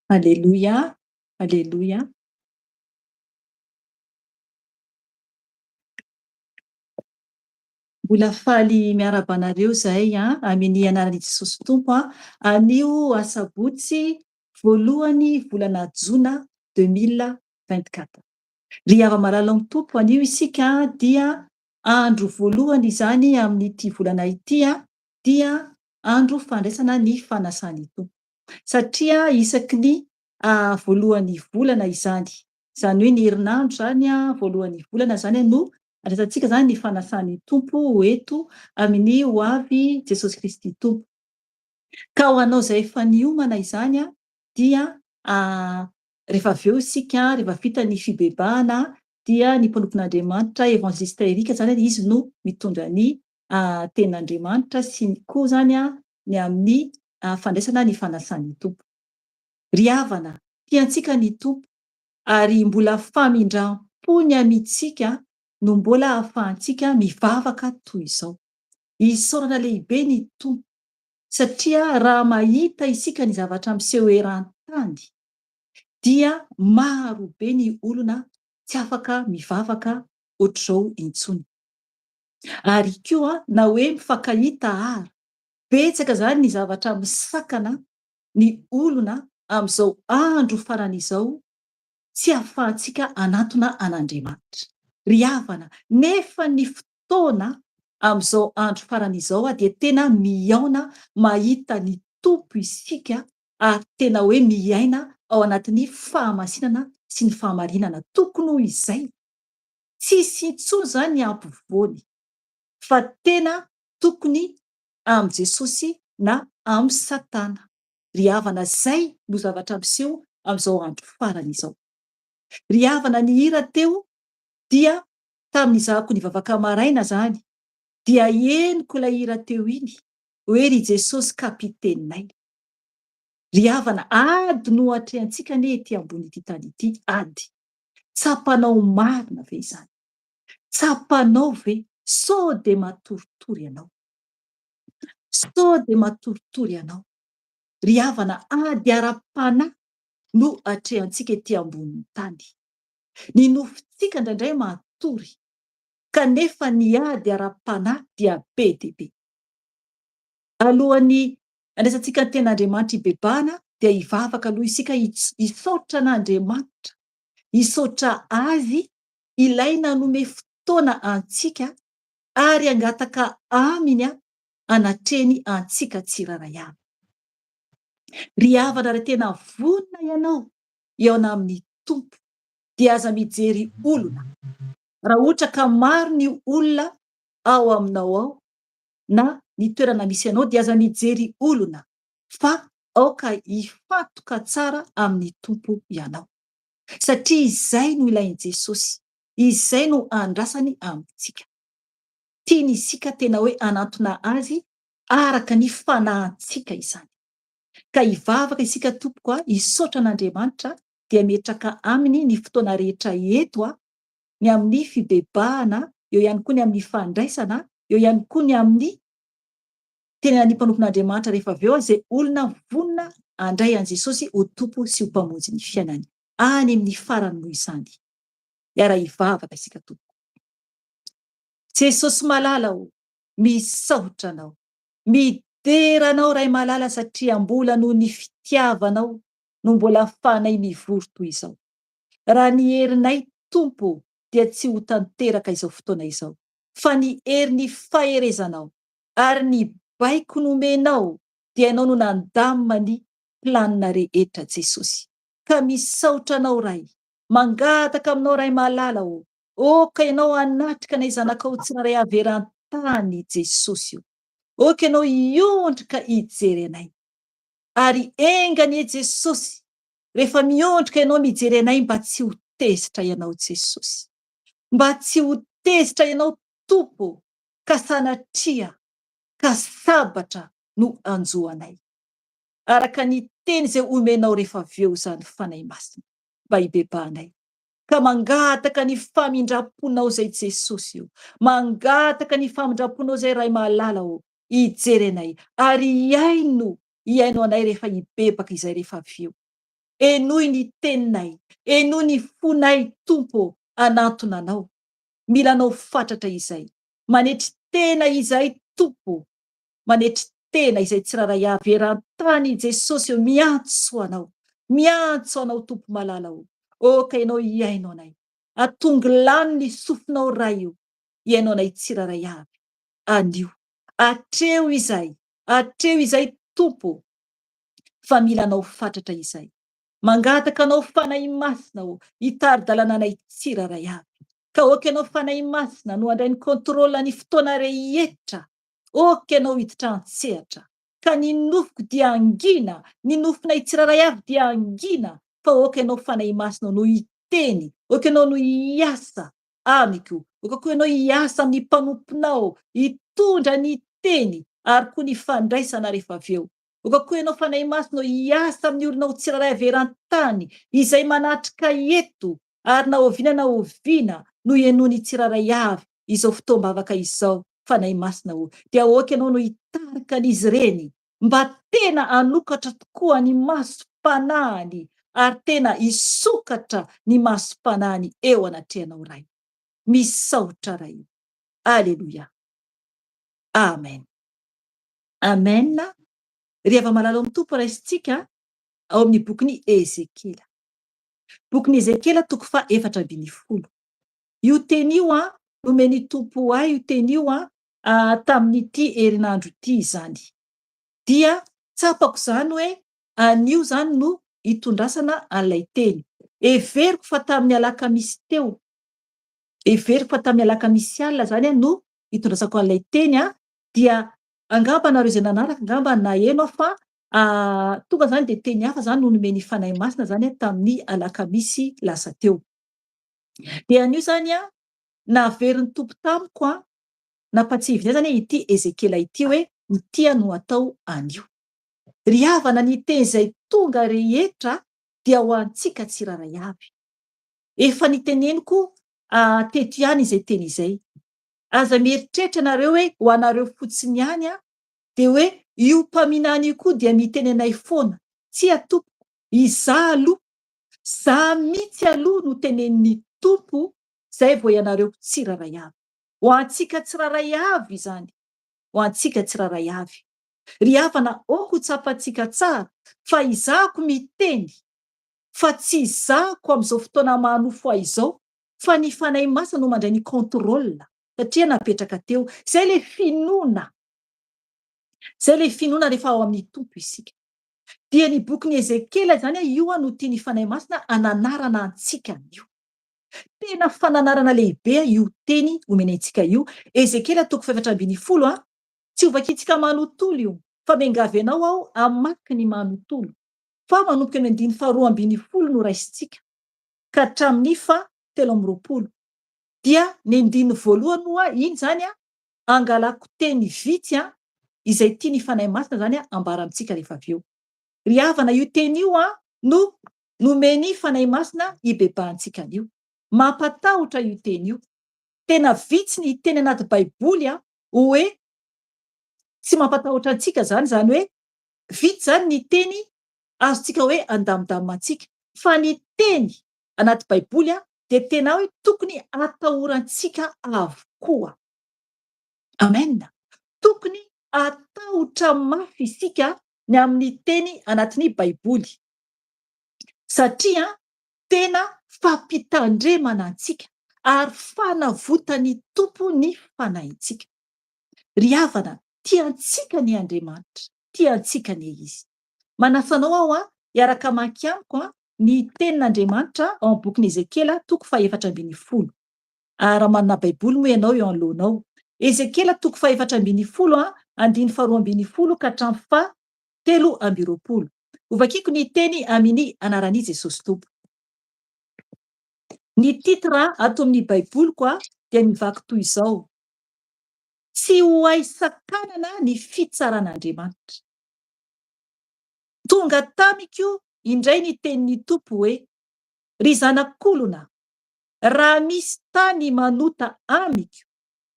Aleloia, Aleloia. Mbola faly miarahaba anareo izahay amin'ny anaran'i Jesosy Tompo anio asabotsy voalohany volana jona 2024. Ry hava-malala ao amin'ny Tompo, anio isika dia andro voalohany izany amin'ity volana ity dia andro fandraisana ny fanasan'ny Tompo. Satria isaky ny voalohan'ny volana izany, izany hoe ny herinandro izany voalohan'ny volana izany no andraisantsika izany ny fanasan'ny Tompo ho eto amin'ny ho avy Jesosy Kristy Tompo. Ka ho anao izay efa niomana izany dia rehefa avy eo isika, rehefa vita ny fibebahana dia ny mpanompon'Andriamanitra Evangelista Eric izany izy no mitondra ny tenin'Andriamanitra sy ny koa izany ny amin'ny fandraisana ny fanasan'ny Tompo. Ry havana, tiantsika ny Tompo ary mbola famindram-pony amintsika no mbola ahafahantsika mivavaka toy izao. Isaorana lehibe ny Tompo satria raha mahita isika ny zavatra miseho eran-tany dia maro be ny olona tsy afaka mivavaka ohatr'izao intsony. Ary koa na hoe mifankahita ara. Betsaka izany ny zavatra misakana ny olona amin'izao andro farany izao tsy ahafahantsika hanantona an'Andriamanitra. Ry havana, nefa ny fotoana amin'izao andro farany izao dia tena mihaona mahita ny Tompo isika ary tena hoe miaina ao anatin'ny fahamasinana sy ny fahamarinana. Tokony ho izay. Tsisy intsony izany ny ampovoany fa tena tokony amin'i Jesosy na amin'i Satana. Ry havana, izay no zavatra miseho amin'izao andro farany izao. Ry havana, ny hira teo dia tamin'izahako nivavaka maraina izany dia henoko ilay hira teo iny hoe ry Jesosy kapiteninay. Ry havana, ady no atrehantsika anie ety ambon'ity tany ity, ady. Tsapanao marina ve izany? Tsapanao ve sao dia matoritory ianao? Sao dia matoritory ianao? Ry havana, ady ara-panahy no atrehantsika ety ambonin'ny tany. Ny nofontsika indraindray matory, kanefa ny ady ara-panahy dia be dia be. Alohan'ny handraisantsika ny Tenin'Andriamanitra hibebahana dia hivavaka aloha isika hisaotra an'Andriamanitra, hisaotra Azy ilay nanome fotoana antsika ary hangataka Aminy hanatrehny antsika tsirairay avy. Ry havana raha tena vonona ianao hihaona amin'ny Tompo dia aza mijery olona. Raha ohatra ka maro ny olona ao aminao ao na ny toerana misy anao dia aza mijery olona fa aoka hifantoka tsara amin'ny Tompo ianao. Satria izay no ilain'i Jesosy, izay no andrasany amintsika. Tiany isika tena hoe hanantona Azy araka ny fanahintsika izany. Ka hivavaka isika tompoko a, hisaotra an'Andriamanitra dia metraka Aminy ny fotoana rehetra eto a, ny amin'ny fibebahana, eo ihany koa ny amin'ny fandraisana, eo ihany koa ny amin'ny tenan'ny mpanompon'Andriamanitra rehefa avy eo izay olona vonona handray an'i Jesosy ho Tompo sy ho Mpamonjy ny fiainany. Any amin'ny farany noho izany. Hiara-hivavaka isika tompoko. Jesosy malala ô, misaotra Anao. Midera Anao Ray malala satria mbola noho ny fitiavanao no mbola afahanay mivory toy izao. Raha ny herinay Tompo dia tsy ho tanteraka izao fotoana izao, fa ny herin'ny faherezanao ary ny baiko nomenao dia Ianao no nandamina ny planina rehetra Jesosy. Ka misaotra Anao Ray, mangataka Aminao Ray malala ô, Aoka Ianao hanatrika anay zanakao tsirairay avy eran-tany Jesosy o. Aoka Ianao hiondrika hijery anay. Ary enga anie Jesosy rehefa miondrika Ianao mijery anay mba tsy ho tezitra Ianao Jesosy. Mba tsy ho tezitra Ianao Tompo ka sanatria ka sabatra no hanjo anay. Araka ny teny izay omenao rehefa avy eo izany Fanahy Masina mba hibebahanay. Ka mangataka ny famindram-ponao izay Jesosy o. Mangataka ny famindram-ponao izay Ray malala o. Hijery anay ary hihaino hihaino anay rehefa hibebaka izay rehefa avy eo. Henoy ny teninay, henoy ny fonay Tompo ô, hanantona Anao. Mila Anao fatratra izay. Manetry tena izahay Tompo ô. Manetry tena izay tsirairay avy eran-tany Jesosy ô miantso Anao. Miantso Anao Tompo malala ô. Aoka Ianao hihaino anay. Atongilano ny sofinao Ray ô, hihaino anay tsirairay avy anio. Atreho izay, atreho izay Tompo ô, fa mila Anao fatratra izay. Mangataka Anao Fanahy Masina ô, hitari-dalana anay tsirairay avy. Ka aoka Ianao Fanahy Masina no handray ny contrôle ny fotoana rehetra. Aoka Ianao hiditra an-tsehatra. Ka ny nofoko dia hangina, ny nofonay tsirairay avy dia hangina, fa aoka Ianao Fanahy Masina no hiteny, aoka Ianao no hiasa amiko, aoka koa Ianao hiasa amin'ny mpanomponao, hitondra ny teny ary koa ny fandraisana rehefa avy eo. Aoka koa Ianao Fanahy Masina hiasa amin'ny olonao tsirairay avy eran-tany izay manatrika eto ary na oviana na oviana no henoin'ny tsirairay avy izao fotoam-bavaka izao, Fanahy Masina ô, dia aoka Ianao no hitarika an'izy ireny mba tena hanokatra tokoa ny masom-panahiny ary tena hisokatra ny masom-panahiny eo anatrehanao Ray. Misaotra Ray o. Aleloia. Amen. Amen. Ry hava-malala ao amin'ny Tompo, raisintsika ao amin'ny bokin'i Ezekiela. Bokin'i Ezekiela toko faha 14. Io teny io an, nomen'ny Tompo ahy io teny io an, tamin'ity herinandro ity izany. Dia tsapako izany hoe anio izany no hitondrasana an'ilay teny. Heveriko fa tamin'ny alakamisy teo, heveriko fa tamin'ny alakamisy alina izany no hitondrasako an'ilay teny an, dia angamba nareo izay nanaraka angamba naheno aho fa tonga izany dia teny hafa izany no nomen'ny Fanahy Masina izany tamin'ny alakamisy lasa teo. Dia anio izany an, naverin'ny Tompo tamiko an, nampatsiahiviny ahy izany ity Ezekiela ity hoe ity no atao anio. Ry havana, ny teny izay tonga rehetra dia ho antsika tsirairay avy. Efa niteneniko teto ihany izay teny izay. Aza mieritreritra ianareo hoe ho anareo fotsiny ihany an, dia hoe io mpaminany io koa dia miteny anay foana. Tsia tompoko, izaho aloha, za mihitsy aloha no tenenin'ny Tompo zay vao ianareo tsirairay avy. Ho antsika tsirairay avy izany, ho antsika tsirairay avy. Ry havana ok ho tsapantsika tsara fa izahako miteny fa tsy izahako amin'izao fotoana maha-nofo ahy izao fa ny Fanahy Masina no mandray ny contrôle satria napetraka teo. Izay ilay finoana. Izay ilay finoana rehefa ao amin'ny Tompo isika. Dia ny bokin'i Ezekiela izany io no tian'ny Fanahy Masina hananarana antsika anio. Tena fananarana lehibe io teny omeny antsika io. Ezekiela toko faha-14 a. Tsy ho vakintsika manontolo io fa miangavy anao aho hamaky ny manontolo. Fa manomboka ny andininy faha-12 no raisintsika ka hatramin'ny faha 23. Dia ny andininy voalohany moa iny izany angalako teny vitsy izay tian'ny Fanahy Masina izany ambara amintsika rehefa avy eo. Ry havana, io teny io no nomen'ny Fanahy Masina hibebahantsika an'io. Mampatahotra io teny io. Tena vitsy ny teny anaty Baiboly hoe tsy mampatahotra antsika izany, izany hoe vitsy izany ny teny azontsika hoe andamindamina antsika. Fa ny teny anaty Baiboly dia tena hoe tokony atahorantsika avokoa. Amen. Tokony hatahotra mafy isika ny amin'ny teny anatin'ny Baiboly. Satria tena fampitandremana antsika ary fanavotan'ny Tompo ny fanahintsika. Ry havana, tia antsika anie Andriamanitra, tia antsika anie Izy. Manasa anao aho hiaraka hamaky amiko ny tenin'Andriamanitra ao amin'ny bokin'i Ezekiela toko faha-14. Raha manana Baiboly moa ianao eo anoloanao. Ezekiela toko faha-14 andininy faha-12 ka hatramin'ny faha-23. Hovakiko ny teny amin'ny anaran'i Jesosy Tompo. Ny titre ato amin'ny Baiboliko dia mivaky toy izao, Tsy ho hay sakanana ny fitsaran'Andriamanitra. Tonga tamiko indray ny tenin'ny Tompo hoe, Ry zanak'olona, raha misy tany manota amiko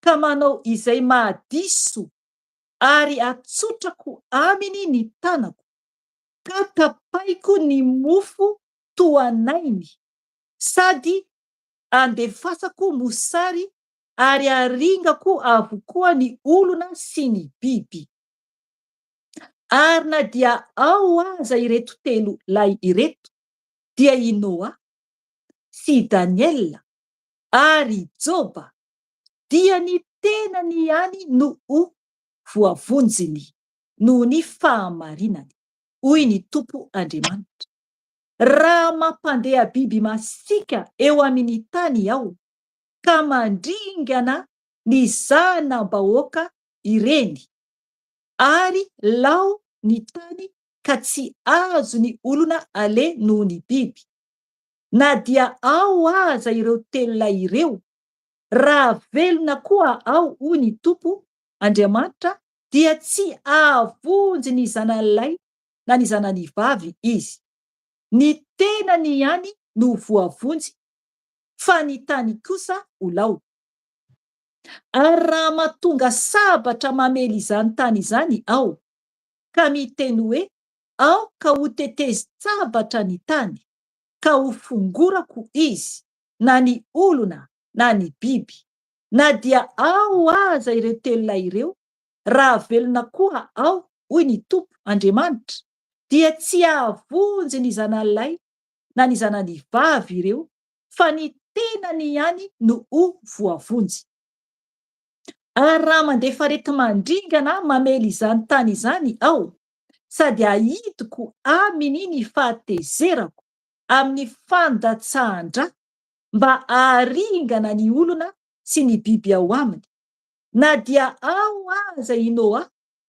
ka manao izay mahadiso ary atsotrako aminy ny tanako, ka tapaiko ny mofo tohanainy sady andefasako mosary ary aringako avokoa ny olona sy ny biby. Ary na dia ao aza ireto telo lahy ireto, dia i Noa, sy i Daniela, ary i Joba, dia ny tenany ihany no ho voavonjiny noho ny fahamarinany, hoy ny Tompo Andriamanitra. Raha mampandeha biby masiaka eo amin' ny tany Aho, ka mandringana ny zana-bahoaka ireny, ary lao ny tany ka tsy azon'ny olona aleha noho ny biby. Na dia ao aza ireo telo lahy ireo, raha velona koa Aho, hoy ny Tompo Andriamanitra, dia tsy hahavonjy ny zanany lahy na ny zanany vavy izy. Ny tenany ihany no ho voavonjy, fa ny tany kosa ho lao. Ary raha mahatonga sabatra mamely izany tany izany Aho, ka miteny hoe, Aoka hotetezin-tsabatra ny tany, ka hofongorako izy, na ny olona na ny biby, na dia ao aza ireo telo lahy ireo, Raha velona koa Aho, hoy ny Tompo Andriamanitra, dia tsy hahavonjy ny zananilahy na ny zananivavy ireo, fa ny tenany ihany no ho voavonjy. Ary raha mandefa areti-mandringana mamely izany tany izany Aho, sady ahidiko aminy ny fahatezerako amin'ny fandatsahan-dra mba haharingana ny olona sy ny biby ao aminy, na dia ao aza i Noa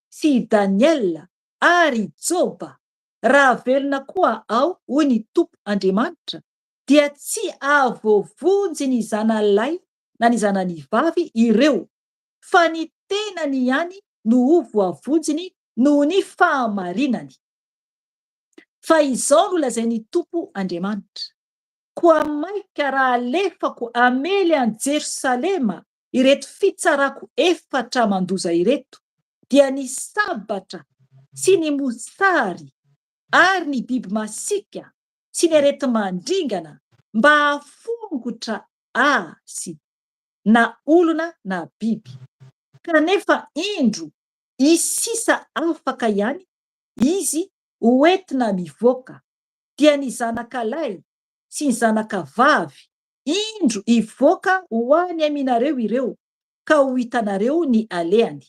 sy i Daniela ary i Joba, raha velona koa Aho, hoy ny Tompo Andriamanitra, dia tsy hahavoavonjy ny zananilahy na ny zananivavy ireo, fa ny tenany ihany no ho voavonjiny noho ny fahamarinany. Fa izao no lazain'ny Tompo Andriamanitra, Koa mainka raha alefako hamely an'i Jerosalema ireto fitsarako efatra mandoza ireto, dia ny sabatra sy ny mosary ary ny biby masiaka sy ny areti-mandringana, mba hahafongotra azy na olona na biby. Kanefa indro hisy sisa afaka ihany izy ho entina mivoaka, dia ny zanakalahy sy ny zanakavavy, indro hivoaka ho any aminareo ireo, ka ho hitanareo ny alehany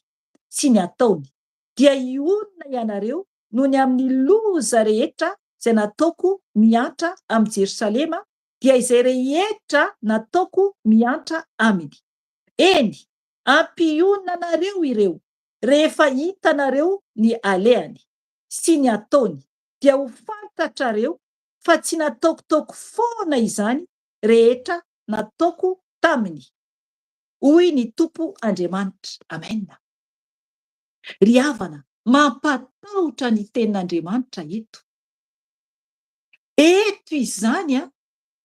sy ny ataony, dia hionona ianareo noho ny amin'ny loza rehetra izay nataoko mihatra amin'i Jerosalema dia izay rehetra nataoko miantra aminy. Eny, hampionona anareo ireo, rehefa hitanareo ny alehany, sy ny ataony, dia ho fantatrareo fa tsy nataokotaoko foana izany rehetra nataoko taminy, hoy ny Tompo Andriamanitra. Amena. Ry havana, mampatahotra ny Tenin'Andriamanitra eto. Eto izany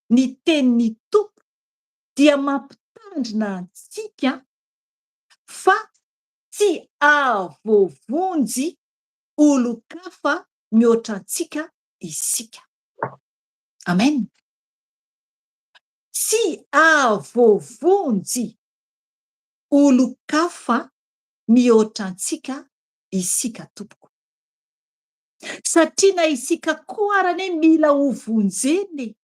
ny tenin'ny Tompo dia mampitandrina antsika fa tsy hahavoavonjy olon-kafa mihoatra antsika isika. Amen. Tsy hahavoavonjy olon-kafa mihoatra antsika isika tompoko. Satria na isika koa ara anie mila ho vonjena e!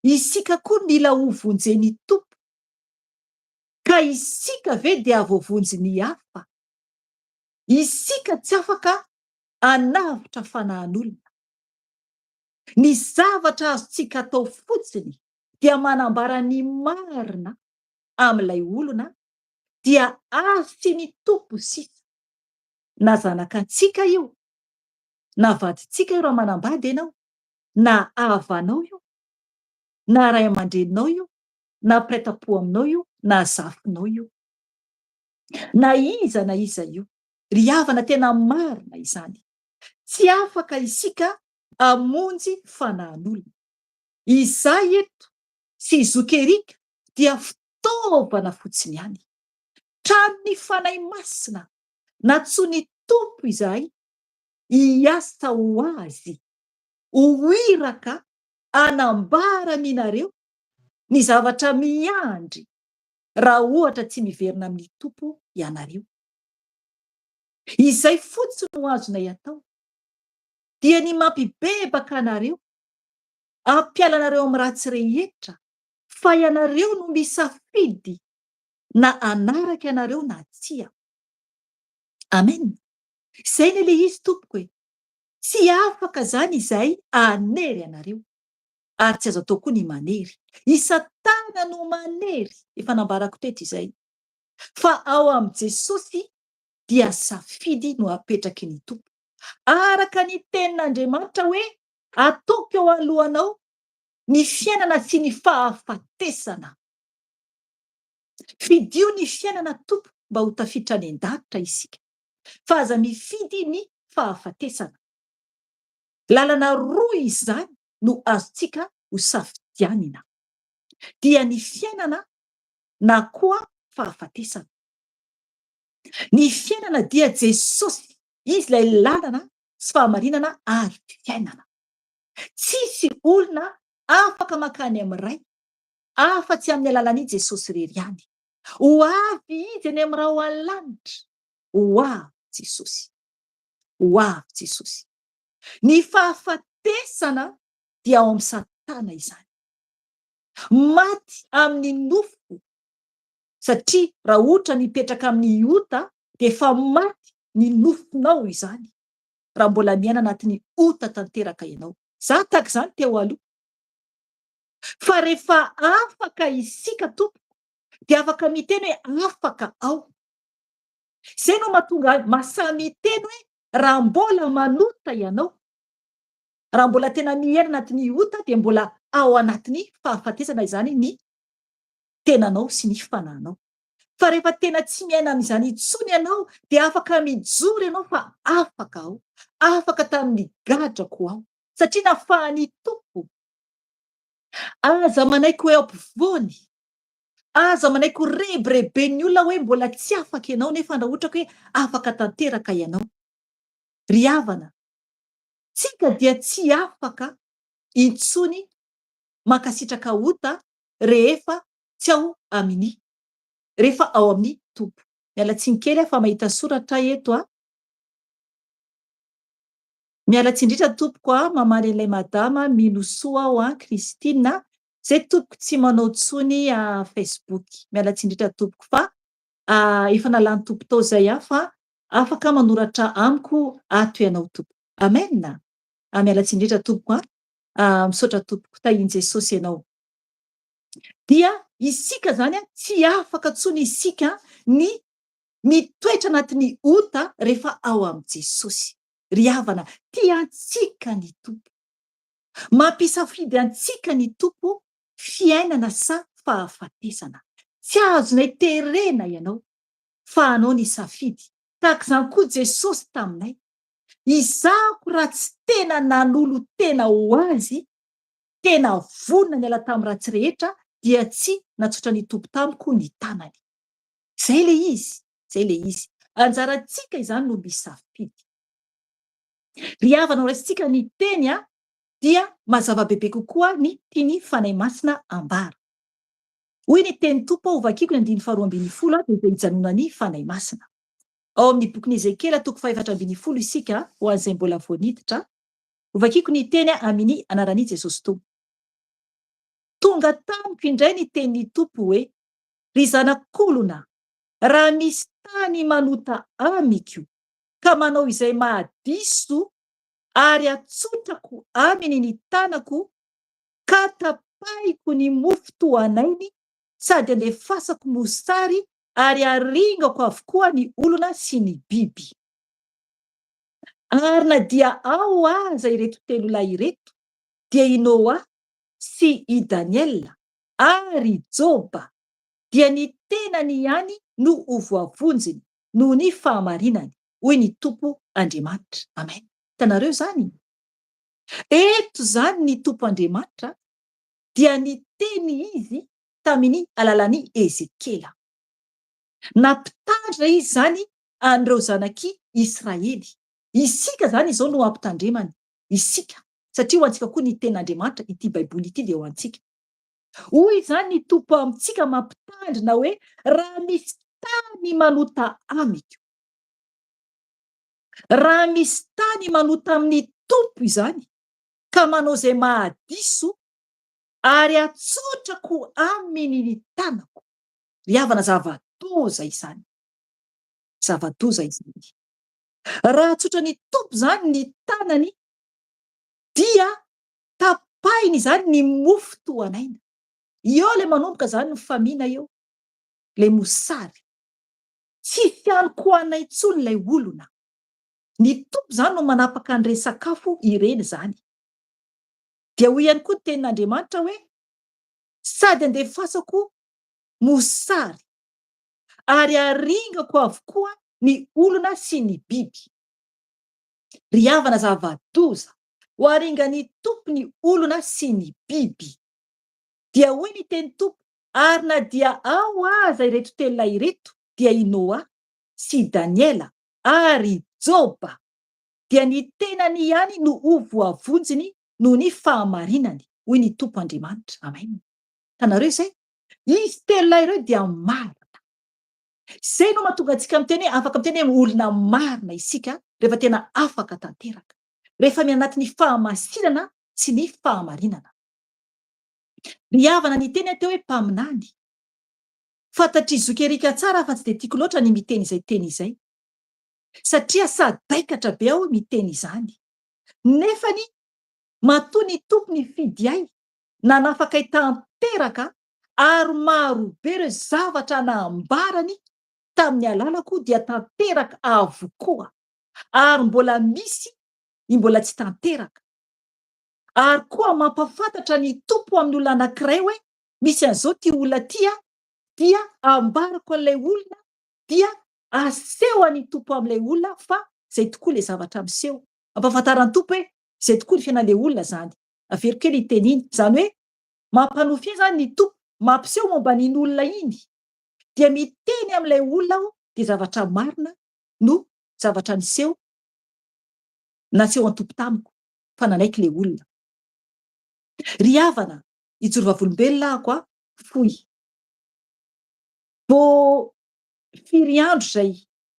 Isika koa mila ho vonjen'i Tompo. Ka isika ve dia havoavonjy ny hafa? Isika tsy afaka hanavotra fanahin'olona. Ny zavatra azontsika atao fotsiny dia manambara ny marina amin'ilay olona dia azy sy ny Tompo sisa. Na zanakantsika io, na vadintsika io raha manambady ianao, na havanao io, na ray aman-dreninao io, na mpiray tampo aminao io, na zafinao io. Na iza na iza io. Ry havana tena marina izany. Tsy afaka isika hamonjy fanahin'olona. Izahy eto sy i Zoky Eric dia fitaovana fotsiny ihany. Tranon'ny Fanahy Masina nantsoin'ny Tompo izahay hiasa ho Azy, ho iraka hanambara aminareo ny zavatra miandry raha ohatra tsy miverina amin'ny Tompo ianareo. Izay fotsiny no azonay atao, dia ny mampibebaka anareo, hampiala anareo amin'ny ratsy rehetra, fa ianareo no misafidy na hanaraka ianareo na tsia. Amen! Izay anie ilay izy tompoko e! Tsy afaka izany izahay hanery anareo, ary tsy azo atao koa ny manery. I Satana no manery, efa nambarako teto izay, fa ao amin'i Jesosy dia safidy no apetraky ny Tompo. Araka ny tenin'Andriamanitra hoe ataoko eo alohanao ny fiainana sy ny fahafatesana. Fidio ny fiainana Tompo mba ho tafiditra any an-danitra isika fa aza mifidy ny fahafatesana. Lalana roa izany no azontsika ho safidianina. Dia ny fiainana na koa fahafatesana. Ny fiainana dia Jesosy, Izy ilay lalana sy fahamarinana ary fiainana. Tsisy olona afaka mankany amin'ny Ray afa-tsy amin'ny alalan'i Jesosy irery ihany. Ho avy Izy eny amin'ny rahona lanitra. Ho avy Jesosy. Ho avy Jesosy. Ny fahafatesana dia ao amin'i Satana izany. Maty amin'ny nofo, satria raha ohatra mipetraka amin'ny ota dia efa maty ny nofonao izany, raha mbola miaina anatin'ny ota tanteraka ianao. Za tahaka izany teo aloha. Fa rehefa afaka isika tompoko dia afaka miteny hoe afaka aho. Izay no mahatonga ahy mahasahy miteny hoe raha mbola manota ianao, raha mbola tena miaina anatin'ny ota dia mbola ao anatin'ny fahafatesana izany ny tenanao sy ny fanahinao. Fa rehefa tena tsy miaina amin'izany intsony ianao dia afaka mijoro ianao fa afaka aho, afaka tamin'ny gadrako aho satria nafahan'ny Tompo. Aza manaiky ho eo ampovoany. Aza manaiky ho rebireben'ny olona hoe mbola tsy afaka ianao nefa raha ohatra ka hoe afaka tanteraka ianao. Ry havana, tsika dia tsy afaka intsony mankasitraka ota rehefa tsy ao amin'ny, rehefa ao amin'ny Tompo. Miala tsiny kely aho fa mahita soratra aho eto a. Miala tsiny indrindra tompoko a, mamaly an'ilay madama Minosoa aho a, Christine a, zay tompoko tsy manao tsony Facebook, miala tsiny indrindra tompoko fa efa nalan'ny Tompo tao zay aho fa afaka manoratra amiko ato ianao tompoko. Amen a, miala tsiny indrindra tompoko a, misaotra tompoko, tahin'i Jesosy ianao. Dia isika zany a, tsy afaka tsony isika ny mitoetra anatin'ny ota rehefa ao amin'i Jesosy. Ry havana, tia antsika ny Tompo. Mampisafidy antsika ny Tompo fiainana sa fahafatesana. Tsy azonay terena ianao fa anao ny safidy. Tahaka izany koa Jesosy taminay. Izahako raha tsy tena nanolo-tena ho Azy, tena vonona niala tamin'ny ratsy rehetra dia tsy natsotra ny Tompo tamiko ny tanany. Izay ilay izy, izay ilay izy. Anjarantsika izany no misafidy. Ry havana, ho raisintsika ny teny dia mazava bebe kokoa ny tian'ny Fanahy Masina ambara. Hoy ny tenin'ny Tompo, hovakiko ny andininy faharoa ambinifolo dia izay hijanonan'ny Fanahy Masina. Ao amin'ny bokin'i Ezekiela toko fahefatra ambinifolo isika, ho an'izay mbola vao niditra. Hovakiko ny teny amin'ny anaran'i Jesosy Tompo. Tonga tamiko indray ny tenin'ny Tompo hoe, Ry zanak'olona, raha misy tany manota amiko ka manao izay mahadiso ary atsotrako aminy ny tanako ka tapahiko ny mofo tohanainy sady andefasako mosary ary aringako avokoa ny olona sy ny biby. Ary na dia ao aza ireto telo lahy ireto, dia i Noa sy i Daniela ary i Joba, dia ny tenany ihany no ho voavonjiny noho ny fahamarinany, hoy ny Tompo Andriamanitra. Amen. Hitanareo izany? Eto izany ny Tompo Andriamanitra dia niteny Izy tamin'ny alalan'i Ezekiela. Nampitandrina Izy izany an'ireo zanak'i Israely. Isika izany izao no ampitandremany. Isika. Satria ho antsika koa ny tenin'Andriamanitra, ity Baiboly ity dia ho antsika. Hoy izany ny Tompo amintsika mampitandrina hoe, Raha misy tany manota amiko. Raha misy tany manota amin'ny Tompo izany, ka manao izay mahadiso, ary atsotrako aminy ny tanako. Ry havana, zava-doza izany. Zava-doza izany. Raha atsotran'ny Tompo izany ny tanany, dia tapahiny izany ny mofo tohan'aina. Eo ilay manomboka izany ny famina eo, ilay mosary. Tsisy hanin-kohanina intsony ilay olona. Ny Tompo izany no manapaka an'ireny sakafo ireny izany. Dia hoy ihany koa ny tenin'Andriamanitra hoe, Sady andefasako mosary, ary haringako avokoa ny olona sy ny biby. Ry havana zava-doza, ho haringan'ny Tompo ny olona sy ny biby. Dia hoy ny teny Tompo, ary na dia ao aza ireto telolahy ireto, dia i Noa, sy i Daniela, ary i Joba, dia ny tenany ihany no ho voavonjiny noho ny fahamarinany, hoy ny Tompo Andriamanitra. Amen. Hitanareo izay? Izy telolahy ireo dia marina. Izay no mahatonga antsika miteny hoe afaka miteny hoe olona marina isika rehefa tena afaka tanteraka. Rehefa mianatin'ny fahamasinana sy ny fahamarinana. Ry havana niteny aho teo hoe mpaminany. Fantatr'i zoky Eric tsara fa tsy dia tiako loatra ny miteny izay teny izay. Satria sadaikatra be aho miteny izany. Nefany matoa ny Tompo nifidy ahy, nanafaka ahy tanteraka ary maro be ireo zavatra nambarany tamin'ny alalako dia tanteraka avokoa ary mbola misy ny mbola tsy tanteraka. Ary koa mampafantatra ny Tompo amin'ny olona anankiray hoe misy an'izao ity olona ity an, dia ambarako an'ilay olona dia asehon'ny Tompo amin'ilay olona fa izay tokoa ilay zavatra miseho. Ampahafantaran'ny Tompo hoe izay tokoa ny fiainan'ilay olona izany. Averiko kely iny teny iny. Izany hoe mampanofy ahy izany ny Tompo, mampiseho momba an'iny olona iny. Dia miteny amin'ilay olona aho dia zavatra marina no zavatra niseho nasehon'ny Tompo tamiko fa nanaiky ilay olona. Ry havana, hijoro vavolombelona ahako a, fohy. Vao firy andro izay,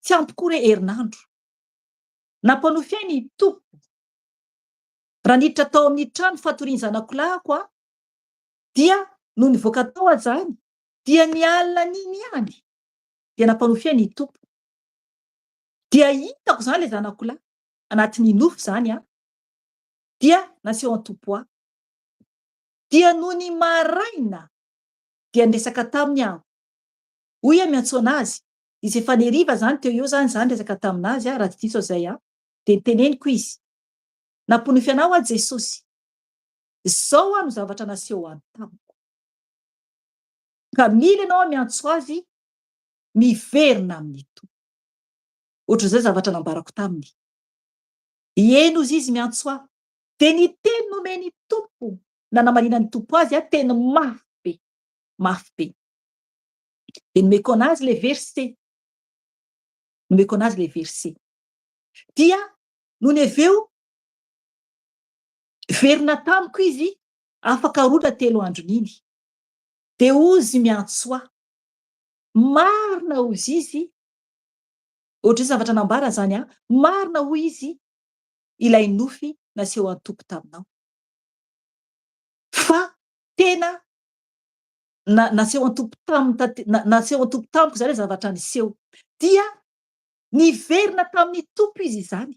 tsy ampy koa re herinandro. Nampanofy ahy ny Tompo. Raha niditra tao amin'ny trano fatorian'ny zanako lahiko aho, dia nony nivoaka tao aho izany, dia ny alina an'iny ihany, dia nampanofy ahy ny Tompo. Dia hitako izany ilay zanako lahy, anatin'ny nofy izany an, dia nasehon'ny Tompo ahy. Dia nony maraina, dia niresaka taminy aho. Hoy aho miantso an'azy, izy efa nihariva izany teo eo izany izaho niresaka tamin'azy raha tsy diso aho izay an, dia niteneniko izy, Namponofy anah hoa Jesosy, izao hoa no zavatra naseho any tamiko. Ka mila ianao aho miantso azy miverina amin'ny Tompo. Ohatran'izay zavatra nambarako taminy. Ieny hozy izy miantso ahy. Dia ny teny nomen'ny Tompo, nanamarinan'ny Tompo azy aho, teny mafy be, mafy be. Dia nomeko anazy ilay verset. Nomeko anazy ilay verset. Dia nony avy eo, verina tamiko izy afaka roa na telo andron'iny. Dia hozy miantso ahy. Marina hozy izy, ohatran'ny zavatra nambara izany an, marina hoy izy ilay nofy nasehon'ny Tompo taminao. Fa tena na nasehon'ny Tompo taminy tate na nasehon'ny Tompo tamiko izany ilay zavatra niseho. Dia niverina tamin'ny Tompo izy izany.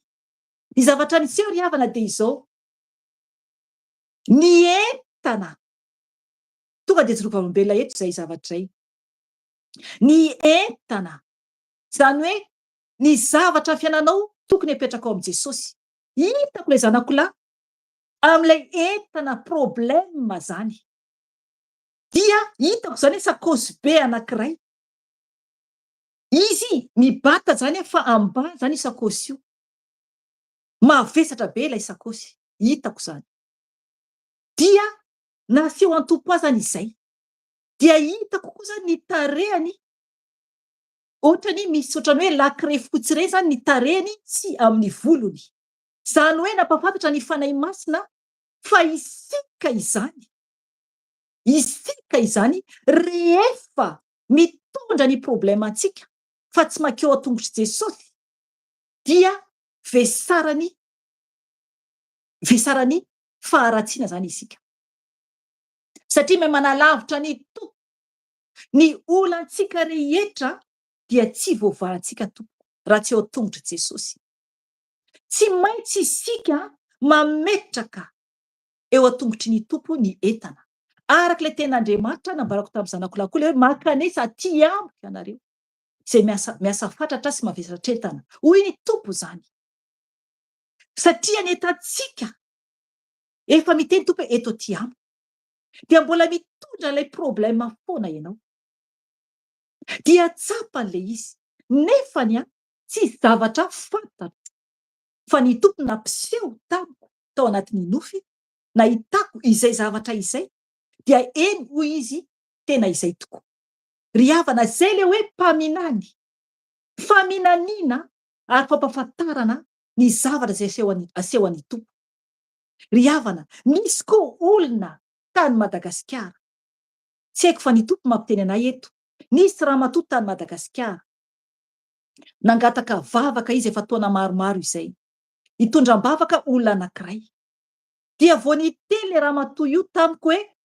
Ny zavatra niseho ry havana dia izao, ny entana, tonga dia joro vavolombelona eto izay zavatra izay, ny entana, izany hoe ny zavatra ny fiainanao tokony apetrakao amin'i Jesosy. Hitako ilay zanako lahy amin'ilay entana problème izany. Dia hitako izany hoe sakaosy be anankiray. Izy mibata izany fa ambany izany io sakaosy io. Mavesatra be ilay sakaosy. Hitako izany. Dia naseho an-tompo ahy izany izay. Dia hitako koa izany ny tarehany ohatrany misy ohatrany hoe lakre fotsy ireny izany ny tarehiny sy amin'ny volony. Izany hoe nampahafantatra ny Fanahy Masina fa isika izany, isika izany rehefa mitondra ny problème antsika fa tsy makeo an-tongotr'i Jesosy dia vesarany vesarany faharatsiana izany isika. Satria mahay manalavitra ny Tompo. Ny olantsika rehetra dia tsy voavahantsika tompoko raha tsy eo an-tongotr'i Jesosy. Tsy maintsy isika mametraka eo an-tongotry ny Tompo ny entana. Araka ilay tenin'Andriamanitra nambarako tamin'ny zanako lahy koa ilay hoe mankanesa aty amiko ianareo izay miasa miasa fatratra sy mavesatra entana. Hoy ny Tompo izany. Satria ny entantsika efa miteny Tompo hoe eto aty amiko. Dia mbola mitondra ilay problème foana ianao. Dia tsapany ilay izy. Nefany an, tsy zavatra fantatro fa ny Tompo nampiseho tamiko tao anatin'ny nofy, nahitako izay zavatra izay, dia eny hoy izy, tena izay tokoa. Ry havana, izay ilay hoe mpaminany. Faminaniana ary fampahafantarana ny zavatra izay asehon'ny Tompo. Ry havana, misy koa olona tany Madagasikara, tsy haiko fa ny Tompo mampiteny anay eto, Nisy ramatoa tany Madagasikara. Nangataka vavaka izy efa taona maromaro izay. Hitondra am-bavaka olona anankiray. Dia vao niteny ilay ramatoa io tamiko hoe,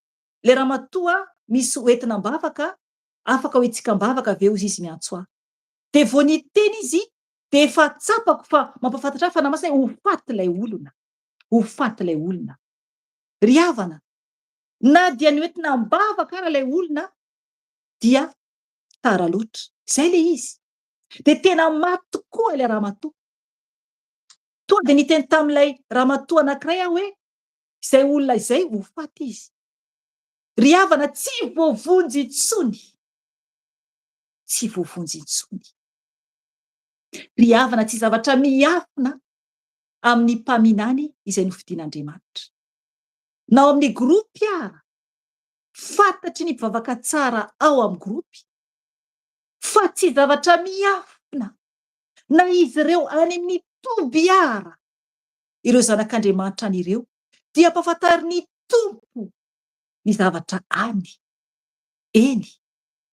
ilay ramatoa misy hoentina am-bavaka, afaka hoentsika am-bavaka ve hozy izy miantso ahy. Dia vao niteny izy dia efa tsapako fa mampahafantatra ahy Fanahy Masina hoe ho faty ilay olona. Ho faty ilay olona. Ry havana, na dia noentina am-bavaka ara ilay olona dia tara loatra. Izay ilay izy. Dia tena maty tokoa ilay ramatoa. Tonga dia niteny tamin'ilay ramatoa anankiray aho hoe izay olona izay ho faty izy. Ry havana, tsy voavonjy intsony. Tsy voavonjy intsony. Ry havana, tsy zavatra miafina amin'ny mpaminany izay nofidin'Andriamanitra. Na ao amin'ny groupe ara, fantatry ny mpivavaka tsara ao amin'ny groupe fa tsy zavatra miafina na izy ireo any amin'ny toby ara, ireo zanak'Andriamanitra any ireo dia ampahafantarin'ny Tompo ny zavatra any. Eny,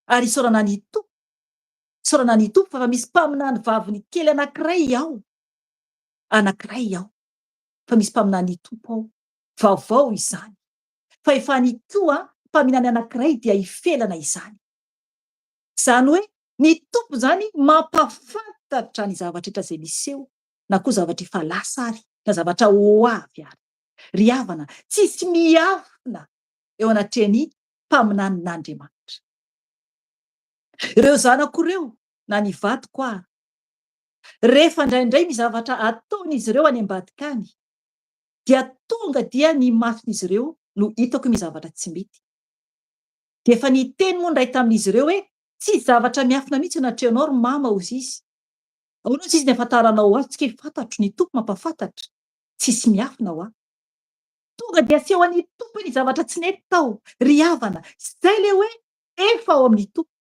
ary isaorana ny Tompo, isaorana ny Tompo fa efa misy mpaminany vaviny kely anankiray ao, anankiray ao, fa misy mpaminany Tompo ao, vaovao izany, fa efa any koa mpaminany anankiray dia hifelana izany. Izany hoe ny Tompo izany mampahafantatra ny zavatra rehetra izay miseho, na koa zavatra efa lasa ary, na zavatra ho avy ary. Ry havana, tsisy miafina eo anatrehan'ny mpaminanin'Andriamanitra. Ireo zanako ireo, na ny vadiko ary, rehefa indraindray misy zavatra ataon'izy ireo any ambadika any, dia tonga dia ny mason'izy ireo no hitako misy zavatra tsy mety. Dia efa niteny moa ny iray tamin'izy ireo hoe, Tsisy zavatra miafina mihitsy eo anatrehanao ry mama, hozy izy. Ahoana hozy izy ny ahafantaranao azy? Tsy fantatro, ny Tompo mampahafantatra. Tsisy miafina hoa. Tonga dia asehon'ny Tompo ny zavatra tsy nety tao, ry havana. Izay ilay hoe efa ao amin'ny Tompo.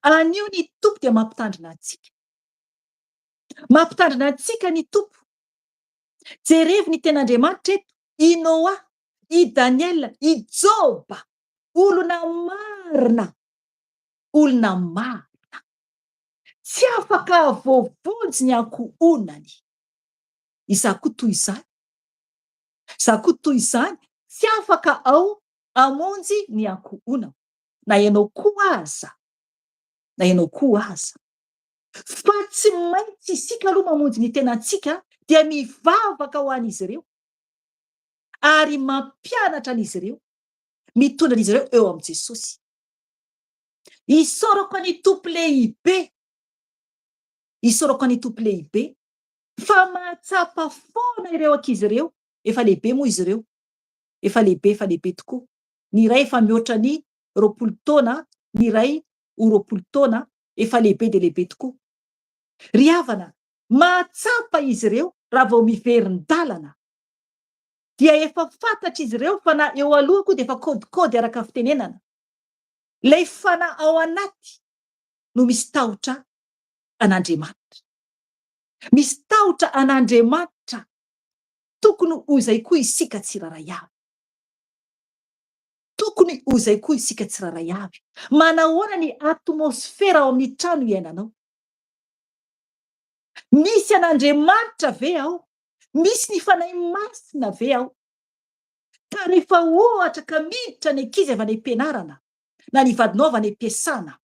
Anio ny Tompo dia mampitandrina antsika. Mampitandrina antsika ny Tompo. Jerevo ny ten'Andriamanitra eto, i Noa, i Daniela, i Joba, olona marina, olona marina. Tsy afaka voavonjy ny ankohonany. Izaho koa toy izany. Izaho koa toy izany, tsy afaka ao hamonjy ny ankohonako. Na ianao koa aza, na ianao koa aza. Fa tsy maintsy isika aloha mamonjy ny tenantsika dia mivavaka ho an'izy ireo ary mampianatra an'izy ireo, mitondra an'izy ireo eo amin'i Jesosy. Isaorako an'i Tompo lehibe, isaorako an'i Tompo lehibe fa mahatsapa foana ireo ankizy ireo, efa lehibe moa izy ireo, efa lehibe, efa lehibe tokoa. Ny iray efa mihoatra ny 20 taona, ny iray ho 20 taona, efa lehibe dia lehibe tokoa. Ry havana, mahatsapa izy ireo raha vao miverin-dalana. Dia efa fantatr'izy ireo fa na eo aloha koa dia efa kôdikôdy araka ny fitenenana. Ilay fanahy ao anaty no misy tahotra an'Andriamanitra. Misy tahotra an'Andriamanitra. Tokony ho izay koa isika tsirairay avy. Tokony ho izay koa isika tsirairay avy. Manahoana ny atmosfera ao amin'ny trano iainanao? Misy an'Andriamanitra ve ao? Misy ny Fanahy Masina ve ao? Ka rehefa ohatra ka miditra ny ankizy avy any am-pianarana na ny vadinao avy any am-piasana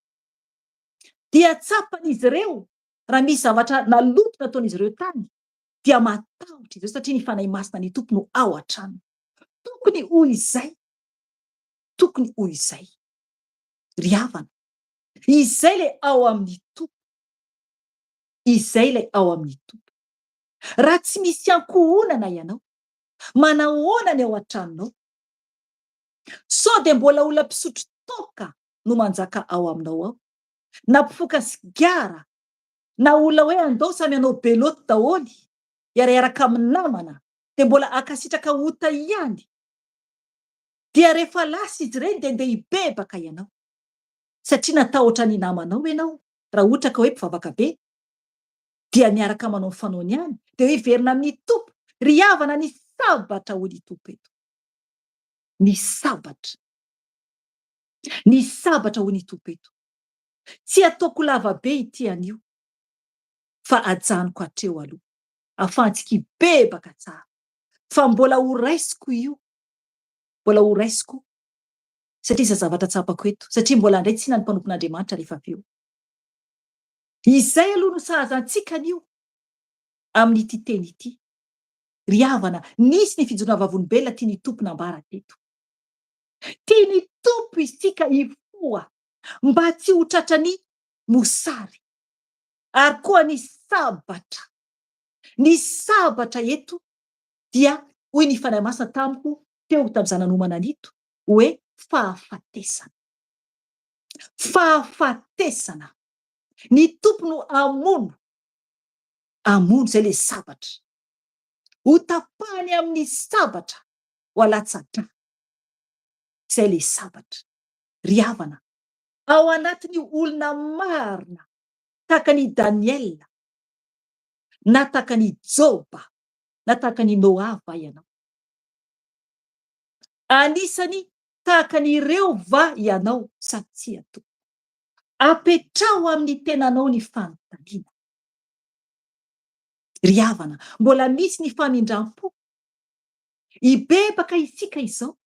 dia tsapan'izy ireo raha misy zavatra naloto nataon'izy ireo tany dia matahotra izy ireo satria ny Fanahy Masina ny Tompo no ao an-trano. Tokony ho izay, tokony ho izay. Ry havana, izay ilay ao amin'ny Tompo, izay ilay ao amin'ny Tompo. Raha tsy misy ankohonana ianao, manahoana ny ao an-tranonao? Sao dia mbola olona mpisotro toaka no manjaka ao aminao ao, na mpifoka sigara, na olona hoe andao samy hanao belote daholo, hiara-hiaraka amin'ny namana, dia mbola hankasitraka ota ihany. Dia rehefa lasa izy ireny dia ndeha hibebaka ianao. Satria natahotra ny namanao ianao, raha ohatra ka hoe mpivavaka be, dia miaraka manao ny fanaony ihany, dia hoe hiverina amin'ny Tompo. Ry havana, ny sabatra hoy ny Tompo eto. Ny sabatra. Ny sabatra hoy ny Tompo eto. Tsy ataoko lava be ity anio fa ajanoko hatreo aloha afahantsika hibebaka tsara fa mbola ho raisiko io, mbola ho raisiko satria izay zavatra tsapako eto satria mbola handray tsina ny mpanompon'Andriamanitra rehefa avy eo. Izay aloha no sahaza antsika anio amin'ity teny ity. Ry havana, nisy ny fijoroana vavolombelona tian'ny Tompo nambara teto. Tian'ny Tompo isika hifoha mba tsy ho tratran'ny mosary ary koa ny sabatra. Ny sabatra eto dia hoy ny Fanahy Masina tamiko teo tamin'izaho nanomana an'ito hoe fahafatesana. Fahafatesana. Ny Tompo no hamono, hamono izay ilay sabatra. Ho tapahany amin'ny sabatra ho alatsa-drà. Izay ilay sabatra. Ry havana, ao anatin'io olona marina tahaka an'i Daniela, na tahaka an'i Joba, na tahaka an'i Noa va ianao? Anisany tahaka an'ireo va ianao sa tsia tompoko? Apetraho amin'ny tenanao ny fanontaniana. Ry havana, mbola misy ny famindram-po. Hibebaka isika izao.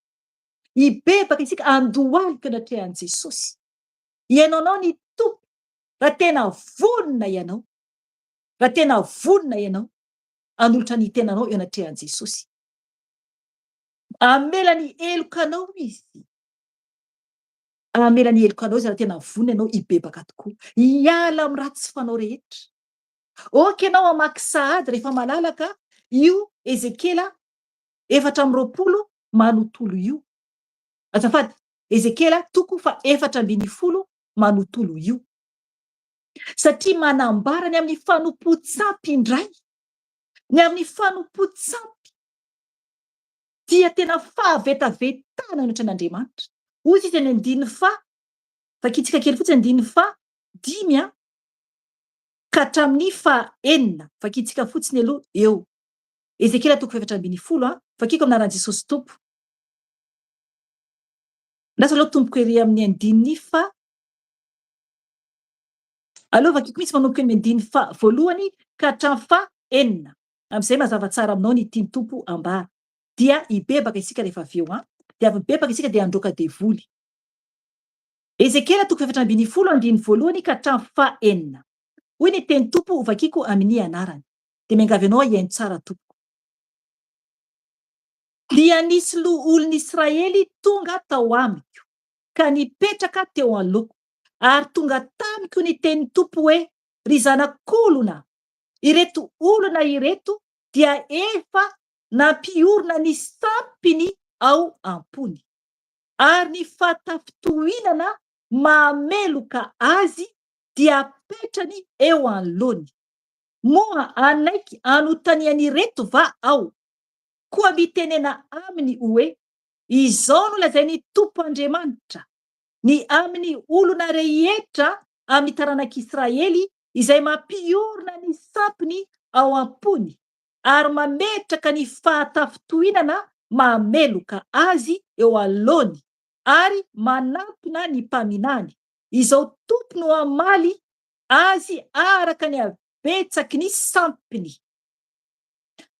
Hibebaka isika handohalika eo anatrehan'i Jesosy. Hihaino anao ny Tompo raha tena vonona ianao. Raha tena vonona ianao hanolotra ny tenanao eo anatrehan'i Jesosy. Hamela ny heloka anao Izy. Hamela ny heloka anao Izy raha tena vonona ianao hibebaka tokoa. Hiala amin'ny ratsy fanao rehetra. Ok ianao hamaky sahady rehefa malalaka io Ezekiela 24 manontolo io. Azafady, Ezekiela toko faha 14 manontolo io. Satria manambara ny amin'ny fanompoan-tsampy indray. Ny amin'ny fanompoan-tsampy dia tena fahavetavetana ny ohatran'Andriamanitra. Hoy izy any andininy faha, vakintsika kely fotsiny andininy faha dimy an, ka hatramin'ny faha enina, vakintsika fotsiny aloha eo. Ezekiela toko faha 14 an, vakiko amin'ny anaran'i Jesosy Tompo. Lasa aloha tompoko ery amin'ny andininy faha, aleo vakiko mihitsy manomboka eny amin'ny andininy faha voalohany ka hatramin'ny faha enina. Amin'izay mazava tsara aminao ny tian'ny Tompo ambara. Dia hibebaka isika rehefa avy eo an. Dia avy mibebaka isika dia handroaka devoly. Ezekiela toko faha 14 andininy voalohany ka hatramin'ny faha enina. Hoy ny tenin'ny Tompo hovakiko amin'ny anarany. Dia miangavy anao aho hihaino tsara tompoko. Dia nisy loholon'Israely tonga tao amiko, ka nipetraka teo anoloako. Ary tonga tamiko ny tenin'ny Tompo hoe, Ry zanak'olona, ireto olona ireto dia efa nampiorina ny sampiny ao am-pony, ary ny fahatafintohinana mahameloka azy dia apetrany eo anoloany. Moa hanaiky hanontanian'ireto va aho? Koa mitenena aminy hoe, Izao no lazain'ny Tompo Andriamanitra, ny amin'ny olona rehetra amin'ny taranak'Israely izay mampiorina ny sampiny ao am-pony ary mametraka ny fahatafintohinana mahameloka azy eo anoloany ary manantona ny mpaminany, izao Tompo no hamaly azy araka ny habetsaky ny sampiny,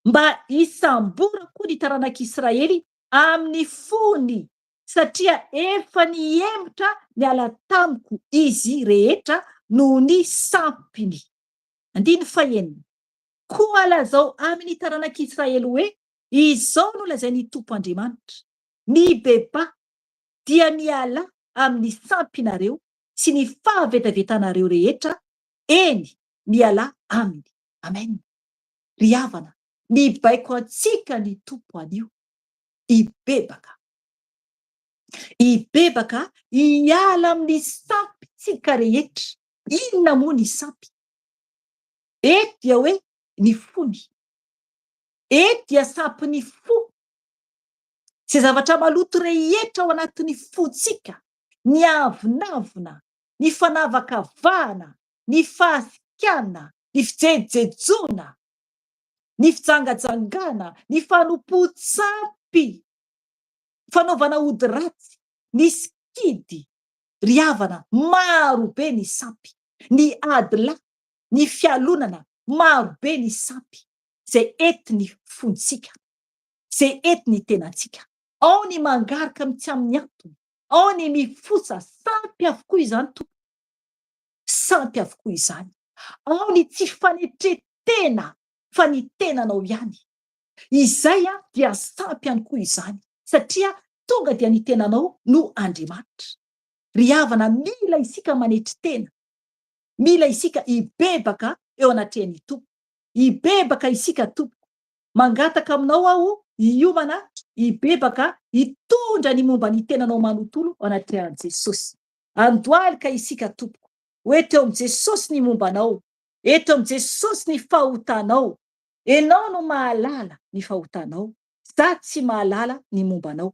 mba hisamborako ny taranak'Israely amin'ny fony, satria efa nihemotra niala tamiko izy rehetra noho ny sampiny. Andininy fahenina. Koa lazao amin'ny taranak'Israely hoe, Izao no lazain'ny Tompo Andriamanitra, Mibebaha, dia mialà amin'ny sampinareo sy ny fahavetavetanareo rehetra, eny, mialà aminy. Amen. Ry havana, mibaiko antsika ny Tompo anio, hibebaka. Hibebaka hiala amin'ny sampintsika rehetra. Inona moa ny sampy? Eto dia hoe ny fony. Eto dia sampin'ny fo. Izay zavatra maloto rehetra ao anatin'ny fontsika, ny avonavona, ny fanavakavahana, ny fahasikana, ny fijejojejoana, ny fijangajangana, ny fanompoan-tsampy, fanaovana ody ratsy, ny sikidy. Ry havana, maro be ny sampy, ny ady lahy, ny fialonana, maro be ny sampy izay entin'ny fontsika, izay entin'ny tenantsika. Ao ny mangarika amin'ny tsy amin'ny antony, ao ny mifosa, sampy avokoa izany tompoko, sampy avokoa izany. Ao ny tsy fanetren-tena fa ny tenanao ihany. Izay dia sampy ihany koa izany satria tonga dia ny tenanao no Andriamanitra. Ry havana, mila isika manetry tena, mila isika hibebaka eo anatrehan'ny Tompo. Hibebaka isika Tompoko. Mangataka aminao aho hiomana, hibebaka, hitondra ny momba ny tenanao manontolo ao anatrehan'i Jesosy. Andohalika isika Tompoko. Ho eto eo amin'i Jesosy ny momba anao, eto amin'i Jesosy ny fahotanao. Enao no mahalala ny fahotanao, za tsy mahalala ny momba anao.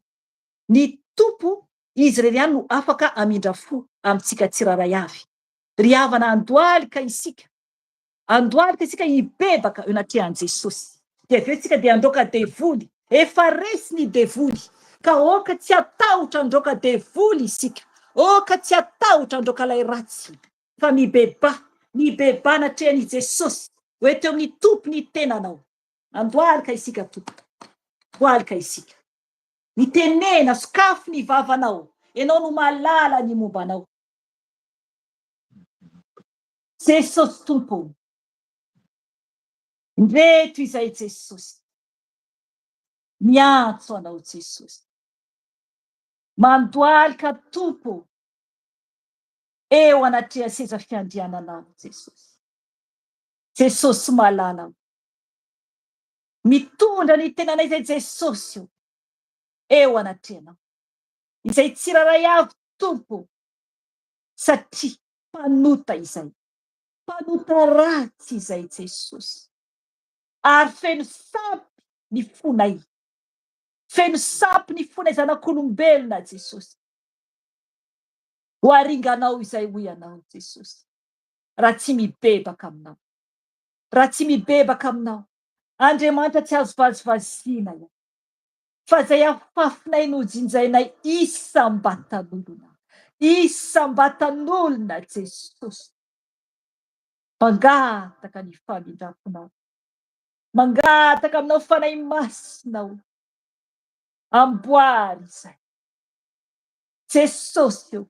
Ny Tompo Izy irery ihany no afaka hamindra fo amintsika tsirairay avy. Ry havana andohalika isika, andohalika isika hibebaka eo anatrehan'i Jesosy. Dia avy eo isika dia handroaka devoly. Efa resy ny devoly, ka aoka tsy hatahotra handroaka devoly isika. Aoka tsy hatahotra handroaka ilay ratsy, fa mibebaha, mibebaha anatrehan'i Jesosy. Ho eto amin'ny Tompo ny tenanao. Andohalika isika Tompoko. Andohalika isika. Mitenena, sokafy ny vavanao, Ianao no mahalala ny momba anao. Jesosy Tompo o! Indreto izay Jesosy. Miantso Anao Jesosy. Mandohalika Tompo o! Eo anatrehan'ny seza fiandriananao Jesosy. Jesosy malala o! Mitondra ny tenanay izay Jesosy o! Eo anatrehanao. Izay tsirairay avy Tompo o! Satria mpanota izay. Mpanota ratsy izay Jesosy. Ary feno sampy ny fonay. Feno sampy ny fonay zanak'olombelona Jesosy. Ho aringanao izay hoy Ianao Jesosy. Raha tsy mibebaka aminao. Raha tsy mibebaka aminao. Andriamanitra tsy azo vazivaziana ianao. Fa izay afafinay no jinjainay isam-batan'olona. Isam-batan'olona Jesosy. Mangataka ny famindramponao. Mangataka aminao Fanahy Masina o. Amboary izay. Jesosy o.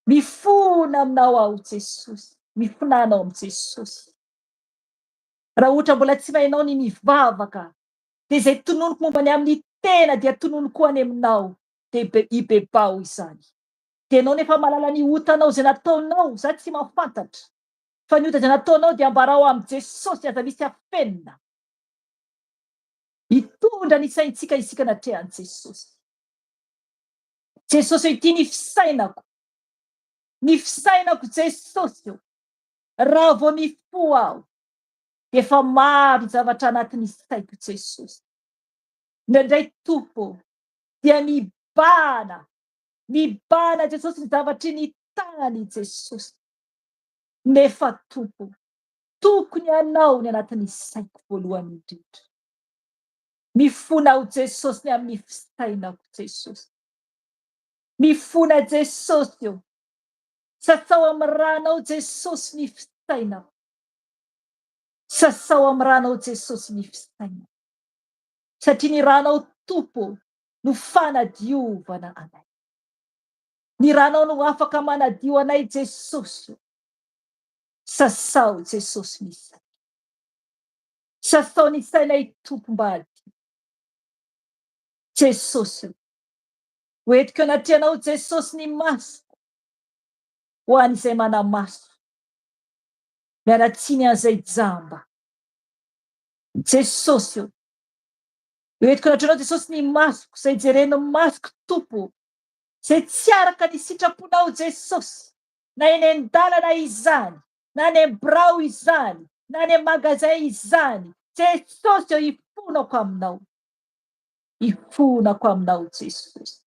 Mifona aminao aho Jesosy. Mifona anao amin'i Jesosy. Raha ohatra mbola tsy mahinao ny mivavaka dia izay tononiko momba ny amin'ny tena dia tononiko koa any aminao dia ibebaho izany. Dia ianao nefa mahalala ny otanao izay nataonao, za tsy mahafantatra. Fa ny ota izay nataonao dia ambarao amin'i Jesosy, aza misy afenina. Hitondra ny saintsika isika anatrehan'i Jesosy. Jesosy ô ity ny fisainako, ny fisainako Jesosy ô, raha vao mifoha aho dia efa maro ny zavatra anatin'ny saiko Jesosy. Indraindray Tompo ô dia mibahana, mibahana Jesosy ny zavatry ny tany Jesosy. Nefa Tompo ô, tokony Anao ny anatin'ny saiko voalohany indrindra. Mifona aho Jesosy ny amin'ny fisainako Jesosy. Mifona Jesosy ô. Sasao amin'ny ranao Jesosy ny fisainako. Sasao amin'ny ranao Jesosy ny fisainako. Satria ny ranao Tompo ô no fanadiovana anay. Ny ranao no afaka manadio anay Jesosy ô. Sasao Jesosy ny saiko. Sasao ny sainay Tompo mba hadio. Jesosy ô. Ho entiko anatrehanao Jesosy ny masoko ho an'izay manamaso. Miala tsiny an'izay jamba. Jesosy ô. Ho entiko anatrehanao Jesosy ny masoko, izay jeren'ny masoko Tompo ô. Izay tsy araka ny sitraponao Jesosy, na eny an-dalana izany, na any am birao izany, na any am magasin izany, Jesosy ô ifonako aminao, ifonako aminao Jesosy.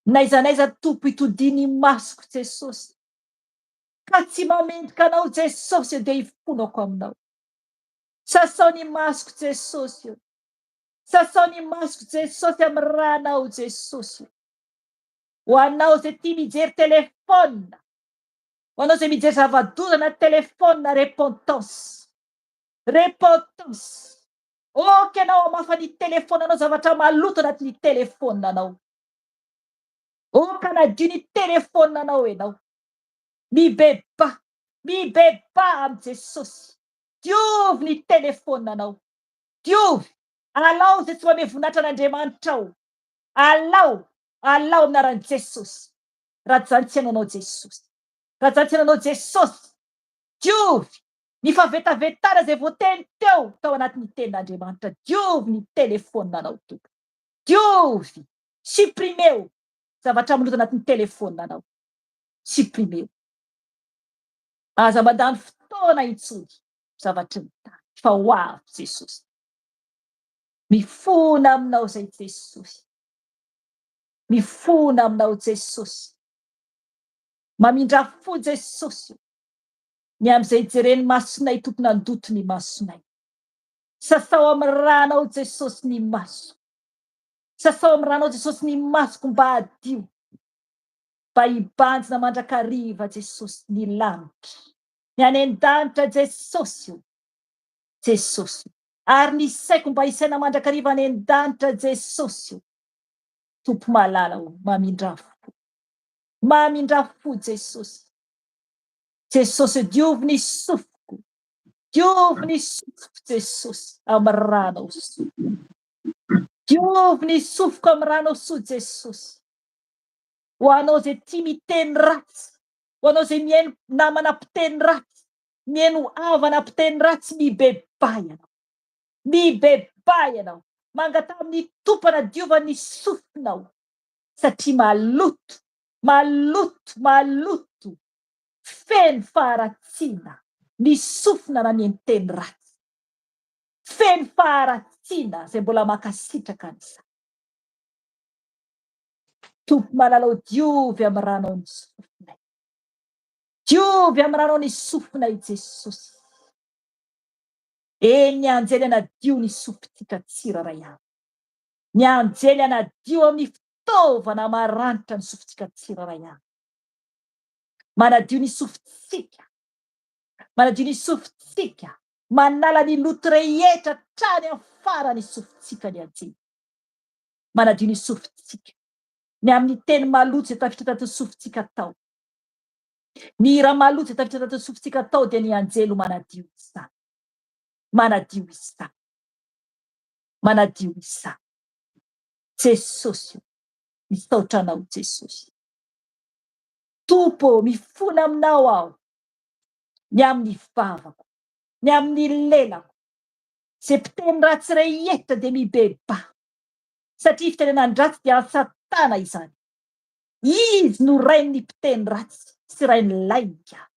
N'aiza n'aiza Tompo itodian'ny masoko Jesosy, ka tsy mamendrika anao Jesosy ô dia ifonako aminao. Sasao ny masoko Jesosy ô. Sasao ny masoko Jesosy amin'ny ranao Jesosy ô. Ho anao izay tia mijery telefaonina, ho anao izay mijery zava-doza anaty telefaonina, repentance. Repentance. Ok ianao hamafa ny telefaonanao zavatra maloto anatin'ny telefaoninanao. Ok hanadio ny telefaoninanao ianao. Mibebaha, mibebaha amin'i Jesosy. Diovy ny telefaoninanao. Diovy. Alao izay tsy manome voninahitra an'Andriamanitra ao. Alao, alao amin'ny anaran'i Jesosy. Raha tsy izany tsy haino anao Jesosy. Raha tsy izany tsy haino anao Jesosy. Diovy ny fahavetavetana izay voateny teo tao anatin'ny tenin'Andriamanitra. Diovy ny telefaoninanao tompoko. Diovy. Supprimeo zavatra maloto anatin'ny telefaoninanao. Supprimeo. Aza mandany fotoana intsony zavatry ny tany fa ho avy Jesosy. Mifona aminao izay Jesosy. Mifona aminao Jesosy. Mamindra fo Jesosy o. Ny amin'izay jeren'ny masonay Tompo nandoto ny masonay. Sasao amin'ny ranao Jesosy ny masoko. Sasao amin'ny ranao Jesosy ny masoko mba hadio. Mba hibanjina mandrakariva Jesosy ny lanitra. Ny any an-danitra Jesosy o. Jesosy o. Ary ny saiko mba hisaina mandrakariva any an-danitra Jesosy o. Tompo malala o, mamindrà fo. Mamindrà fo Jesosy. Jesosy o, diovy ny sofiko. Diovy ny sofiko Jesosy amin'ny ranao soa. Diovy ny sofiko amin'ny ranao soa Jesosy. Ho anao izay tia miteny ratsy, ho anao izay mihaino namana mpiteny ratsy, mihaino havana mpiteny ratsy, mibebaha ianao. Mibebaha ianao. Mangataha amin'ny Tompo hanadiovany ny sofinao satria maloto, maloto, maloto, feno faharatsiana ny sofina raha mihaino teny ratsy. Feno faharatsiana izay mbola mankasitraka an'izany. Tompo malala o diovy amin'ny ranao ny sofinay. Diovy amin'ny ranao ny sofinay Jesosy. Eny ny anjely anadio ny sofintsika tsirairay avy. Ny anjely anadio amin'ny fitaovana maranitra ny sofintsika tsirairay avy. Manadio ny sofintsika. Manadio ny sofintsika. Manala ny loto rehetra hatrany amin'ny farany sofintsika ny anjely. Manadio ny sofintsika. Ny amin'ny teny maloto izay tafiditra tanatin'ny sofintsika tao. Ny hira maloto izay tafiditra tanatin'ny sofintsika tao dia ny anjely manadio izany. Manadio izany. Manadio izany. Jesosy o, misaotra anao Jesosy. Tompo ô, mifona aminao aho ny amin'ny vavako, ny amin'ny lelako. Izay mpiteny ratsy rehetra dia mibebaha, satria fitenenan-dratsy dia an'i Satana izany. Izy no rain'ny mpiteny ratsy sy rain'ny lainga.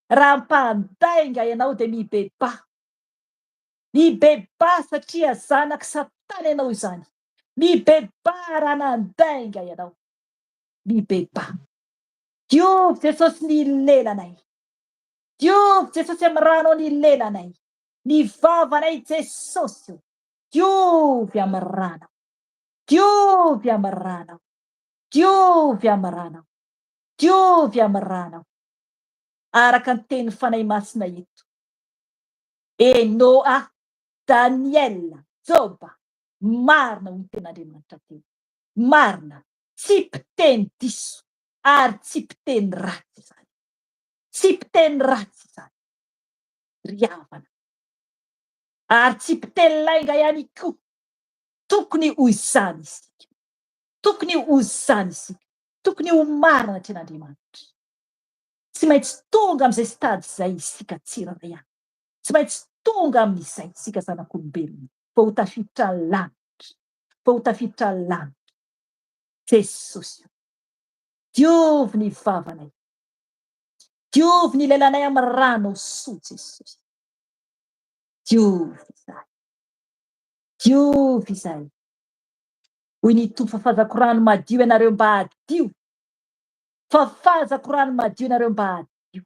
Raha mpandainga ianao dia mibebaha. Mibebaha satria zanak'i Satana ianao izany. Mibebaha raha nandainga ianao. Mibebaha. Diovy Jesosy ny lelanay. Diovy Jesosy amin'ny ranao ny lelanay. Ny vavanay Jesosy o. Diovy amin'ny ranao. Diovy amin'ny ranao. Diovy amin'ny ranao. Diovy amin'ny ranao. Araka ny tenin'ny Fanahy Masina eto. E Noa, Daniela, Joba, marina hoy ny tenin'Andriamanitra teo. Marina, tsy mpiteny diso ary tsy mpiteny ratsy izany. Tsy mpiteny ratsy izany. Ry havana. Ary tsy mpiteny lainga ihany koa. Tokony ho izany isika. Tokony ho izany isika. Tokony ho marina anatrehan'Andriamanitra. Tsy maintsy tonga amin'izay stade izay isika tsirairay avy. Tsy maintsy tonga amin'izay isika zanak'olombelona vao ho tafiditra lanitra. Vao ho tafiditra lanitra. Jesosy o. Diovy ny vavanay. Diovy ny lelanay amin'ny ranao soa Jesosy. Diovy izahay. Diovy izahay. Hoy ny Tompo, fafazako rano madio ianareo mba hadio. Fafazako rano madio ianareo mba hadio.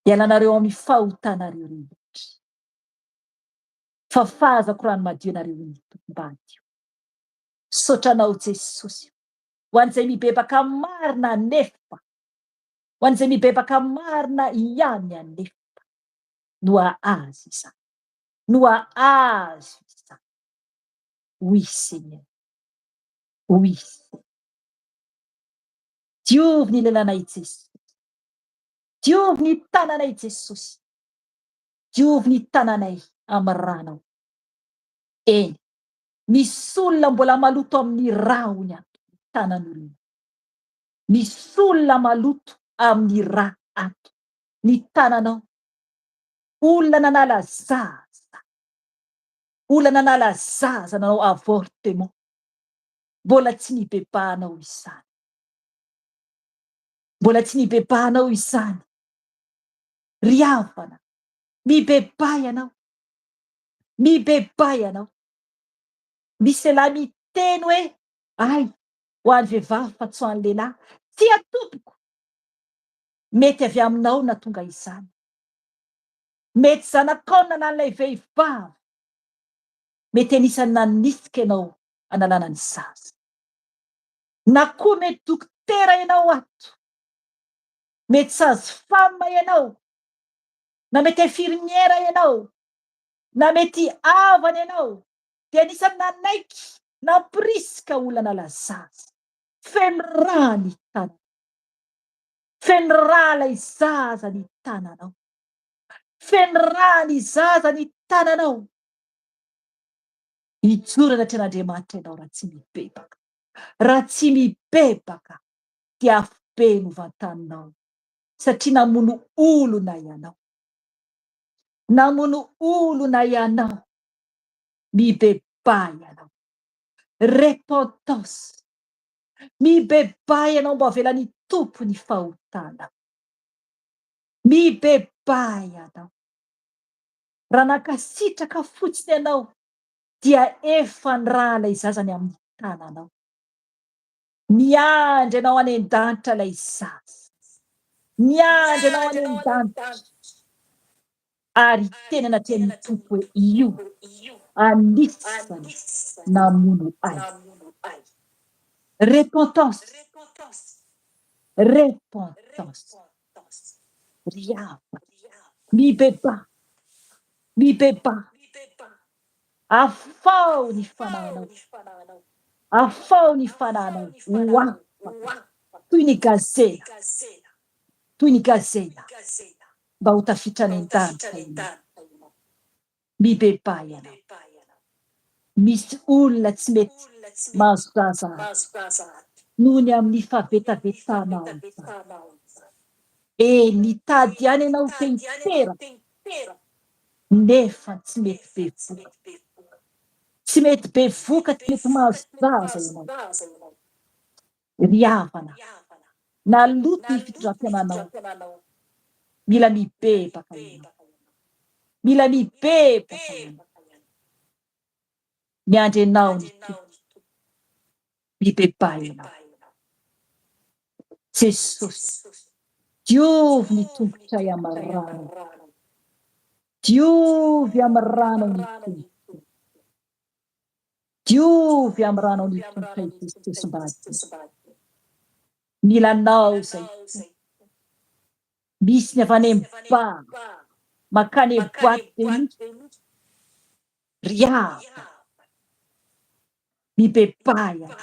Hialanareo amin'ny fahotanareo rehetra. Fafazako rano madio ianareo hoy ny Tompo mba hadio. Misaotra anao Jesosy. Ho an'izay mibebaka marina anefa, ho an'izay mibebaka marina ihany anefa no hahazo izany, no hahazo izany. Oui Seigneur, oui Seigneur. Diovy ny lelanay Jesosy, diovy ny tananay Jesosy, diovy ny tananay amin'ny ranao. Eny, misy olona mbola maloto amin'ny ra hono ato, ny tanan'olona. Misy olona maloto amin'ny ra ato, ny tananao. Olona nanala zaza, olona nanala zaza nanao avortement, mbola tsy nibebahanao izany. Mbola tsy nibebahanao izany. Ry havana, mibebaha ianao. Mibebaha ianao. Misy lehilahy miteny hoe, ay, ho an'ny vehivavy fa tsy ho an'ny lehilahy. Tsia tompoko! Mety avy aminao na tonga izany. Mety zanakao no nanan'ilay vehivavy. Mety anisan'ny nanisika ianao hanalana ny zaza. Na koa mety dokotera ianao ato. Mety sage femme ianao. Na mety infirmière ianao. Na mety havana ianao. Dia anisan'ny nanaiky nampirisika olona hanala zaza. Feno rà ny tananao. Feno rà ilay zaza ny tananao. Feno rà ny zaza ny tananao. Hijoro anatrehan'Andriamanitra ianao raha tsy mibebaka. Raha tsy mibebaka dia afobe no vantaninao satria namono olona ianao. Namono olona ianao. Mibebaha ianao. Repentance. Mibebaha ianao mba avelan'ny Tompo ny fahotanao. Mibebaha ianao. Raha nankasitraka fotsiny ianao dia efa niraha ilay zaza ny amin'ny tananao. Miandry anao any an-danitra ilay zaza. Miandry anao any an-danitra. Ary hiteny anatrehan'ny Tompo hoe io anisany namono ahy. Repentance. Repentance. Ry havana, mibebaha, mibebaha. Afaho ny fanahinao, afaho ny fanahinao ho afaka toy ny gazela, toy ny gazela mba ho tafitra any an-danitra ianao. Mibebaha ianao. Misy olona tsy mety mahazo zaza ato noho ny amin'ny fahavetavetanao izany. Eny, nitady ihany ianao te hiteraka, nefa tsy mety bevoka. Tsy mety bevoka, tsy mety mahazo zaza ianao. Ry havana, naloto ny fitondram-piainanao. Mila mibebaka ianao. Mila mibebaka ianao. Miandry anao ny Tompo. Mibebaha ianao. Jesosy, diovy ny tongotray amin'ny rano. Diovy amin'ny rano ny tongotray. Diovy amin'ny ranao ny tongotray Jesosy mba hadio. Mila anao izay Tompo. Misy ny avy any amin'ny bar, mankany amin'ny boite de nuit. Ry havana, mibebaha ianao.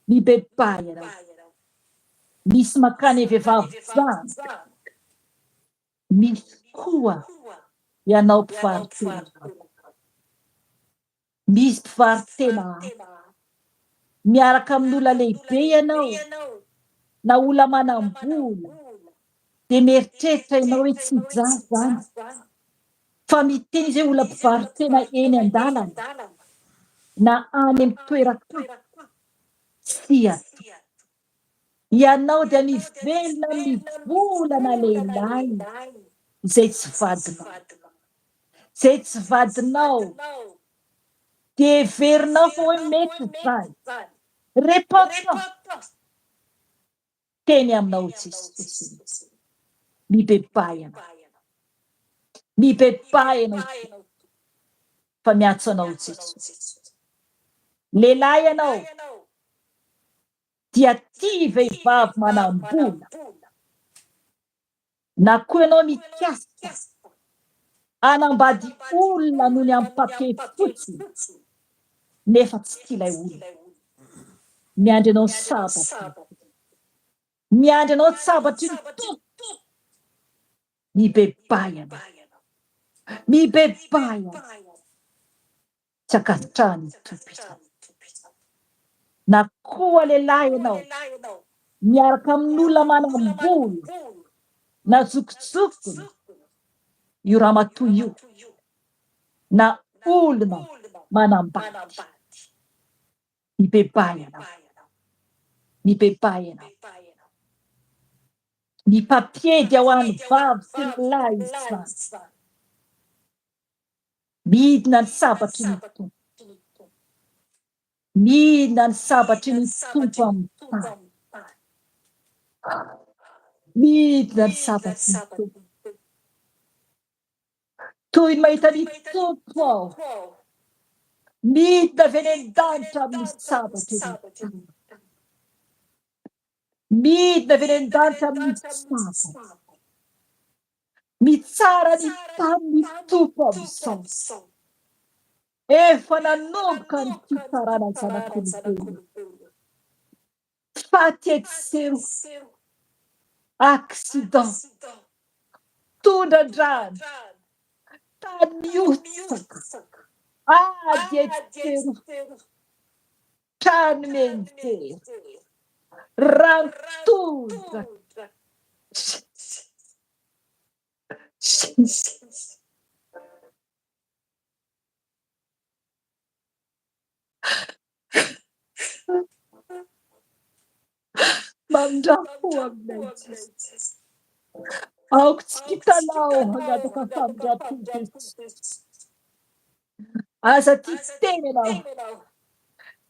Mibebaha ianao. Misy mankany amin'ny vehivavy janga. Misy koa ianao mpivaro-tena hafa. Misy mpivaro-tena hafa. Miaraka amin'olona lehibe ianao na olona manam-bola dia mieritreritra ianao hoe tsy hijaly izany fa miteny izy hoe olona mpivaro-tena eny an-dalana na any amin'ny toeran-kafa. Tsia tompoko. Ianao dia mivelona amin'ny volana lehilahy izay tsy vadinao. Izay tsy vadinao. Dia heverinao fa hoe mety izany. Repentance. Teny aminao Jesosy. Mibebaha ianao. Mibebaha ianao fa miantso anao Jesosy. Lehilahy ianao. Dia tia vehivavy manam-bola. Na koa ianao mikasa hanambady olona noho ny amin'ny papier fotsiny nefa tsy tia ilay olona. Miandry anao ny sabatry ny Tompo. Miandry anao ny sabatry ny Tompo. Mibebaha ianao. Mibebaha ianao. Tsy ankasitrahan'ny Tompo izany. Na koa lehilahy ianao miaraka amin'olona manam-bola na zokizokiny io ramatoa io na olona manambady. Mibebaha ianao. Mibebaha ianao. Ny papier dia ho an'ny vavy sy ny lahy izany. Midina ny sabatry ny Tompo. Midina ny sabatry ny Tompo amin'ny tany. Midina ny sabatry ny Tompo. Toy ny mahita ny Tompo aho. Midina avy any an-danitra amin'ny sabatry ny tany. Midina avy any an-danitra amin'ny sabatra. Mitsara ny tany ny Tompo amin'izao. Efa nanomboka ny fitsarana ny zanak'olombelona. Faty etsy sy eroa, accident, tondra-drano, tany mihotsaka, ady etsy sy eroa, trano mianjera, rano tondraka. Mamindrà-fo aminay Jesosy. Aoka tsy kitalaho hangataka famindram-po Jesosy. Aza tia tena ianao.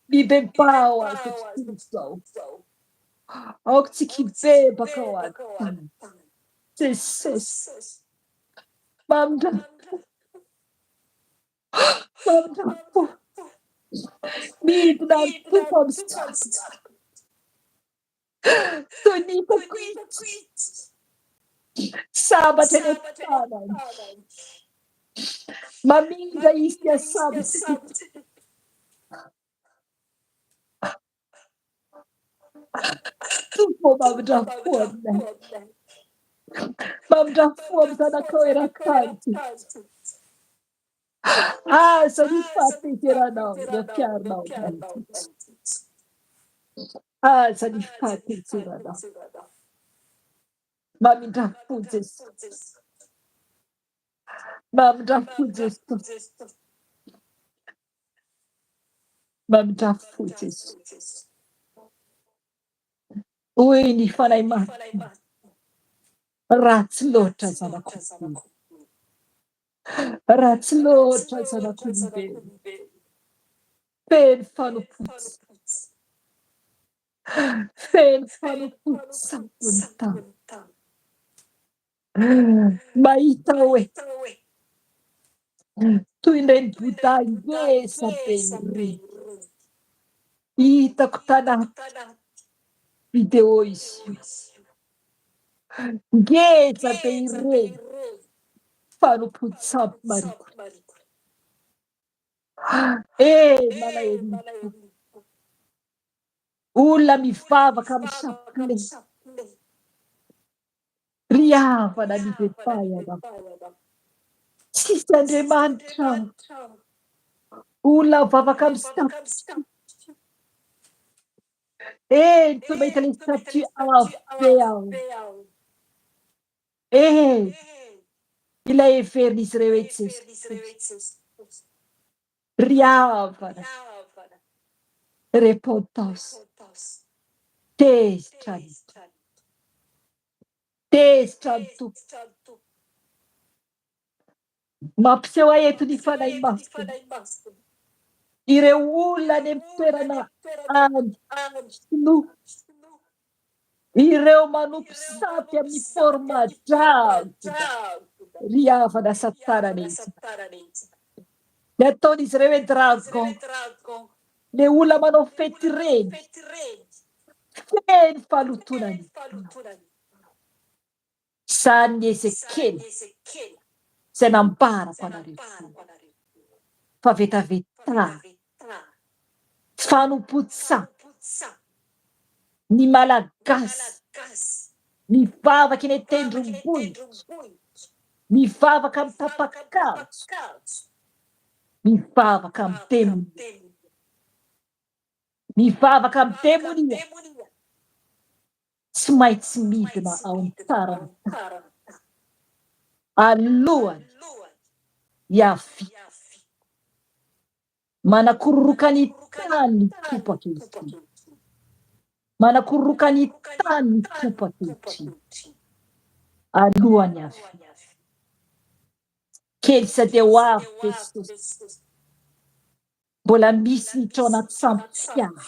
Mibebaha ho azy tontolo izao. Aoka tsy hibebaka ho azy tany. Jesosy. Mamindrà-fo. Mamindrà-fo. Midina ny Tompo amin'ny sakana. Toy ny hitako izy. Sabatra eny an-tanany. Mamindra izy dia sabatra. Tompo ô, mamindrà fo aminay. Mamindrà fo amin'ny zanakao eran-tany Jesosy. Aza ny fahatezeranao ny ampiharinao aminay Jesosy. Aza ny fahatezeranao. Mamindrà fo Jesosy. Mamindrà fo Jesosy. Mamindrà fo Jesosy. Hoy ny Fanahy Masina, Ratsy loatra zanak'olombelona. Ratsy loatra zanak'olombelona. Feno fanompoan-tsampy. Feno fanompoan-tsampy ny tany. Mahita hoe toy ireny Bouddha ngeza be ireny. Hitako tanaty vidéo izy io. Ngeza be ireny fanompoan-tsampy marikoriko. Eh, malahelo ny foko. Olona mivavaka amin'ny chapelet. Ry havana mibebaha ianao. Tsisy Andriamanitra aho. Olona mivavaka amin'ny statue. Eny, toa mahita ilay statue avo be aho. Eny, ilay heverin'izy ireo hoe Jesosy. Ry havana, repentance, tezitra ny Tompo. Tezitra ny Tompo. Mampiseho ahy eto ny Fanahy Masina. Ireo olona any amin'ny toerana any Sinoa, ireo manompo sampy amin'ny forme dragona, ry havana Satana anie izany. Ny ataon'izy ireo hoe dragon, le olona manao fety ireny, Feno fahalotoana ny tany. Izany ny Ezekiela izay nambarako anareo teo fa vetaveta, fanompoan-tsampy, ny Malagasy mivavaka eny an-tendrombohitra, mivavaka amin'ny tapa-kazo, mivavaka amin'ny demonia. Mivavaka amin'ny demonia. Tsy maintsy midina ao amin'ny taran'ny tany. Alohany hiaviako. Manakororoka ny tany ny Tompo ankehitriny. Manakororoka ny tany ny Tompo ankehitriny. Alohan'ny hiaviako. Kely sa dia ho avy Jesosy. Mbola misy ny trao anaty sambo fiara.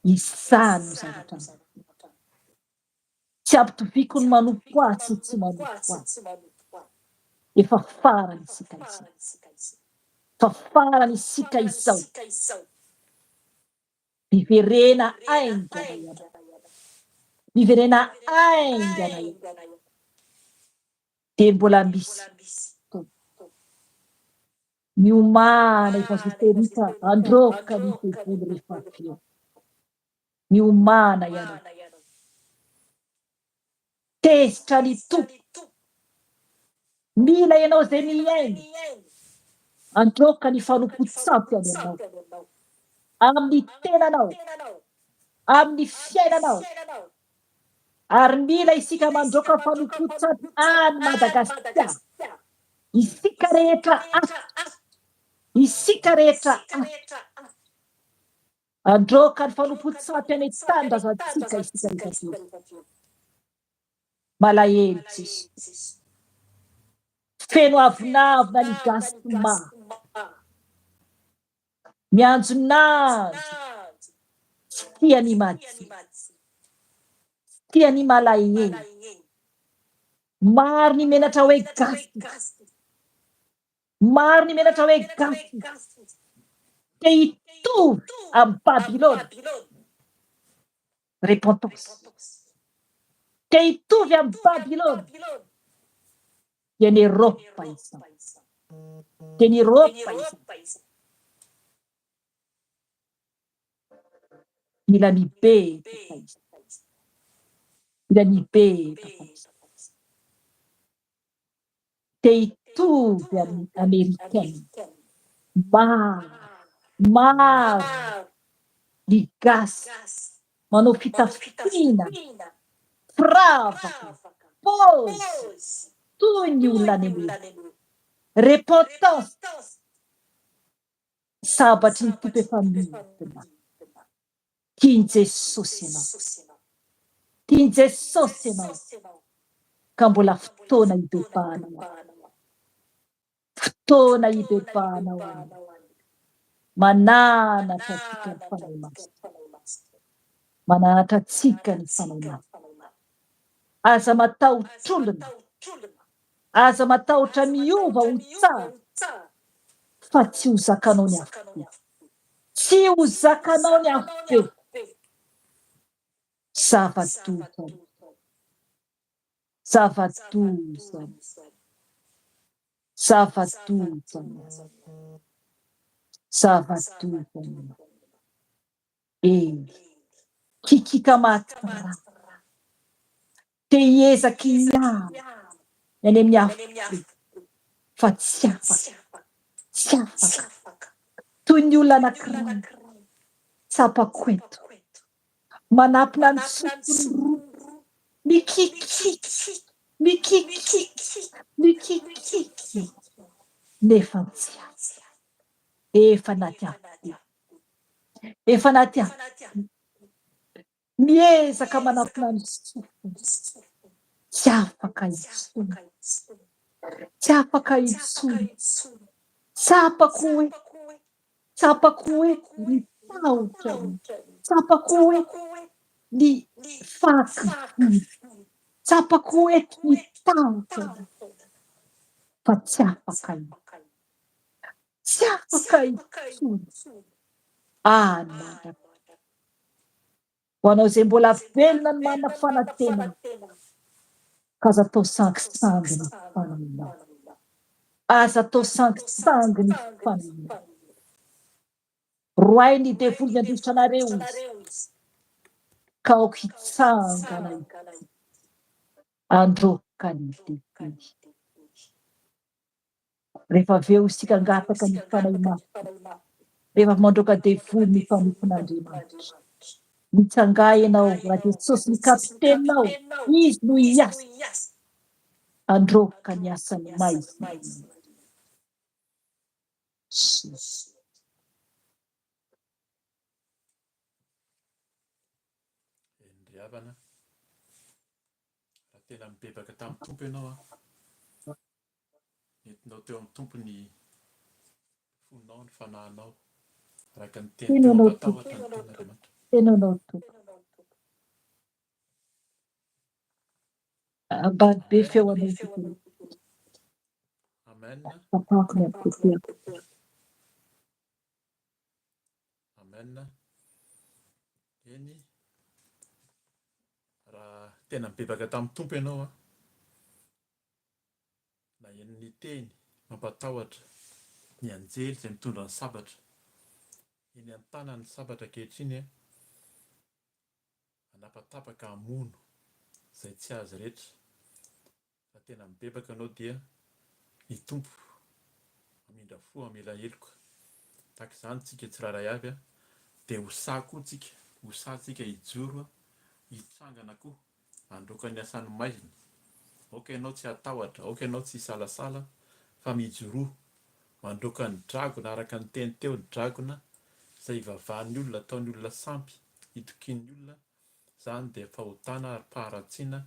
Izany no zavatra mampalahelo. Tsy ampitoviako ny manompo ahy sy ny tsy manompo ahy. Efa farany isika izao. Efa farany isika izao. Miverena haingana ianao. Miverena haingana ianao. Dia mbola misy fotoana. Miomàna evanzoterika handroaka ny devoly rehefa avy eo. Miomàna ianao. Tezitra ny Tompo. Mila ianao izay mihaino. Handroaka ny fanompoan-tsampy any aminao. Amin'ny tenanao. Amin'ny fiainanao. Ary mila isika mandroaka fanompoan-tsampy any Madagasikara. Isika rehetra ato. Isika rehetra ato. Handroaka ny fanompoan-tsampy any an-tanindrazantsika isika rehefa avy eo. Malahelo Jesosy. Feno avonavona ny gasy maro. Mianjonanjona. Tsy tia ny madio. Tsy tia ny malahelo. Maro ny menatra hoe gasy. Maro ny menatra hoe gasy. Te hitovy amin'i Babylona. Repentance. Te hitovy amin'i Babylona. Dia ny Eropa izao. Dia ny Eropa izao. Mila mibebaka isika. Mila mibebaka isika. Te hitovy amin'ny Amerikana. Maro, maro ny gasy manao fitafiana, firavaka, paozy toy ny olona any Amerika. Repentance. Sabatry ny Tompo efa midina. Tian'i Jesosy ianao. Tian'i Jesosy ianao. Ka mbola fotoana hibebahanao aminy. Fotoana hibebahanao aminy. Mananatra antsika ny Fanahy Masina. Mananatra antsika ny Fanahy Masina. Aza matahotr'olona. Aza matahotra miova ho tsara fa tsy ho zakanao ny afobe. Tsy ho zakanao ny afobe. Zava-doza. Zava-doza. Zava-doza. Zava-doza. Eny. Kikiaka maty rà. Te hiezaka hiala ny any amin'ny afobe fa tsy afaka, tsy afaka. Toy ny olona anankiray tsapako eto, manapina ny sofiny roa, mikikiky, mikikiky, mikikiky, nefa tsy afaka. Efa anaty afobe. Efa anaty afobe. Miezaka manampina ny sofiny. Tsy afaka intsony. Tsy afaka intsony. Tsapako hoe, tsapako hoe ny tahotra, tsapako hoe ny fahakiviana, tsapako hoe ny tahotra fa tsy afaka intsony. Tsy afaka intsony. Any mandrakizay. Ho anao izay mbola velona ny manana fanantenana, ka aza atao sangisangy ny fanahinao. Aza atao sangisangy ny fanahinao. Roahy ny devoly nandositra anareo izy, ka aoka hitsangana ity handroaka ny devoly. Rehefa avy eo isika hangataka ny Fanahy Masina, rehefa avy mandroaka devoly ny mpanompon'Andriamanitra. Mitsangà ianao, raha Jesosy ny kapiteninao, Izy no hiasa handroaka ny asan'ny maizina. Jesosy. Eny ry havana, raha tena mibebaka tamin'ny Tompo ianao an, nentinao teo amin'ny Tompo ny fonao, ny fanahinao, araka ny teny Tena teo anao Tompo. ampatahotra ny tenin'Andriamanitra. Tena anao Tompo. Ambany be Amen. feo anao Tompo. Amen. Tapahako ny ampoteako. Amen. Eny, raha tena mibebaka tamin'ny Tompo ianao an, naheno ny teny mampatahotra ny anjely izay mitondra ny sabatra, eny an-tanany ny sabatra ankehitriny an, hanapatapaka hamono izay tsy azy rehetra. Raha tena mibebaka anao dia ny Tompo hamindra fo hamela heloka. Tahaka izany tsika tsirairay avy dia ho sahy koa tsika, ho sahy tsika hijoro hitsangana koa handroaka ny asan'ny maizina. Aoka ianao tsy hatahotra, aoka ianao tsy hisalasala fa mijoroa mandroaka ny dragona araka ny teny teo, ny dragona izay ivavahan'ny olona, ataon'ny olona sampy, itokian'ny olona. Izany dia fahotana ary faharatsiana,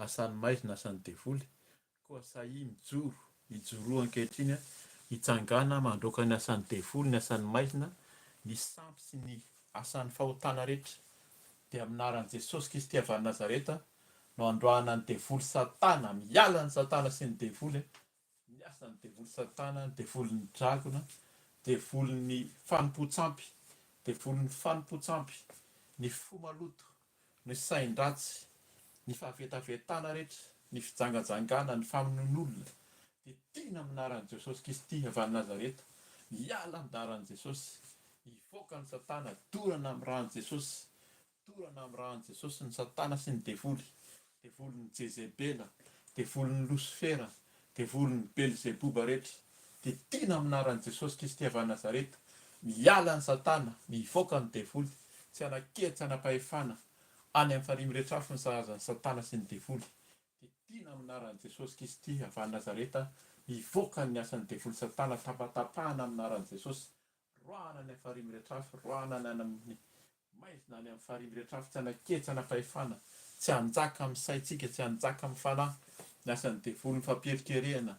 asan'ny maizina, asan'ny devoly. Koa sahia mijoro, mijoroa ankehitriny, mitsangàna mandroaka ny asan'ny devoly, ny asan'ny maizina, ny sampy sy ny asan'ny fahotana rehetra. Dia amin'ny anaran'i Jesosy Kristy avy any Nazareta no androahana ny devoly satana, miala ny satana sy ny devoly. Ny asan'ny devoly satana, ny devolin'ny dragona, devolin'ny fanompoan-tsampy, devolin'ny fanompoan-tsampy, ny fo maloto, ny sain-dratsy, ny fahavetavetana rehetra, ny fijangajangana, ny famonoan'olona, dia tiana amin'ny anaran'i Jesosy Kristy avy any Nazareta, miala amin'ny anaran'i Jesosy, hivoaka ny satana, dorana amin'ny ran'i Jesosy, Dorana amin'ny ràn'i Jesosy ny satana sy ny devoly, devolin'i Jezebela, devolin'i Losifera, devolin'i Belzeboba rehetra, dia tiana amin'ny anaran'i Jesosy Kristy avy any Nazareta, miala ny satana, mivoaka ny devoly, tsy hanan-kery tsy hanam-pahefana any amin'ny farihy miretrafo ny sahaza ny satana sy ny devoly, dia tiana amin'ny anaran'i Jesosy Kristy avy any Nazareta, mivoaka ny asan'ny devoly satana, tapatapahana amin'ny anaran'i Jesosy, Roahana any amin'ny farihy miretrafo, roahana any amin'ny maizina any amin'ny farihy miretrafo, tsy hanan-kery, tsy hanam-pahefana, tsy hanjaka amin'ny saintsika, tsy hanjaka amin'ny fanahy, ny asan'ny devoly, ny fampierikerehana,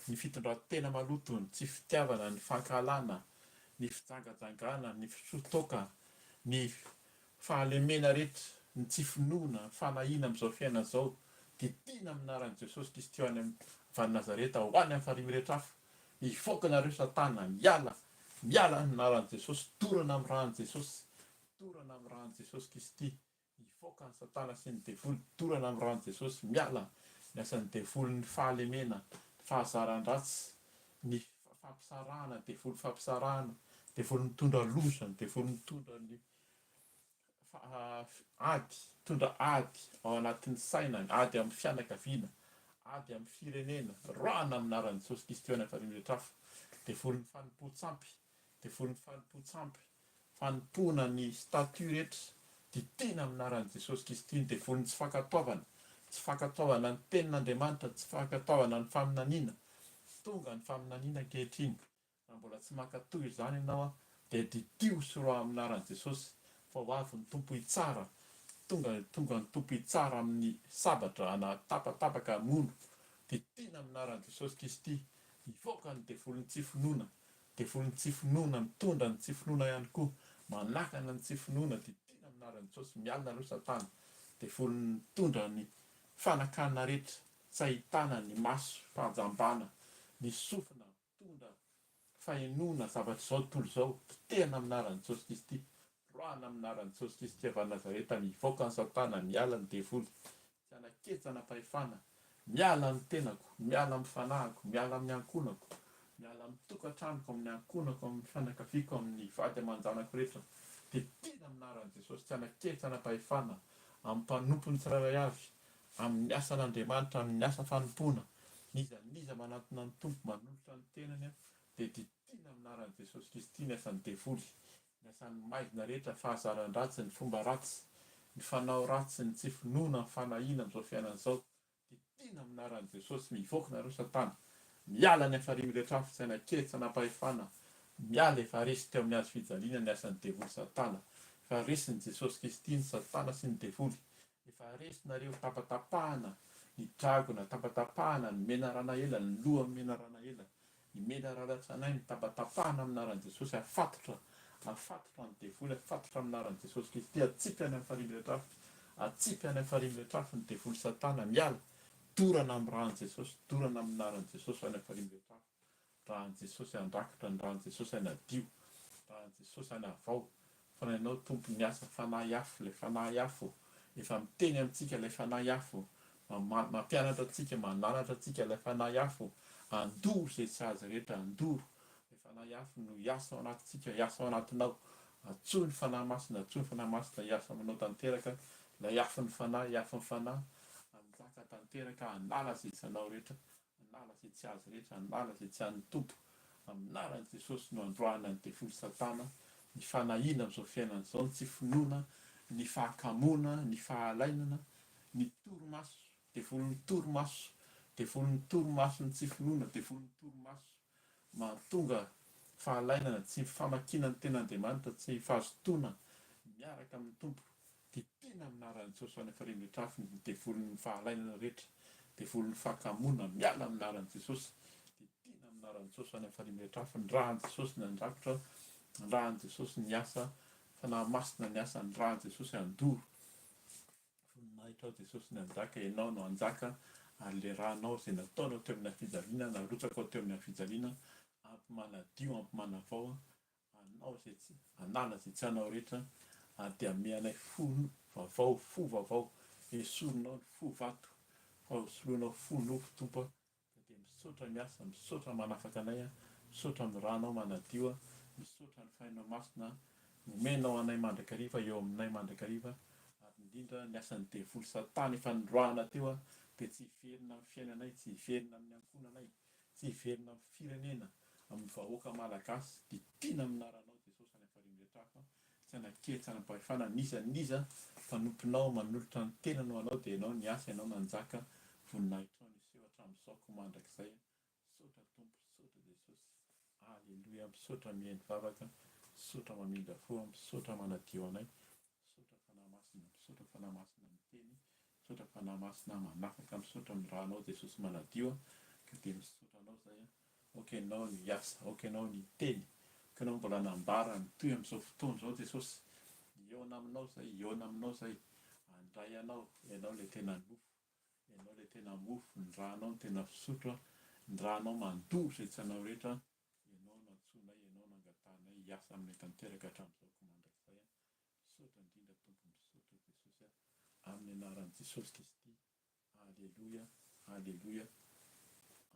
ny fitondran-tena maloto, ny tsy fitiavana, ny fankahalana, ny fijangajangana, ny fisotroan-toaka, ny fahalemena rehetra, ny tsy finoana, ny fanahiana amin'izao fiainana izao, didiana amin'ny anaran'i Jesosy Kristy ho any amin'ny avy any Nazareta, ho any amin'ny farihy miretrafo. Mivoaka nareo satana, miala, miala amin'ny anaran'i Jesosy, dorana amin'ny ran'i Jesosy, dorana amin'ny ran'i Jesosy Kristy, mivoaka ny satana sy ny devoly, dorana amin'ny ran'i Jesosy, miala ny asan'ny devoly, ny fahalemena, ny fahazaran-dratsy, ny fampisarahana, devoly fampisarahana, devoly mitondra loza, ny devoly mitondra ny ady, mitondra ady ao anatin'ny saina, ady amin'ny fianakaviana, ady amin'ny firenena, roahina amin'ny anaran'i Jesosy Kristy eo anatrehan'Andriamanitra hafa, devolin'ny fanompoan-tsampy, devolin'ny fanompoan-tsampy, fanompoana ny statue rehetra, didiana amin'ny anaran'i Jesosy Kristy ny devolin'ny tsy fankatoavana, tsy fankatoavana ny tenin'Andriamanitra, tsy fankatoavana ny faminaniana, tonga ny faminaniana ankehitriny, Raha mbola tsy mankatò izany ianao dia didio sy roaho amin'ny anaran'i Jesosy fa ho avy ny Tompo hitsara, tonga tonga ny Tompo hitsara amin'ny sabatra hanatapatapaka hamono, didiana amin'ny anaran'i Jesosy Kristy, hivoaka ny devolin'ny tsy finoana, devolin'ny tsy finoana mitondra ny tsy finoana ihany koa, manakana ny tsy finoana, didiana amin'ny anaran'i Jesosy, miala nareo satana, devolin'ny mitondra ny fanakana rehetra, tsy ahitana ny maso, fahajambana, ny sofina, Mitondra fahenoana zavatr'izao tontolo izao, potehina amin'ny anaran'i Jesosy Kristy. Roahina amin'ny anaran'i Jesosy Kristy avy any Nazareta, mivoaka ny satana, miala ny devoly, tsy hanaketsana fahefana, miala amin'ny tenako, miala amin'ny fanahiko, miala amin'ny ankohonako, miala amin'ny tokantranoko, amin'ny ankohonako, amin'ny fianakaviako, amin'ny vady aman-janako rehetra, dia tiana amin'ny anaran'i Jesosy, tsy hanaketsana fahefana amin'ny mpanompony tsirairay avy, amin'ny asan'Andriamanitra, amin'ny asa fanompoana, n'iza n'iza manantona ny Tompo, manolotra ny tenany, dia didiana amin'ny anaran'i Jesosy Kristy ny asan'ny devoly, Ny asan'ny maizina rehetra, fahazaran-dratsy, ny fomba ratsy, ny fanao ratsy, ny tsy finoana, ny fanahiana amin'izao fiainana izao, dia tiana amin'ny anaran'i Jesosy, mivoaka nareo satana, miala ny hafarian'ny rehetra afo, tsy hanan-kery, tsy hanam-pahefana, miala efa resy teo amin'ny hazo fijaliana ny asan'ny devoly satana, efa resin'i Jesosy Kristy ny satana sy ny devoly, efa resinareo tapatapahana ny dragona, tapatapahana ny menarana ela, ny lohan'ny menarana ela, Ny menarana tranainy tapatapahana amin'ny anaran'i Jesosy afatotra afatotra ny devoly afatotra amin'ny anaran'i Jesosy Kristy atsipy any amin'ny farihy miretrafo atsipy any amin'ny farihy miretrafo ny devoly satana miala dorana amin'ny ràn'i Jesosy dorana amin'ny anaran'i Jesosy any amin'ny farihy miretrafo ràn'i Jesosy handrakotra ny ràn'i Jesosy hanadio ràn'i Jesosy hanavao Fanahinao Tompo miasa fanahy afo ilay fanahy afo efa miteny amintsika ilay fanahy afo mampianatra antsika mananatra antsika ilay fanahy afo andoro izay tsy azy rehetra andoro ilay fanahy afo no hiasa ao anatintsika hiasa ao anatinao antsoy ny fanahy masina antsoy ny fanahy masina hiasa aminao tanteraka ilay afon'ny fanahy afon'ny fanahy hanjaka tanteraka hanala izay tsy anao rehetra Hanala izay tsy azy rehetra, hanala izay tsy an'ny Tompo. Amin'ny anaran'i Jesosy no androahana ny devoly satana, ny fanahiana amin'izao fiainana izao, ny tsy finoana, ny fahakamoana, ny fahalainana, ny torimaso, devolin'ny torimaso, devolin'ny torimason'ny tsy finoana, devolin'ny torimaso mahatonga fahalainana, tsy famakiana ny ten'Andriamanitra, tsy fahazotoana miaraka amin'ny Tompo. Dia tena amin'ny anaran'i Jesosy any Farihy-Mitrafo ny devolin'ny fahalainana rehetra, devolin'ny fahakamoana, miala amin'ny anaran'i Jesosy. Dia tena amin'ny anaran'i Jesosy any Farihy-Mitrafo ny ràn'i Jesosy nandrakotra, ny ràn'i Jesosy niasa, Fanahy Masina niasa, ny ràn'i Jesosy handoro. Voninahitra ao Jesosy ny hanjaka, Ianao no hanjaka, ary ilay rànao izay nataonao teo amin'ny hafijaliana, narotsakao teo amin'ny hafijaliana, ampy manadio, ampy manavao, Anao izay tsy, hanala izay tsy anao rehetra, ary dia hanome anay fo vaovao, fo vaovao, esorinao ny fo vato, fa ho soloinao fo nofo, Tompo a, ka dia misaotra miasa, misaotra manafaka anay a, misaotra amin'ny rànao manadio a, misaotra ny Fahinao Masina nomenao anay mandrakariva, eo aminay mandrakariva, ary indrindra ny asan'ny devoly satana efa noroahana teo a, dia tsy hiverina amin'ny fiainanay, tsy hiverina amin'ny ankohonanay, Tsy hiverina amin'ny firenena, amin'ny vahoaka malagasy dia tiana amin'ny anaranao Jesosy any am-parihy rehetra hafa, tsy hanakely, tsy hanam-pahefana n'iza n'iza mpanomponao manolotra ny tenany ho anao dia ianao niasa, ianao nanjaka, voninahitrao niseho hatramin'izao ko mandrakizay, misaotra Tompo, misaotra Jesosy, Aleloia, misaotra mihaino vavaka, misaotra mamindra fo, misaotra manadio anay, Misaotra Fanahy Masina, misaotra Fanahy Masina miteny, misaotra Fanahy Masina manafaka, misaotra amin'ny ranao Jesosy manadio a, ka dia misaotra anao zay a, aoka ianao no hiasa, aoka ianao no hiteny, aoka ianao mbola hanambara mitohy amin'izao fotoana izao Jesosy, hihaona aminao zay, hihaona aminao zay, handray anao, ianao ilay tena nofo, ianao ilay tena mofo, ny ranao no tena fisotro a, ny ranao mandoro izay tsy anao rehetra, ianao no antsoinay, ianao no angatahanay hiasa aminay tanteraka hatramin'izao ko mandrakizay a. Misaotra indrindra Tompo misaotra Jesosy a amin'ny anaran'i Jesosy Kristy Aleloia Aleloia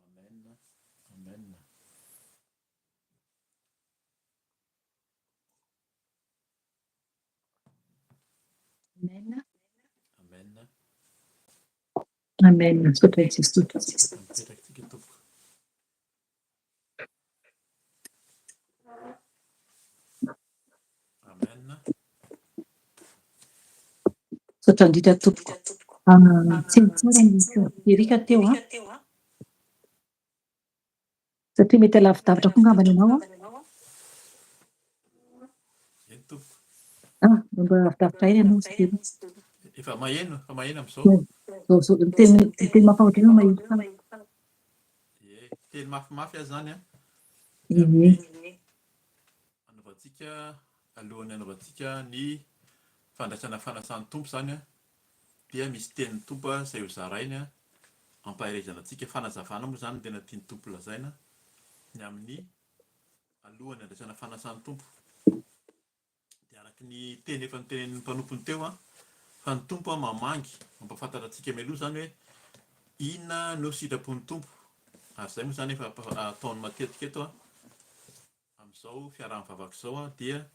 Amen Amen. Amen. Amen. Amen. Misaotra Jesosy. Mipetraka tsika tompoko. Amen. Misaotra indrindra tompoko. Tsy heno tsara ny feon'i Erika teo an. Satria mety alavidavitra koa angambany ianao an. Eny tompoko. Ah, mba lavidavitra eny ianao sy Erika. Efa maheno, efa maheno amin'izao. Zao, zao, miteny, miteny mampahotra ianao maheno tsara. Ie, teny mafimafy aza izany an. Ie. Anaovantsika, alohan'ny anaovantsika ny fandraisana fanasan'ny Tompo izany an, dia misy tenin'ny Tompo izay ho zarainy hampaherezana antsika. Fanazavana moa izany no tena tian'ny Tompo lazaina ny amin'ny alohan'ny handraisana fanasan'ny Tompo. Dia araka. Araka ny teny efa notenenin'ny mpanompony teo fa ny Tompo mamangy, mampahafantatra antsika mialoha izany hoe inona no sitrapon'ny Tompo. Ary izay moa izany efa ataony matetika eto amin'izao fiaraha-mivavaka izao dia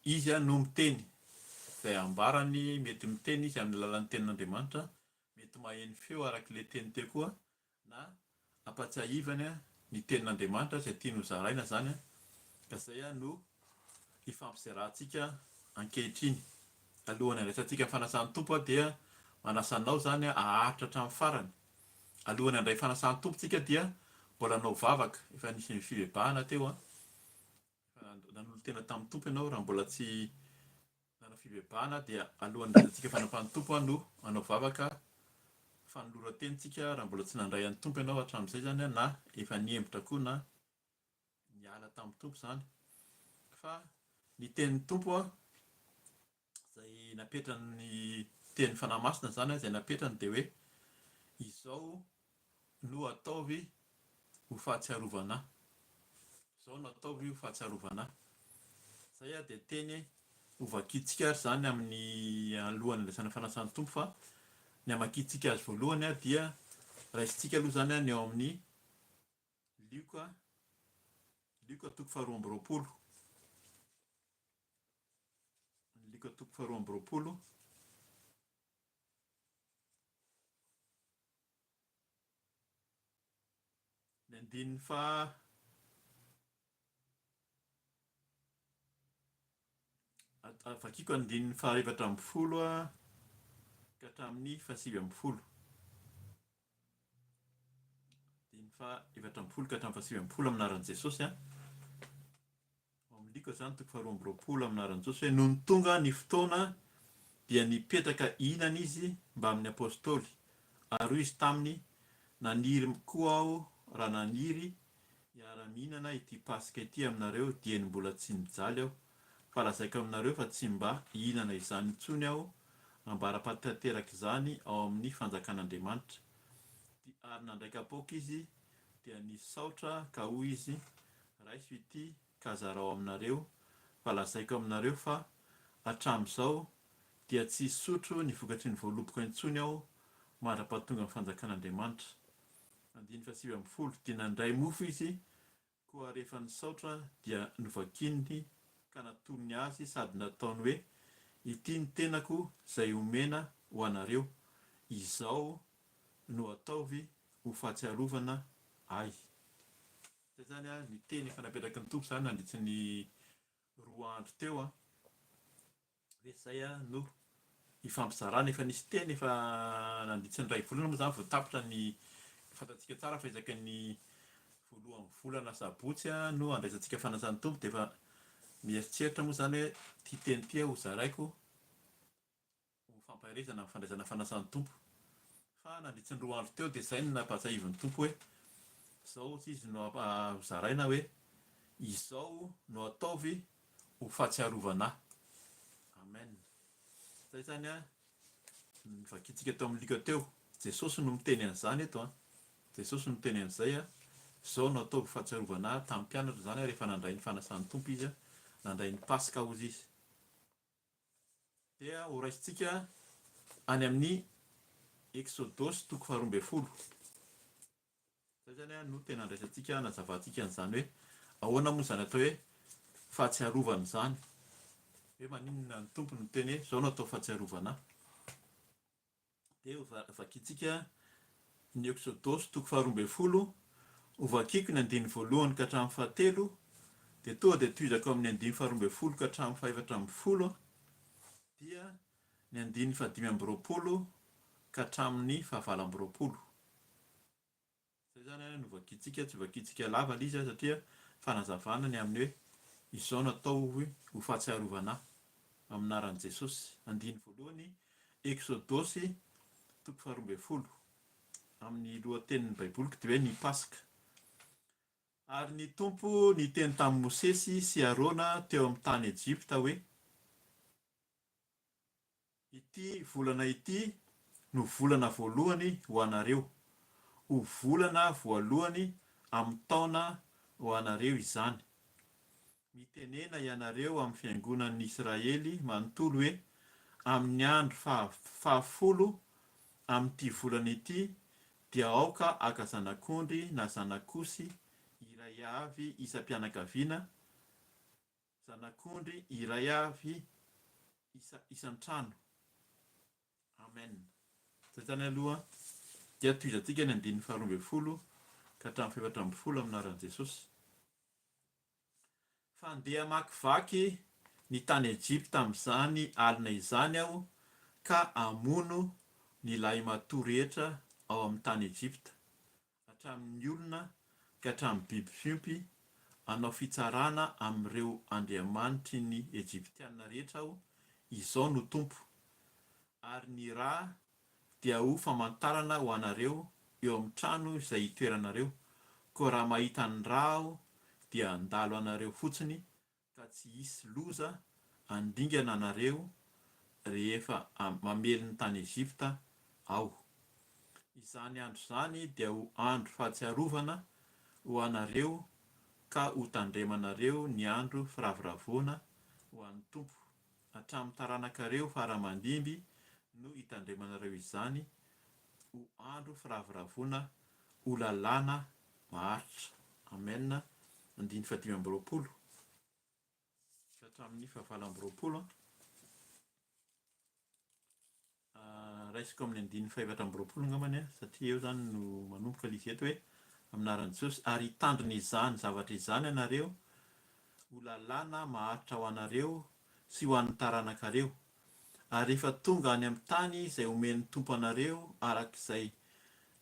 Izy no miteny. Izay ambarany, mety miteny Izy amin'ny alalan'ny tenin'Andriamanitra, mety maheno feo araka ilay teny teo koa na ampatsiahivany ny tenin'Andriamanitra izay tiany ho zaraina izany ka izay no hifampizerantsika ankehitriny. Alohan'ny handraisantsika ny fanasan'ny Tompo dia manasa anao izany haharitra hatramin'ny farany. Alohan'ny handray fanasan'ny Tompo tsika dia mbola hanao vavaka, efa nisy ny fibebahana teo an, efa nanolo-tena tamin'ny Tompo ianao raha mbola tsy Nanao fibebahana dia alohan'ny handraisantsika fanapahan'ny Tompo aho no hanao vavaka fanoloran-teny tsika raha mbola tsy nandray an'ny Tompo ianao hatramin'izay izany na efa nihemotra koa na niala tamin'ny Tompo izany fa ny tenin'ny Tompo izay napetrany teny Fanahy Masina izany izay napetrany dia hoe izao no ataovy ho fahatsiarovana ahy. Izao no ataovy ho fahatsiarovana ahy. Izay ary dia teny hovakintsika ary izany amin'ny alohan'ny handraisana fanasan'ny Tompo fa ny hamakiantsika azy voalohany dia raisintsika aloha izany ny ao amin'ny Lioka, Lioka toko faharoa amby roapolo. Lioka toko faharoa amby roapolo. Ny andininy faha Vakiko andininy faha 14 ka hatramin'ny faha 19. Andininy faha 14 ka hatramin'ny faha 19 amin'ny anaran'i Jesosy a. Ao amin'ny Lioka izany toko faharoa amby roapolo amin'ny anaran'i Jesosy hoe nony tonga ny fotoana dia nipetraka hihinana izy mbamin'ny Apostoly, ary hoy izy taminy, Naniry koa aho raha naniry hiara-mihinana ity Paska ity aminareo dieny mbola tsy nijaly aho, fa lazaiko aminareo fa tsy mba hihinana izany intsony aho ambara-pahatanterak'izany ao amin'ny fanjakan'Andriamanitra. Dia ary nandray kapoaka izy dia nisaotra ka hoy izy, Raiso ity ka zarao aminareo, fa lazaiko aminareo fa hatramin'izao dia tsy hisotro ny vokatry ny voaloboka intsony aho mandra-pahatonga ny fanjakan'Andriamanitra. Andininy faha-19, Dia nandray mofo izy, koa rehefa nisaotra dia novakiny ka natolony azy sady nataony hoe, Ity ny tenako izay omena ho anareo, izao no ataovy ho fahatsiarovana ahy. Izay izany ny teny efa napetraky ny Tompo izany nandritry ny roa andro teo an, hoe izay no hifampizarana. Efa nisy teny efa nandritry ny iray volana moa izany vao tapitra ny, fantatsika tsara fa isaky ny voalohan'ny volana sabotsy no andraisantsika fanasan'ny Tompo dia efa mieritreritra moa izany hoe ity teny ity aho hozaraiko ho fampaherezana ny fandraisana fanasan'ny Tompo. Fa nandritry ny roa andro teo dia izay no nampahatsiahivin'ny Tompo hoe izao hozy izy no hozaraina hoe izao no ataovy ho fahatsiarovana ahy. Amen. Izay izany an, ny vakintsika teo amin'ny Lioka teo. Jesosy no miteny an'izany eto an. Jesosy no miteny an'izay an. Izao no ataovy ho fahatsiarovana ahy tamin'ny mpianatra izany an, rehefa nandray ny fanasan'ny Tompo izy an, nandray ny Paska hozy izy. Dia ho raisintsika any amin'ny Eksodosy toko faharoa ambin'ny folo. Izay izany no tena andraisantsika, anazavantsika an'izany hoe ahoana moa izany atao hoe fahatsiarovana izany. Hoe maninona ny Tompo no miteny hoe izao no atao fahatsiarovana ahy. Dia hovakintsika ny Eksodosy toko faharoa ambin'ny folo, hovakiko ny andininy voalohany ka hatramin'ny fahatelo, dia tonga dia tohizako amin'ny andininy faharoa ambin'ny folo ka hatramin'ny fahefatra ambin'ny folo, dia ny andininy fahadimy amby roapolo ka hatramin'ny fahavalo amby roapolo. Izay izany no vakintsika, tsy vakintsika lava ilay izy satria fanazavana ny amin'ny hoe izao no atao ho fahatsiarovana ahy amin'ny anaran'i Jesosy. Andininy voalohany, Eksodosy toko faharoa ambin'ny folo, amin'ny lohatenin'ny Baiboliko dia hoe ny Paska. Ary ny Tompo niteny tamin'i Mosesy sy Arona teo amin'ny tany Egypta hoe, Ity volana ity no volana voalohany ho anareo. Ho volana voalohany amin'ny taona ho anareo izany. Mitenena ianareo amin'ny fiangonan'ny Israely manontolo hoe, 'Amin'ny andro fahafolo amin'ity volana ity dia aoka haka zanak'ondry na zanak'osy iray avy isam-pianakaviana, zanak'ondry iray avy isan-trano. Amen. Zay zany aloha dia tohizantsika ny andininy faharoa ambin'ny folo ka hatramin'ny fahefatra ambin'ny folo amin'ny anaran'i Jesosy. Fa handeha hamakivaky ny tany Egypta amin'izany alina izany Aho ka hamono ny lahimatoa rehetra ao amin'ny tany Egypta, hatramin'ny olona ka hatramin'ny biby fiompy, hanao fitsarana amin'ireo andriamanitry ny Egyptiana rehetra Aho, Izao no Tompo. Ary ny rà dia ho famantarana ho anareo eo amin'ny trano izay hitoeranareo, koa raha mahita ny rà Aho dia handalo anareo fotsiny ka tsy hisy loza handringana anareo rehefa mamely ny tany Egypta Aho. Izany andro izany dia ho andro fahatsiarovana ho anareo ka hotandremanareo ny andro firavoravoana ho an'ny Tompo. Hatramin'ny taranakareo fara aman-dimby no hitandremanareo izany ho andro firavoravoana ho lalàna maharitra. Amen Andininy fahadimy amby roapolo ka hatramin'ny fahavalo amby roapolo. Raisiko amin'ny andininy fahefatra amby roapolo angambany satria eo izany no manomboka ilay izy eto hoe amin'ny anaran'i Jesosy ary hitandrina izany zavatra izany ianareo ho lalàna maharitra ho anareo sy ho an'ny taranakareo. Ary rehefa tonga any amin'ny tany izay omen'ny Tompo anareo araka izay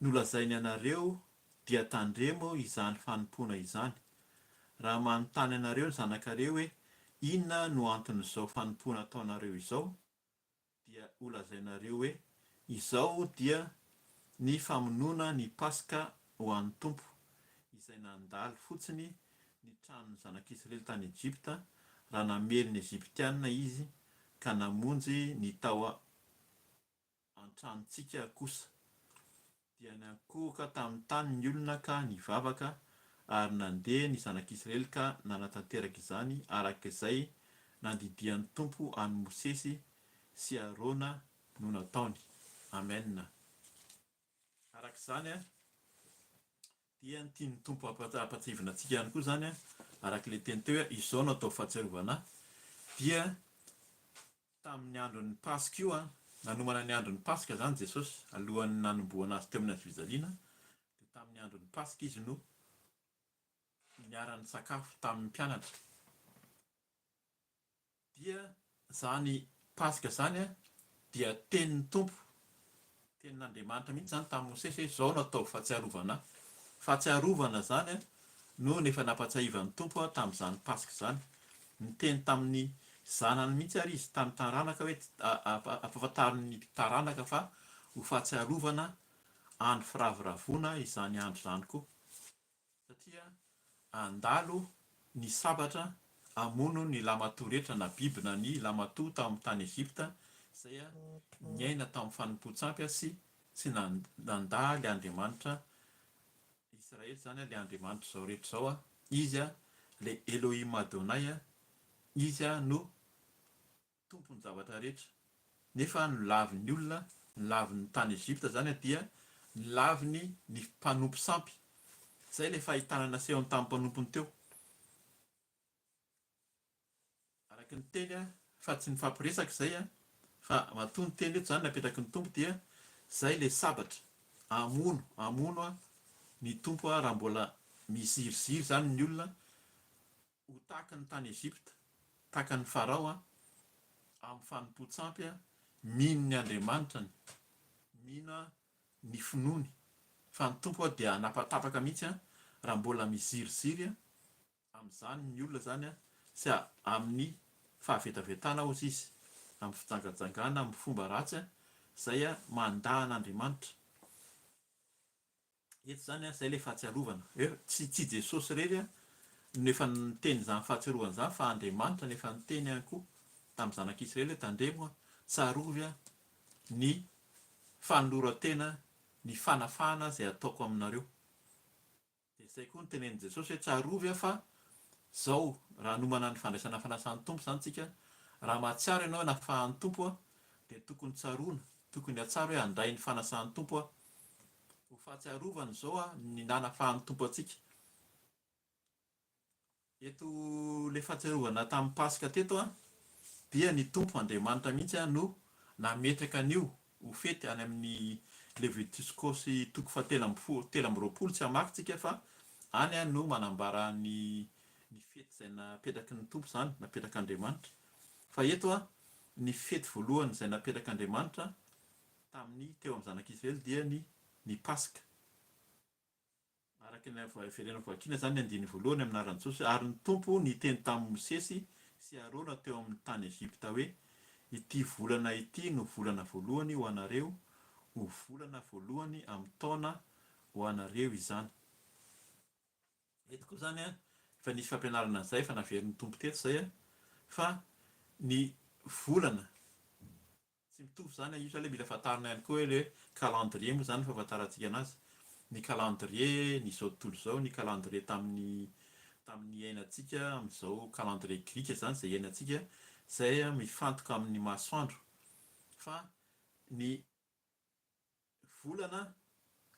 nolazainy anareo dia tandremo izany fanompoana izany. Raha manontany anareo ny zanakareo hoe inona no anton'izao fanompoana ataonareo izao, dia holazainareo hoe, Izao dia ny famonoana ny Paska ho an'ny Tompo, izay nandalo fotsiny ny tranon'ny zanak'Israely tany Egypta, raha namely ny Egyptiana Izy ka namonjy ny tao an-tranontsika kosa. Dia niankohoka tamin'ny tany ny olona ka nivavaka, ary nandeha ny zanak'Israely ka nanatanteraka izany araka izay nandidian'ny Tompo an'i Mosesy sy Arona no nataony. Amena. Araka izany, dia ny tian'ny Tompo hampatsiahivina antsika ihany koa izany, araka ilay teny teo hoe, Izao no atao fahatsiarovana ahy, dia Tamin'ny andron'ny Paska io an, nanomana ny andron'ny Paska izany Jesosy, alohan'ny nanombohana Azy teo amin'ny hazofijaliana, dia tamin'ny andron'ny Paska Izy no niara-nisakafo tamin'ny mpianatra. Dia izany Paska izany an, dia tenin'ny Tompo, Tenin'Andriamanitra mihitsy izany tamin'i Mosesy hoe izao no ataovy fahatsiarovana ahy. Fahatsiarovana izany no efa nampatsiahivan'ny Tompo tamin'izany Paska izany. Niteny tamin'ny zanany mihitsy ary izy, tamin'ny taranaka hoe ampahafantaro ny taranaka fa ho fahatsiarovana andro firavoravoana izany andro izany koa. Satria handalo ny sabatra hamono ny lahimatoa rehetra na biby na ny lahimatoa tao amin'ny tany Egypta izay niaina tao amin'ny fanompoan-tsampy sy tsy nandà ilay Andriamanitra Israely izany ilay Andriamanitra izao rehetra izao Izy ilay Elohim Adonai Izy no Tompon'ny zavatra rehetra. Nefa nolavin'ny olona, nolavin'ny tany Egypta izany dia nolaviny ny mpanompo sampy. Izay ilay fahitana nasehony tamin'ny mpanompony teo. Araka ny teny fa tsy nifampiresaka izay fa matoa ny teny eto izany napetraky ny Tompo dia izay ilay sabatra hamono, hamono ny Tompo raha mbola miziriziry izany ny olona Ho tahaka ny tany Egypta, tahaka an'i Farao, amin'ny fanompoan-tsampy, mino ny andriamanitrany, mino ny finoany, fa ny Tompo dia hanapatapaka mihitsy raha mbola miziriziry amin'izany ny olona izany sy amin'ny fahavetavetana hozy izy, amin'ny fijangajangana amin'ny fomba ratsy izay mandà an'Andriamanitra. Eto izany an, izay ilay fahatsiarovana. Hoe tsy tsy Jesosy irery an no efa niteny izany fahatsiarovana izany fa Andriamanitra no efa niteny ihany koa tamin'ny zanak'Israely hoe tandremo an, tsarovy an ny fanoloran-tena, ny fanafahana izay ataoko aminareo. Dia izay koa no tenenin'i Jesosy hoe tsarovy aho fa. Zao, raha hanomana ny fandraisana fanasan'ny Tompo izany tsika, raha mahatsiaro ianao hoe nafahan'ny Tompo aho, dia tokony tsaroana, tokony hatsaro hoe handray ny fanasan'ny Tompo aho. Ho fahatsiarovana izao ny nanafahan'ny Tompo antsika. Eto ilay fahatsiarovana tamin'ny Paska teto dia ny Tompo Andriamanitra mihitsy no nametraka an'io ho fety any amin'ny Levitiskosy toko fahatelo amby fo, 23 tsy hamaky tsika fa any no manambara ny ny fety izay napetraky ny Tompo izany, napetrak'Andriamanitra. Fa eto ny fety voalohany izay napetrak'Andriamanitra tamin'ny teo amin'ny zanak'Israely dia ny ny Paska. Araka ny averena voakina izany ny andininy voalohany amin'ny anaran'i Jesosy, Ary ny Tompo niteny tamin'i Mosesy sy Arona teo amin'ny tany Egypta hoe, Ity volana ity no volana voalohany ho anareo, ho volana voalohany amin'ny taona ho anareo izany. Eto koa izany efa nisy fampianarana an'izay, efa naverin'ny Tompo teto izay, fa ny volana Tsy mitovy izany io zany mila fantarina ihany koa hoe le calendrier moa izany ny fahafantarantsika anazy. Ny calendrier ny izao tontolo izao, ny calendrier tamin'ny tamin'ny iainantsika amin'izao calendrier grika izany izay iainantsika izay mifantoka amin'ny masoandro fa ny Volana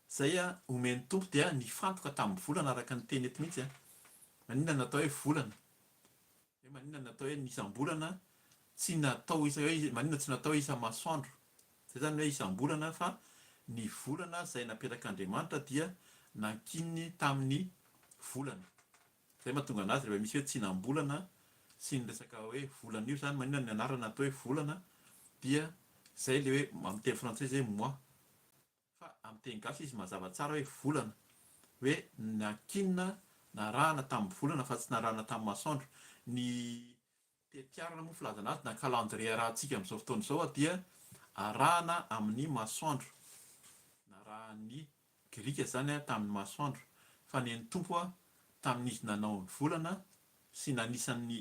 izay omen'ny Tompo dia nifantoka tamin'ny volana araka ny teny eto mihitsy. Maninona no natao hoe volana? Hoe maninona no natao hoe ny isam-bolana tsy natao isa hoe maninona tsy natao hoe isa-masoandro? Izay izany hoe isam-bolana fa ny volana izay napetrak'Andriamanitra dia nankininy tamin'ny volana. Zay mahatonga anazy rehefa misy hoe tsinam-bolana sy ny resaka hoe volana io zany maninona ny anarana atao hoe volana dia zay le hoe amin'ny teny frantsay zay mois fa amin'ny teny gasy izy mazava tsara hoe volana hoe nankinina narahana tamin'ny volana fa tsy narahana tamin'ny masoandro ny tetiarana moa filazana azy na calendrier arahantsika amin'izao fotoana izao dia arahana amin'ny masoandro narahan'ny Grika izany tamin'ny masoandro, fa ny an'ny Tompo tamin'izy nanao ny volana sy nanisan'ny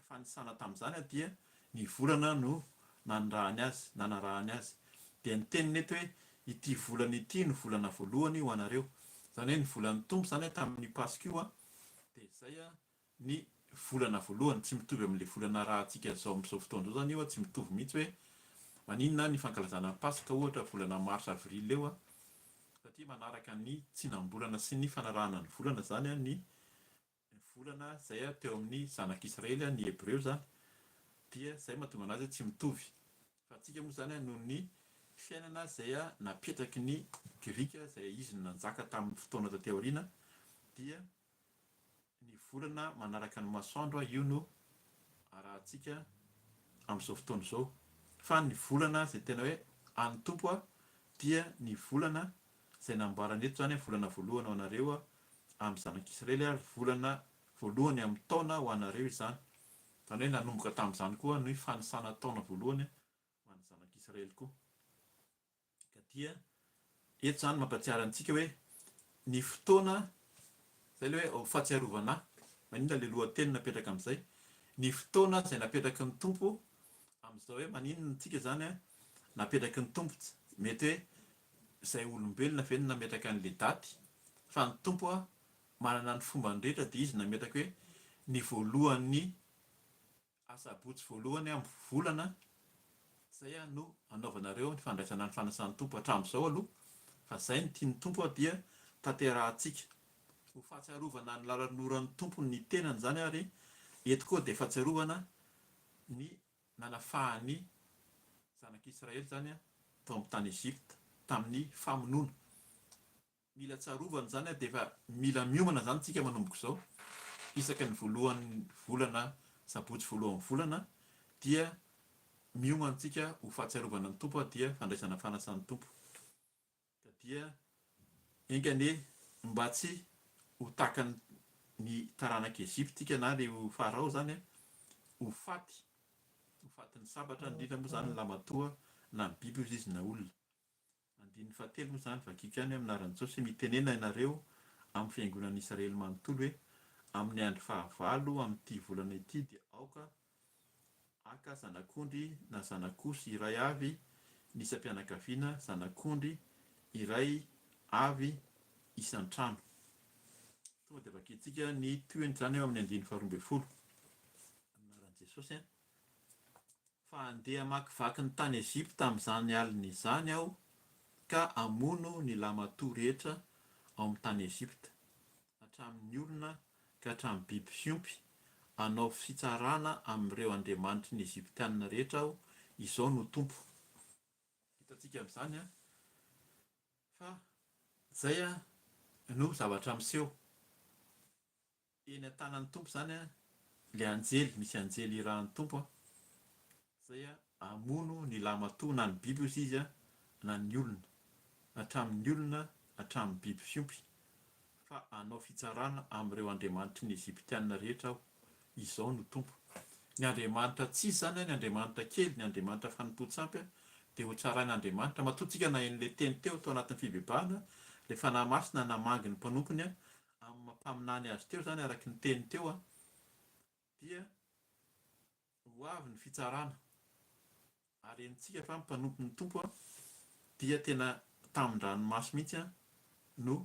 fanisana tamin'izany dia ny volana no nanirahany azy, nanarahany azy. Dia ny teniny eto hoe ity volana ity no volana voalohany ho anareo. Izany hoe ny volan'ny Tompo izany tamin'io Paska io dia izay ny volana voalohany, tsy mitovy amin'ilay volana arahantsika izao amin'izao fotoana izao izany io an, tsy mitovy mihitsy hoe maninona ny fankalazana ny Paska ohatra volana mars avril eo an, satria manaraka ny tsinam-bolana sy ny fanarahana ny volana izany an, ny volana izay teo amin'ny zanak'Israely an, ny Hebreo izany, dia izay mahatonga an'azy hoe tsy mitovy. Fa antsika moa izany noho ny fiainana izay napetraky ny Grika izay izy no nanjaka tamin'ny fotoana taty aoriana dia Ny volana manaraka ny masoandro io no arahantsika amin'izao fotoana izao. Fa ny volana izay tena hoe an'ny Tompo dia ny volana izay nambarany eto izany, volana voalohany ho anareo amin'ny zanak'Israely ary volana voalohany amin'ny taona ho anareo izany. Izany hoe nanomboka tamin'izany koa ny fanisana taona voalohany ho an'ny zanak'Israely koa. Ka dia eto izany mampahatsiaro antsika hoe ny fotoana, izay ilay hoe fahatsiarovana ahy, maninona ilay lohateny napetraka amin'izay, ny fotoana izay napetraky ny Tompo amin'izao hoe maninona antsika izany napetraky ny Tompo, mety hoe izay olombelona ve no nametraka an'ilay daty, fa ny Tompo manana ny fombany rehetra dia Izy nametraka hoe ny voalohan'ny Asabotsy voalohany amin'ny volana izay no anaovanareo ny fandraisana ny fanasan'ny Tompo hatramin'izao aloha fa izay no tian'ny Tompo dia tanterahantsika ho fahatsiarovana ny lalanoran'ny Tompo ny tenany izany ary eto koa dia fahatsiarovana ny nanafahan'ny zanak'Israely izany tao amin'ny tany Egypta tamin'ny famonoana Mila tsarovana izany dia efa mila miomana izany tsika manomboka izao, isaky ny voalohan'ny volana sabotsy voalohan'ny volana dia miomana tsika ho fahatsiarovana ny Tompo dia fandraisana fanasan'ny Tompo. Ka dia enga anie mba tsy ho tahaka ny taranak'i Egypte tsika na ireo Farao izany ho faty, ho fatin'ny sabatra indrindra moa izany ny lamatoa na ny biby ozy izy na olona. Andininy fahatelo moa izany vakiko ihany amin'ny anaran'i Jesosy hoe mitenena ianareo amin'ny fiangonan'i Israely manontolo hoe amin'ny andro fahavalo amin'ity volana ity dia aoka haka zanak'ondry na zanak'osy iray avy ny isam-pianakaviana, zanak'ondry iray avy isan-trano. Tonga dia vakintsika ny tohiny izany eo amin'ny andininy faharoa ambin'ny folo. Amin'ny anaran'i Jesosy an. Fa handeha hamakivaky ny tany Egypta amin'izany alina izany Aho ka hamono ny lahimatoa rehetra ao amin'ny tany Egypta, hatramin'ny olona ka hatramin'ny biby fiompy, hanao fitsarana amin'ireo andriamanitry ny Egyptiana rehetra Aho, Izao no Tompo. Hitantsika amin'izany an, fa izay no zavatra miseho. Eny an-tanan'ny Tompo izany ilay anjely, misy anjely irahan'ny Tompo izay hamono ny lahimatoa na ny biby hozy izy na ny olona, hatramin'ny olona hatramin'ny biby fiompy, fa hanao fitsarana amin'ireo andriamanitry ny Egyptiana rehetra Aho, Izao no Tompo. Ny andriamanitra tsisy izany, ny andriamanitra kely, ny andriamanitra fanompoan-tsampy dia ho tsarain'Andriamanitra. Matoa tsika naheno ilay teny teo tao anatin'ny fibebahana, ilay Fanahy Masina namangy ny mpanompony amin'ny maha mpaminany azy teo izany araka ny teny teo dia ho avy ny fitsarana ary henontsika fa ny mpanompon'ny Tompo dia tena tamin-dranomaso mihitsy no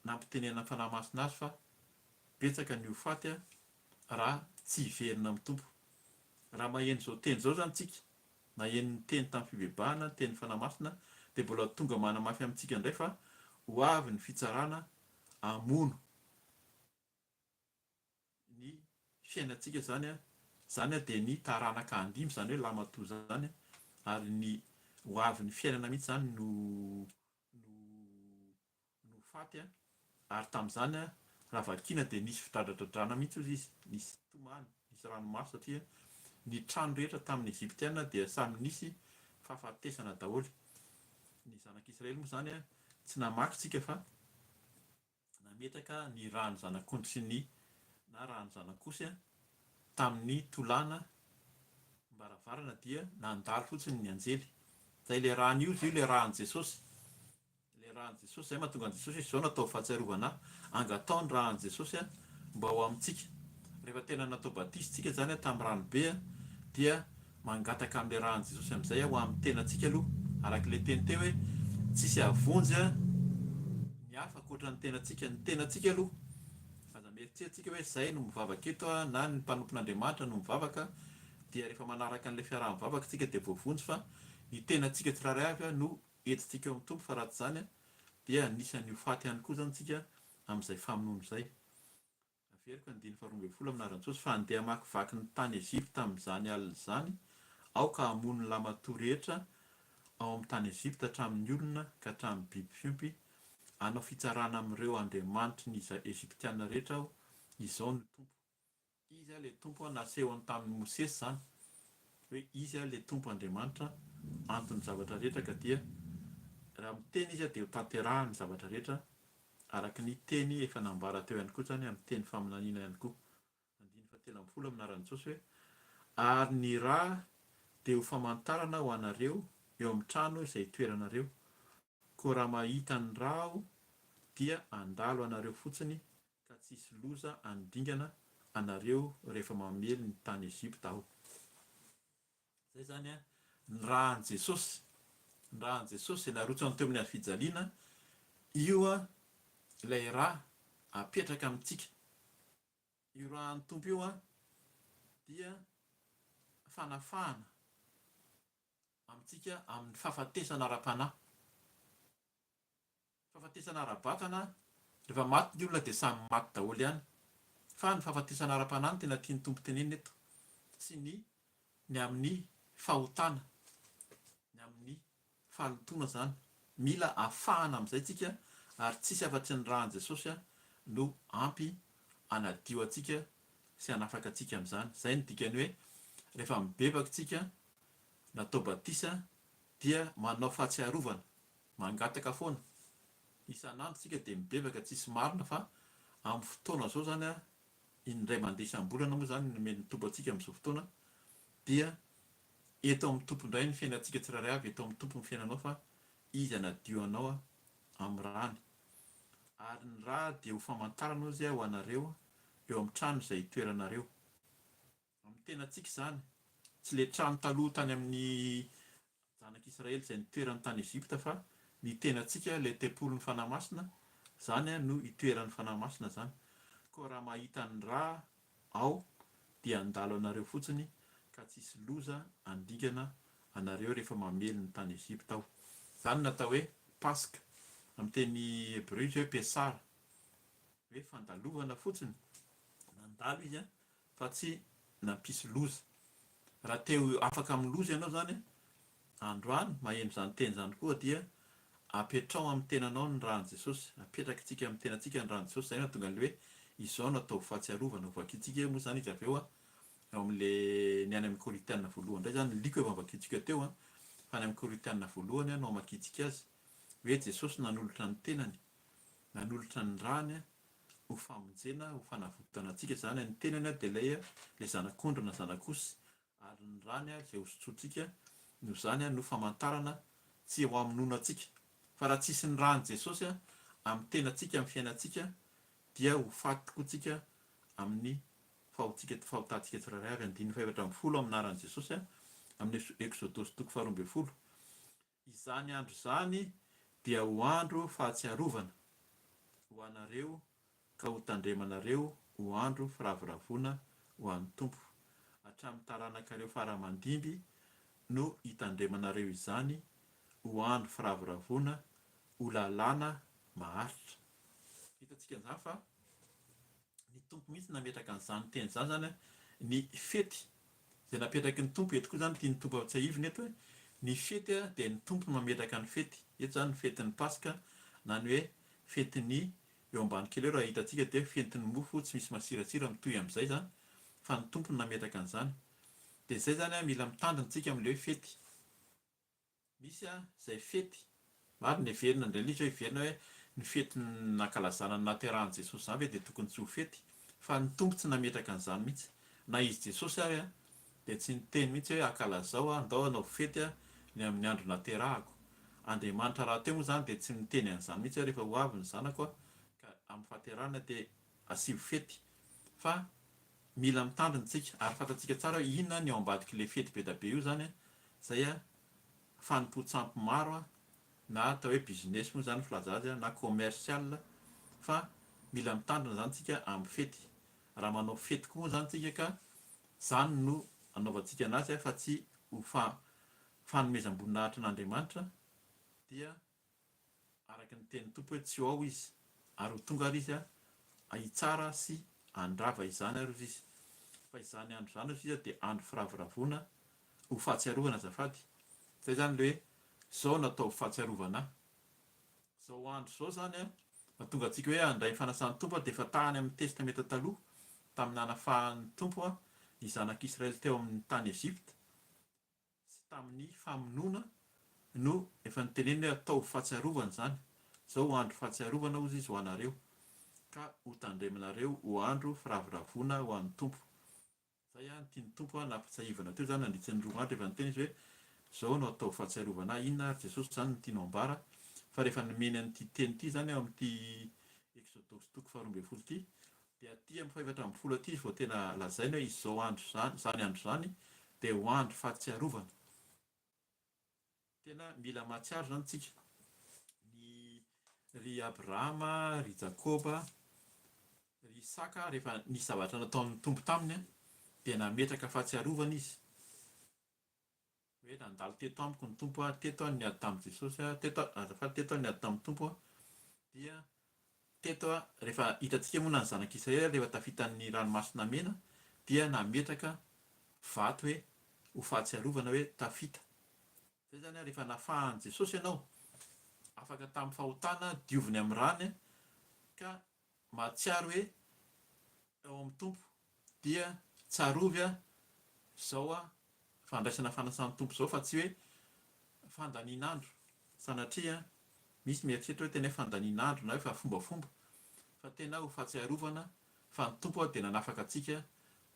nampitenenan'ny Fanahy Masina azy fa betsaka ny ho faty raha tsy hiverina amin'ny Tompo. Raha maheno izao teny izao izany tsika, naheno ny teny tamin'ny fibebahana, ny tenin'ny Fanahy Masina, dia mbola tonga manamafy amintsika indray fa ho avy ny fitsarana hamono ny fiainantsika izany, izany dia ny taranaka handimby izany hoe lahimatoa izany, ary ny ho avin'ny fiainana mihitsy izany no no no faty an, ary tamin'izany an, raha vakiana dia nisy fidradradradrana mihitsy hozy izy, nisy tomany, nisy ranomaso satria ny trano rehetra tamin'ny Egyptiana dia samy nisy fahafatesana daholo. Ny zanak'Israely moa izany an, tsy namaky tsika fa nametraka ny ràn'ny zanak'ondry sy ny na ràn'ny zanak'osy an, tamin'ny tolàna am-baravarana dia nandalo fotsiny ny anjely. Izay ilay ràny io, io ilay ràn'i Jesosy. Ilay rà an'i Jesosy, izay mahatonga an'i Jesosy hoe izao no atao fahatsiarovana ahy, angataho ny rà an'i Jesosy mba ho amintsika. Rehefa tena natao batisa isika izany tamin'ny rano be dia mangataka amin'ilay rà an'i Jesosy amin'izay ho amin'ny tenantsika aloha, araka ilay teny teo hoe tsisy hahavonjy ny hafa ankoatra ny tenantsika, ny tenantsika aloha. Aza mieritreritra isika hoe izay no mivavaka eto na ny mpanompon'Andriamanitra no mivavaka dia rehefa manaraka an'ilay fiaraha-mivavaka isika dia voavonjy fa ny tenantsika tsirairay avy no entintsika eo amin'ny Tompo fa raha tsy izany dia anisan'ny ho faty ihany koa izany isika amin'izay famonoana izay. Averiko andininy faharoa ambin'ny folo amin'ny anaran'i Jesosy fa handeha hamakivaky ny tany Egypta amin'izany alina izany aho ka hamono ny lamatoa rehetra ao amin'ny tany Egypta hatramin'ny olona ka hatramin'ny biby fiompy, hanao fitsarana amin'ireo andriamanitry ny Egyptiana rehetra aho, Izao no Tompo. Izy ilay Tompo nasehony tamin'i Mosesy izany, hoe Izy ilay Tompo Andriamanitra, anton'ny zavatra rehetra, ka dia raha miteny Izy dia ho tanterahiny ny zavatra rehetra, araka ny teny efa nambara teo ihany koa izany amin'ny teny faminaniana ihany koa. Andininy fahatelo ambin'ny folo amin'ny anaran'i Jesosy hoe, Ary ny rà dia ho famantarana ho anareo eo amin'ny trano izay itoeranareo, koa raha mahita ny rà Aho, dia handalo anareo fotsiny ka tsy hisy loza handringana anareo rehefa mamely ny tany Egypta Aho. Izay izany an, ny rà an'i Jesosy, ny rà an'i Jesosy izay narotsany teo amin'ny hazo fijaliana, io an ilay rà apetraka amintsika. Io rà an'ny Tompo io an dia fanafahana amintsika amin'ny fahafatesana ara-panahy. Fahafatesana ara-batana, rehefa maty ny olona dia samy maty daholo ihany. Fa ny fahafatesana ara-panahy no tena tian'ny Tompo tenenina eto, sy ny ny amin'ny fahotana, ny amin'ny fahalotoana izany. Mila afahana amin'izay tsika ary tsisy afa-tsy ny ràn'i Jesosy no ampy hanadio antsika sy hanafaka antsika amin'izany. Izay no dikany hoe rehefa mibebaka tsika, natao batisa dia manao fahatsiarovana. Mangataka foana. Isan'andro tsika dia mibebaka tsisy marina fa amin'ny fotoana zao zany an, indray mandeha isam-bolana moa zany no nomen'ny Tompo antsika amin'izao fotoana dia eto amin'ny Tompo indray ny fiainantsika tsirairay avy, eto amin'ny Tompo ny fiainanao fa Izy hanadio anao amin'ny rany. Ary ny ra dia ho famantarana hozy ho anareo eo amin'ny trano izay itoeranareo. Amin'ny tenantsika izany. Tsy ilay trano taloha tany amin'ny Zanak'Israely izay nitoerany tany Egypta fa ny tenantsika, ilay tempolin'ny Fanahy Masina, Izany no itoeran'ny Fanahy Masina izany. Koa raha mahita ny ra Aho dia handalo anareo fotsiny ka tsy hisy loza handingana anareo rehefa mamely ny tany Egypta Aho. Izany no atao hoe Paska. Amin'ny teny hebreo izy hoe Pesar. Hoe fandalovana fotsiny, nandalo izy fa tsy nampisy loza. Raha te ho afaka amin'ny loza ianao izany androany, maheno izany teny izany koa dia apetrao amin'ny tenanao ny ràn'i Jesosy, apetrakitsika amin'ny tenantsika ny ràn'i Jesosy, izay no hahatonga an'ilay hoe izao no ataovy fahatsiarovana, ho vakintsika eo moa izany izy avy eo ao amin'ilay ny any amin'ny Korintiana voalohany indray izany, ny liko efa novakintsika teo fa any amin'ny Korintiana voalohany no hamakintsika azy, hoe Jesosy nanolotra ny tenany, nanolotra ny ràny ho famonjena, ho fanavotana antsika izany, ny tenany dia ilay ilay zanak'ondry na zanak'osy, ary ny ràny izay hosotsointsika no izany no famantarana tsy ho hamonoana antsika. Fa raha tsisy ny ràn'i Jesosy amin'ny tenantsika, amin'ny fiainantsika, dia ho faty tokoa tsika amin'ny fahotsika, fahotantsika tsirairay avy. Andininy faha-14 amin'ny anaran'i Jesosy, amin'ny Eksodosy toko faha-12. Izany andro izany dia ho andro fahatsiarovana ho anareo ka ho tandremanareo ho andro firavoravoana ho an'ny Tompo. Hatramin'ny taranakareo fara aman-dimby no hitandremanareo izany ho andro firavoravoana, ho lalàna maharitra. Hitantsika an'izany fa ny Tompo mihitsy nametraka an'izany teny izany izany, ny fety izay napetraky ny Tompo, eto koa izany tian'ny Tompo atsiahivina eto hoe ny fety dia ny Tompo no mametraka ny fety, eto izany ny fetin'ny Paska na ny hoe fetin'ny, eo ambany kely eo raha hitantsika dia fetin'ny mofo tsy misy masirasira mitohy amin'izay izany fa ny Tompo no nametraka an'izany, dia izay izany mila mitandrina isika amin'ilay hoe fety. Misy a zay fety. Marina heverina indray ilay izy hoe heverina hoe ny fety nankalazana ny nahaterahan'i Jesosy izany ve dia tokony tsy ho fety? Fa ny Tompo tsy nametraka an'izany mihitsy. Na izy Jesosy ary a dia tsy niteny mihitsy hoe ankalazao a, ndao hanao fety a ny amin'ny andro naterahako. Andriamanitra rahateo moa izany dia tsy miteny an'izany mihitsy hoe rehefa ho avy ny zanako a ka amin'ny fahaterahana dia asivo fety. Fa mila mitandrina isika ary fantatsika tsara hoe inona ny ao ambadik'ilay fety be da be io izany a, Zay a, fanompoan-tsampy maro a, na atao hoe business moa zany filaza azy a, na commercial, fa mila mitandrina zany tsika amin'ny fety. Raha manao fety koa moa zany tsika ka zany no anaovantsika anazy a, fa tsy ho fanomezam-boninahitra an'Andriamanitra dia araka ny tenin'ny Tompo hoe tsy ho ao izy, ary ho tonga ary izy hitsara sy handrava izany ary hozy izy. Fa izany andro izany hozy izy dia andro firavoravoana ho fahatsiarovana azafady. Izay izany ilay hoe izao no atao fahatsiarovana ahy. Izao andro izao izany mahatonga antsika hoe handray ny fanasan'ny Tompo dia efa tany amin'ny Testamenta Taloha tamin'ny nanafahan'ny Tompo ny zanak'Israely teo amin'ny tany Egypta sy tamin'ny famonoana no efa noteneniny hoe ataovy fahatsiarovana izany, izao andro fahatsiarovana hozy izy ho anareo, ka ho tandreminareo ho andro firavoravoana ho an'ny Tompo. Izay no tian'ny Tompo nampatsiahivana teo izany nandritra ny roa andro efa niteny izy hoe izao no ataovy fahatsiarovana ahy, inona ary Jesosy izany no tianao ambara fa rehefa nomeny an'ity teny ity izany ao amin'ity Eksodosy toko faharoa ambin'ny folo ity Dia aty amin'ny faha-14 aty izy vao tena lazaina hoe izao andro izany, izany andro izany dia ho andro fahatsiarovana. Tena mila mahatsiaro izany tsika. Ny ry Abrahama, ry Jakoba, ry Isaka rehefa nisy zavatra nataon'ny Tompo taminy dia nametraka fahatsiarovana izy. Hoe nandalo teto amiko ny Tompo aho, teto aho niady tamin'i Jesosy aho, teto aho, azafady, teto aho niady tamin'ny Tompo aho, dia teto aho, rehefa hitantsika moa na ny zanak'Israely ary rehefa tafita ny ranomasina mena dia nametraka vato hoe ho fahatsiarovana hoe tafita. Zay zany rehefa nafahan'i Jesosy ianao, afaka tamin'ny fahotana, dioviny amin'ny rany ka mahatsiaro hoe ao amin'ny Tompo dia tsarovy izao fandraisana fanasan'ny Tompo izao fa tsy hoe fandanian'andro sanatria misy mieritreritra hoe tena hoe fandanian'andro na hoe fa fombafomba fa tena ho fahatsiarovana fa ny Tompo dia nanafaka antsika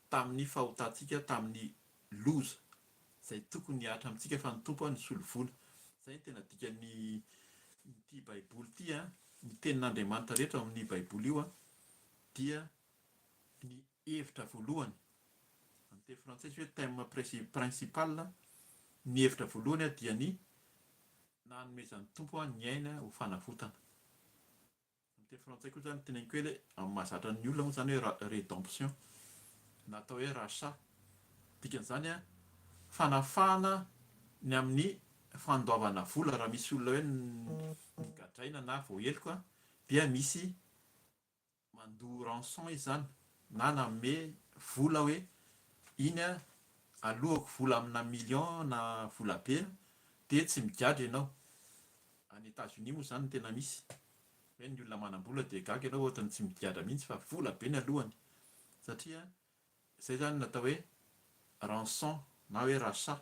tamin'ny fahotantsika tamin'ny loza izay tokony hihatra amintsika fa ny Tompo nisolo vola. Izay no tena dikan'ny ity baiboly ity an, ny tenin'Andriamanitra rehetra ao amin'ny baiboly io an dia ny hevitra voalohany, amin'ny teny frantsay izy hoe thème principal, ny hevitra voalohany dia ny nanomezan'ny Tompo ny aina ho fanavotana. teny frantsay koa izany teneniko hoe amin'ny mahazatra ny olona moa izany hoe rédemption na atao hoe rachat. Dikan'izany fanafahana ny amin'ny fandoavana vola raha misy olona hoe nogadraina na voaheloka dia misy mandoa rançon izy zany na nanome vola hoe iny aloako vola amina million na vola be dia tsy migadra ianao. Any Etats Unis moa zany no tena misy hoe ny olona manam-bola dia gaga ianao ohatran'ny tsy migadra mihitsy fa vola be ny alohany satria izay zany no atao hoe rançon na hoe rachat.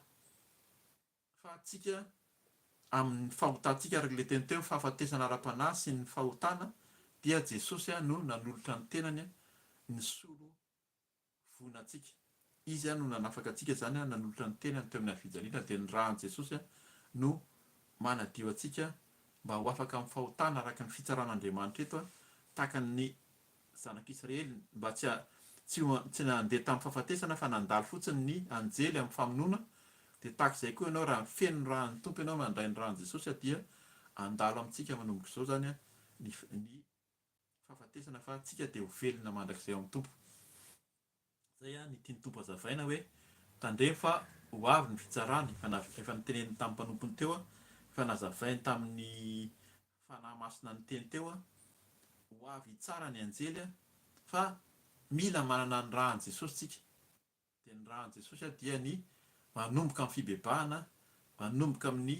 Fa antsika, amin'ny fahotantsika, araka ilay teny teo, ny fahafatesana ara-panahy sy ny fahotana, dia Jesosy no nanolotra ny tenany nisolo voina antsika. Izy no nanafaka antsika izany, nanolotra ny tenany teo amin'ny hazofijaliana, dia ny ràn'i Jesosy no manadio antsika mba ho afaka amin'ny fahotana araka ny fitsaran'Andriamanitra eto, tahaka ny Zanak'Israely mba tsy tsy ho tsy nandeha tamin'ny fahafatesana fa nandalo fotsiny ny anjely amin'ny famonoana, dia tahaka izay koa ianao raha feno ny ràn'ny Tompo ianao nandray ny ràn'i Jesosy dia handalo amintsika manomboka izao izany ny ny fahafatesana fa tsika dia ho velona mandrakizay ao amin'ny Tompo. Zay ny tian'ny Tompo hazavaina hoe tandremo fa ho avy ny fitsarana, efa efa noteneniny tamin'ny mpanompony teo, efa nazavainy tamin'ny Fanahy Masina niteny teo, ho avy hitsara ny anjely fa mila manana ny ràn'i Jesosy tsika, dia ny ràn'i Jesosy dia ny manomboka amin'ny fibebahana, manomboka amin'ny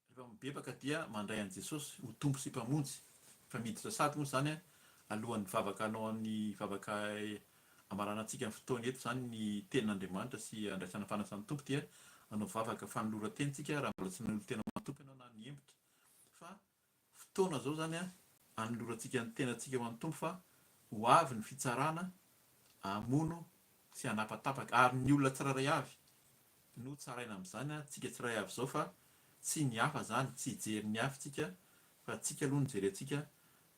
Rehefa mibebaka dia mandray an'i Jesosy ho Tompo sy Mpamonjy. Efa miditra sady moa izany alohan'ny vavaka hanao ny vavaka hamaranantsika ny fotoana eto izany ny tenin'Andriamanitra sy handraisana ny fanasan'ny Tompo dia hanao vavaka fanoloran-tena isika raha mbola tsy nanolo-tena ho an'ny Tompo ianao na nihemotra fa fotoana izao izany hanolorantsika ny tenantsika ho an'ny Tompo fa ho avy ny fitsarana hamono sy hanapatapaka ary ny olona tsirairay avy no tsaraina amin'izany an, tsika tsiray avy izao fa tsy ny hafa zany, tsy hijery ny hafa tsika fa tsika aloha no jerentsika,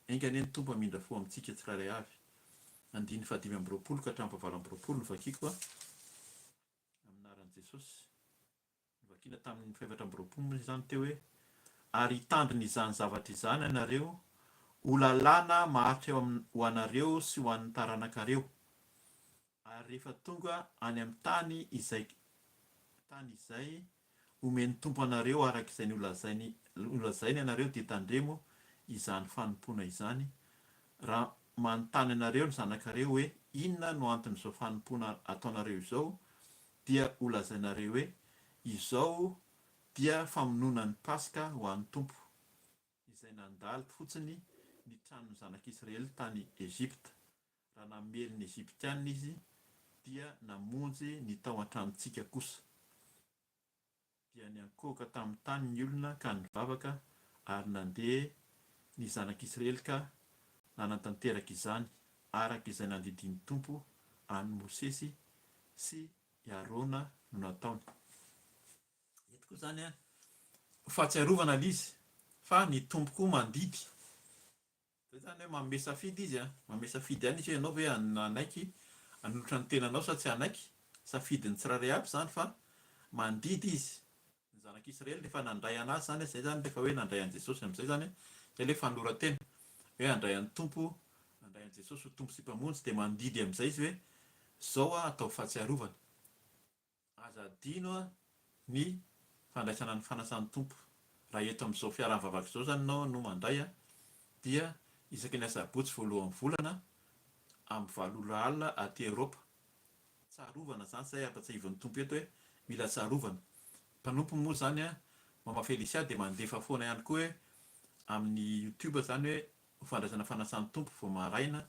enga anie ny Tompo hamindra fo amintsika tsirairay avy. Andininy fahadimy amby 20 ka hatramin'ny fahavalo amby 20 no vakiko an, amin'ny anaran'i Jesosy. Novakiana tamin'ny fahefatra amby 20 moa izany teo hoe, Ary hitandrina izany zavatra izany ianareo ho lalàna maharitra eo amin'ny ho anareo sy ho an'ny taranakareo. Ary rehefa tonga any amin'ny tany izay tany izay omen'ny Tompo anareo araka izay nolazainy nolazainy anareo dia tandremo izany fanompoana izany, raha manontany anareo ny zanakareo hoe inona no anton'izao fanompoana ataonareo izao dia holazainareo hoe izao dia famonoana ny Paska ho an'ny Tompo, izay nandalo fotsiny ny tranon'ny zanak'Israely tany Egypta. Raha namely ny Egyptiana izy, dia namonjy ny tao an-tranontsika kosa. Dia niankohoka tamin'ny tany ny olona ka nivavaka, ary nandeha ny zanak'Israely ka nanatanteraka izany, araka izay nandidian'ny Tompo an'i Mosesy sy i Arona no nataony. Eto koa izany ho fahatsiarovana ilay izy, fa ny Tompo koa mandidy. Zay zany hoe manome safidy izy an, manome safidy ihany izy hoe ianao ve hanaiky hanolotra ny tenanao sa tsy hanaiky, safidin'ny tsirairay avy izany fa mandidy izy, ny zanak'Israely rehefa nandray an'azy zany, zay zany rehefa hoe nandray an'i Jesosy amin'izay zany, zay ilay fanoloran-tena, hoe handray an'ny Tompo, handray an'i Jesosy ho Tompo sy Mpamonjy dia mandidy amin'izay izy hoe zao aho ataovy fahatsiarovana. Aza adino ny fandraisana ny fanasan'ny Tompo. Raha eto amin'izao fiaraha-mivavaka izao izany ianao no mandray dia isaky ny asabotsy voalohan'ny volana amin'ny valo ora alina aty Eoropa. Tsarovana izany izay ampatsiahivin'ny Tompo eto hoe mila tsarovana. Mpanompony moa izany Mama Felicia dia mandefa foana ihany koa hoe amin'ny youtube izany hoe ho fandraisana fanasan'ny Tompo vao maraina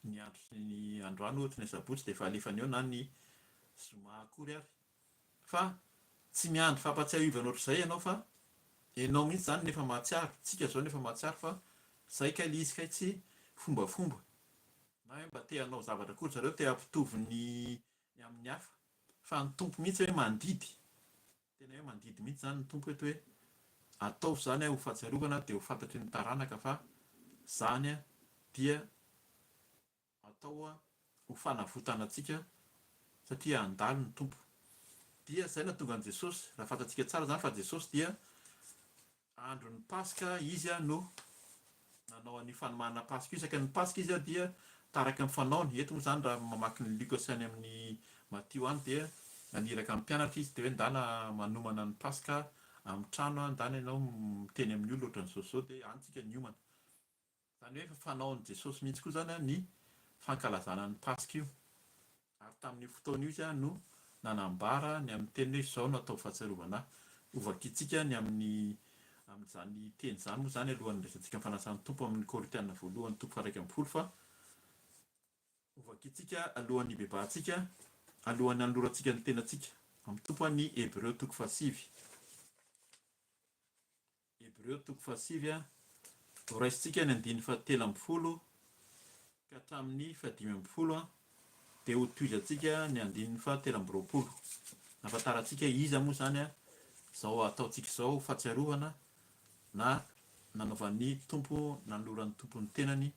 ny andro sy ny androany ohatra ny asabotsy dia efa alefany eo na ny zoma akory ary fa tsy miandry fampatsiahivana ohatr'izay ianao fa ianao mihitsy izany no efa mahatsiaro, tsika izao no efa mahatsiaro fa zay kay le izy kay tsy fombafomba na hoe mba te hanao zavatra koa ry zareo te hampitovy ny amin'ny hafa fa ny Tompo mihitsy hoe mandidy Tena hoe mandidy mihitsy izany ny Tompo eto hoe ataovy izany ho fahatsiarovana dia ho fantatry ny taranaka fa izany dia atao ho fanavotana antsika satria handalo ny Tompo. Dia izay nahatonga an'i Jesosy, raha fantatsika tsara izany fa Jesosy dia andron'ny Paska Izy no. Nanao an'io fanomanana Paska io. Isaky ny Paska izy dia taraka ny fanaony. Eto moa izany raha mamaky ny Lioka sy any amin'ny Matio any dia naniraka ny mpianatra izy dia hoe ndana manomana ny Paska amin'ny trano, ndana ianao miteny amin'ny olona ohatran'izao sy izao dia any tsika niomana. Izany hoe efa fanaon'i Jesosy mihitsy koa izany ny fankalazana ny Paska io. Ary tamin'io fotoana io izy no nanambara ny amin'ny teniny hoe izao no atao fahatsiarovana ahy. Hovakintsika ny amin'ny amin'izany teny izany moa izany alohan'ny handraisantsika ny fanasan'ny Tompo amin'ny Korintiana voalohany toko faha-11 fa hovakintsika alohan'ny hibebahantsika, alohan'ny hanolorantsika ny tenantsika amin'ny Tompo ny Hebreo toko fahasivy. Hebreo toko fahasivy a. Horaisintsika ny andininy fahatelo ambin'ny folo ka hatramin'ny fahadimy ambin'ny folo a, dia hotohizantsika ny andininy fahatelo amby roapolo. Ahafantarantsika iza moa izany a, izao ataontsika izao fahatsiarovana na nanaovan'ny Tompo, nanoloran'ny Tompo ny tenany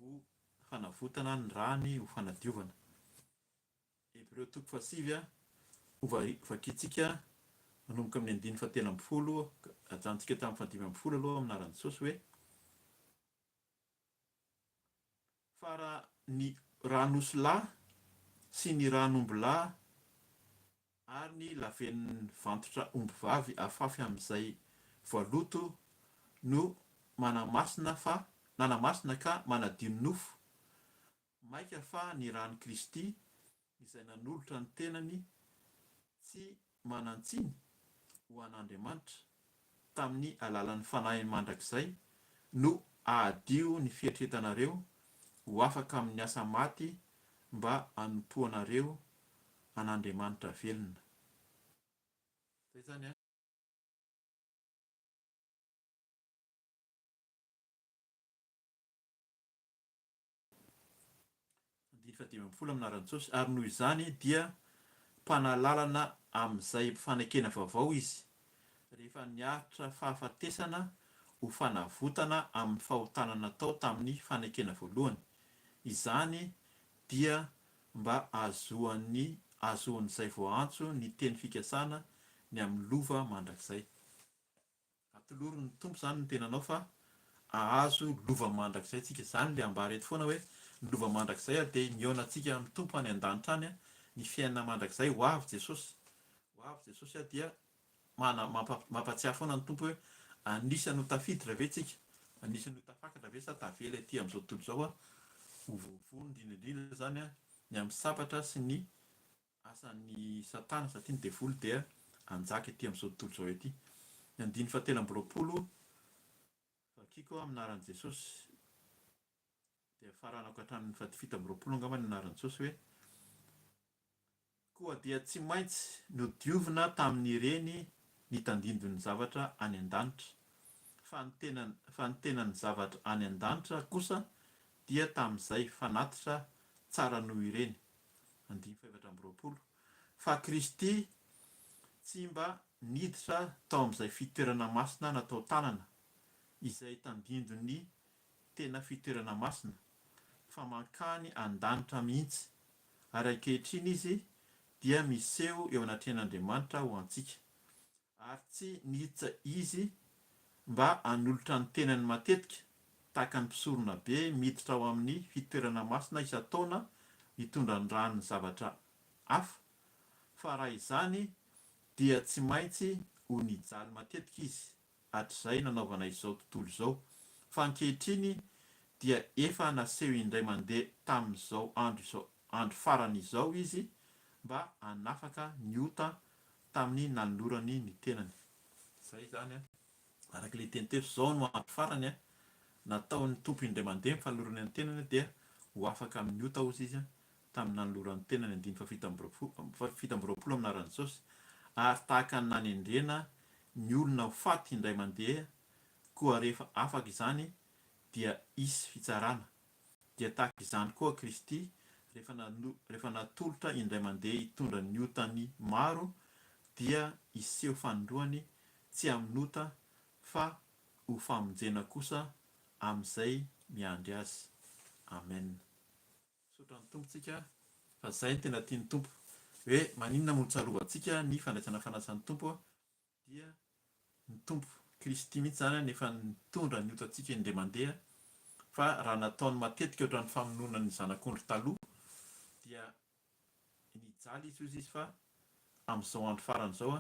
ho fanavotana ny rany ho fanadiovana. Hebreo toko fahasivy a, ho vakintsika manomboka amin'ny andininy fahatelo ambin'ny folo, ajanontsika hatramin'ny fahadimy ambin'ny folo aloha amin'ny anaran'i Jesosy hoe, Fa raha ny ran'osilahy sy ny ran'ombilahy ary ny lavenon'ny vantotra ombivavy afafy amin'izay voaloto no manamasina fa nanamasina ka manadio ny nofo, Mainka fa ny ran'i Kristy izay nanolotra ny tenany tsy manan-tsiny ho an'Andriamanitra tamin'ny alalan'ny Fanahiny mandrakizay no hahadio ny fieritreretanareo ho afaka amin'ny asa maty mba hanompoanareo an'Andriamanitra velona. Izay izany an. Andininy fahadimy ambin'ny folo amin'ny anaran'i Jesosy, ary noho izany dia mpanalalana amin'izay fanekena vaovao izy, rehefa niaritra fahafatesana ho fanavotana amin'ny fahotana natao tamin'ny fanekena voalohany. Izany dia mba hahazoan'ny hahazoan'izay voaantso ny teny fikasana ny amin'ny lova mandrakizay. Atolory ny Tompo izany ny tenanao fa ahazo lova mandrakizay tsika. Izany le ambara eto foana hoe ny lova mandrakizay ary dia mihaona antsika amin'ny Tompo any an-danitra any ny fiainana mandrakizay. Ho avy Jesosy. Ho avy Jesosy ary dia mana mampatsiahy foana ny Tompo hoe anisan'ny ho tafiditra ve tsika? Anisan'ny ho tafakatra ve sa tavela ety amin'izao tontolo izao ho voavono indrindra indrindra izany ny amin'ny sabatra sy ny asan'i Satana satria ny devoly dia hanjaka ety amin'izao tontolo izao ety. Ny andininy fahatelo amby roapolo, vakiko amin'ny anaran'i Jesosy, dia faranako hatramin'ny fahafito amby roapolo angamba ny anaran'i Jesosy hoe, Koa dia tsy maintsy nodiovina tamin'ireny ny tandindon'ny zavatra any an-danitra, fa ny tena fa ny tenan'ny zavatra any an-danitra kosa dia tamin'izay fanatitra tsara noho ireny. Andininy fahefatra amby roapolo, Fa Kristy tsy mba niditra tao amin'izay fitoerana masina natao tanana, izay tandindon'ny tena fitoerana masina, fa mankany an-danitra mihitsy, ary ankehitriny Izy dia miseho eo anatrehan'Andriamanitra ho antsika. Ary tsy niditra Izy mba hanolotra ny tenany matetika, tahaka ny mpisoronabe miditra ao amin'ny fitoerana masina isan-taona mitondra ny ran'ny zavatra hafa, fa raha izany dia tsy maintsy ho nijaly matetika Izy hatrizay nanaovana izao tontolo izao, fa ankehitriny dia efa naseho indray mandeha tamin'izao andro izao andro farany izao Izy mba hanafaka ny ota tamin'ny nanolorany ny tenany. Izay izany an. Araka ilay teny teo, izao no andro farany an, nataon'ny Tompo indray mandeha ny fanolorany ny tenany dia ho afaka amin'ny ota hozy izy tamin'ny nanolorany ny tenany, andininy fahafito amby roapolo amin'ny anaran'i Jesosy, ary tahaka ny nanendrena ny olona ho faty indray mandeha koa rehefa afaka izany dia hisy fitsarana, dia tahaka izany koa Kristy rehefa rehefa natolotra indray mandeha hitondra ny otan'ny maro dia hiseho fanindroany tsy amin'ota fa ho famonjena kosa amin'izay miandry azy. Amen. Misaotra ny Tompo tsika fa zay no tena tian'ny Tompo hoe maninona moa no tsarovantsika ny fandraisana fanasan'ny Tompo dia ny Tompo. Kristy mihitsy izany no efa nitondra ny otantsika indray mandeha fa raha nataony matetika ohatran'ny famonoana ny zanak'ondry taloha dia nijaly izy hozy izy fa amin'izao andro farany izao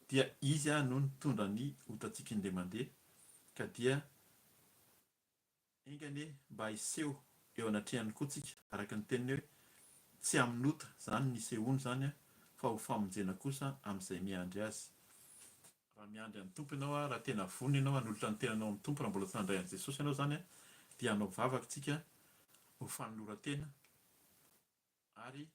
dia izy no nitondra ny otantsika indray mandeha ka dia Enga anie mba hiseho eo anatrehany koa tsika araka ny teniny hoe tsy amin'ota zany ny hisehoany zany fa ho famonjena kosa amin'izay miandry azy. Raha miandry an'ny Tompo ianao raha tena vonona ianao hanolotra ny tenanao amin'ny Tompo raha mbola tsy nandray an'i Jesosy ianao zany dia hanao vavaka tsika ho fanoloran-tena Ary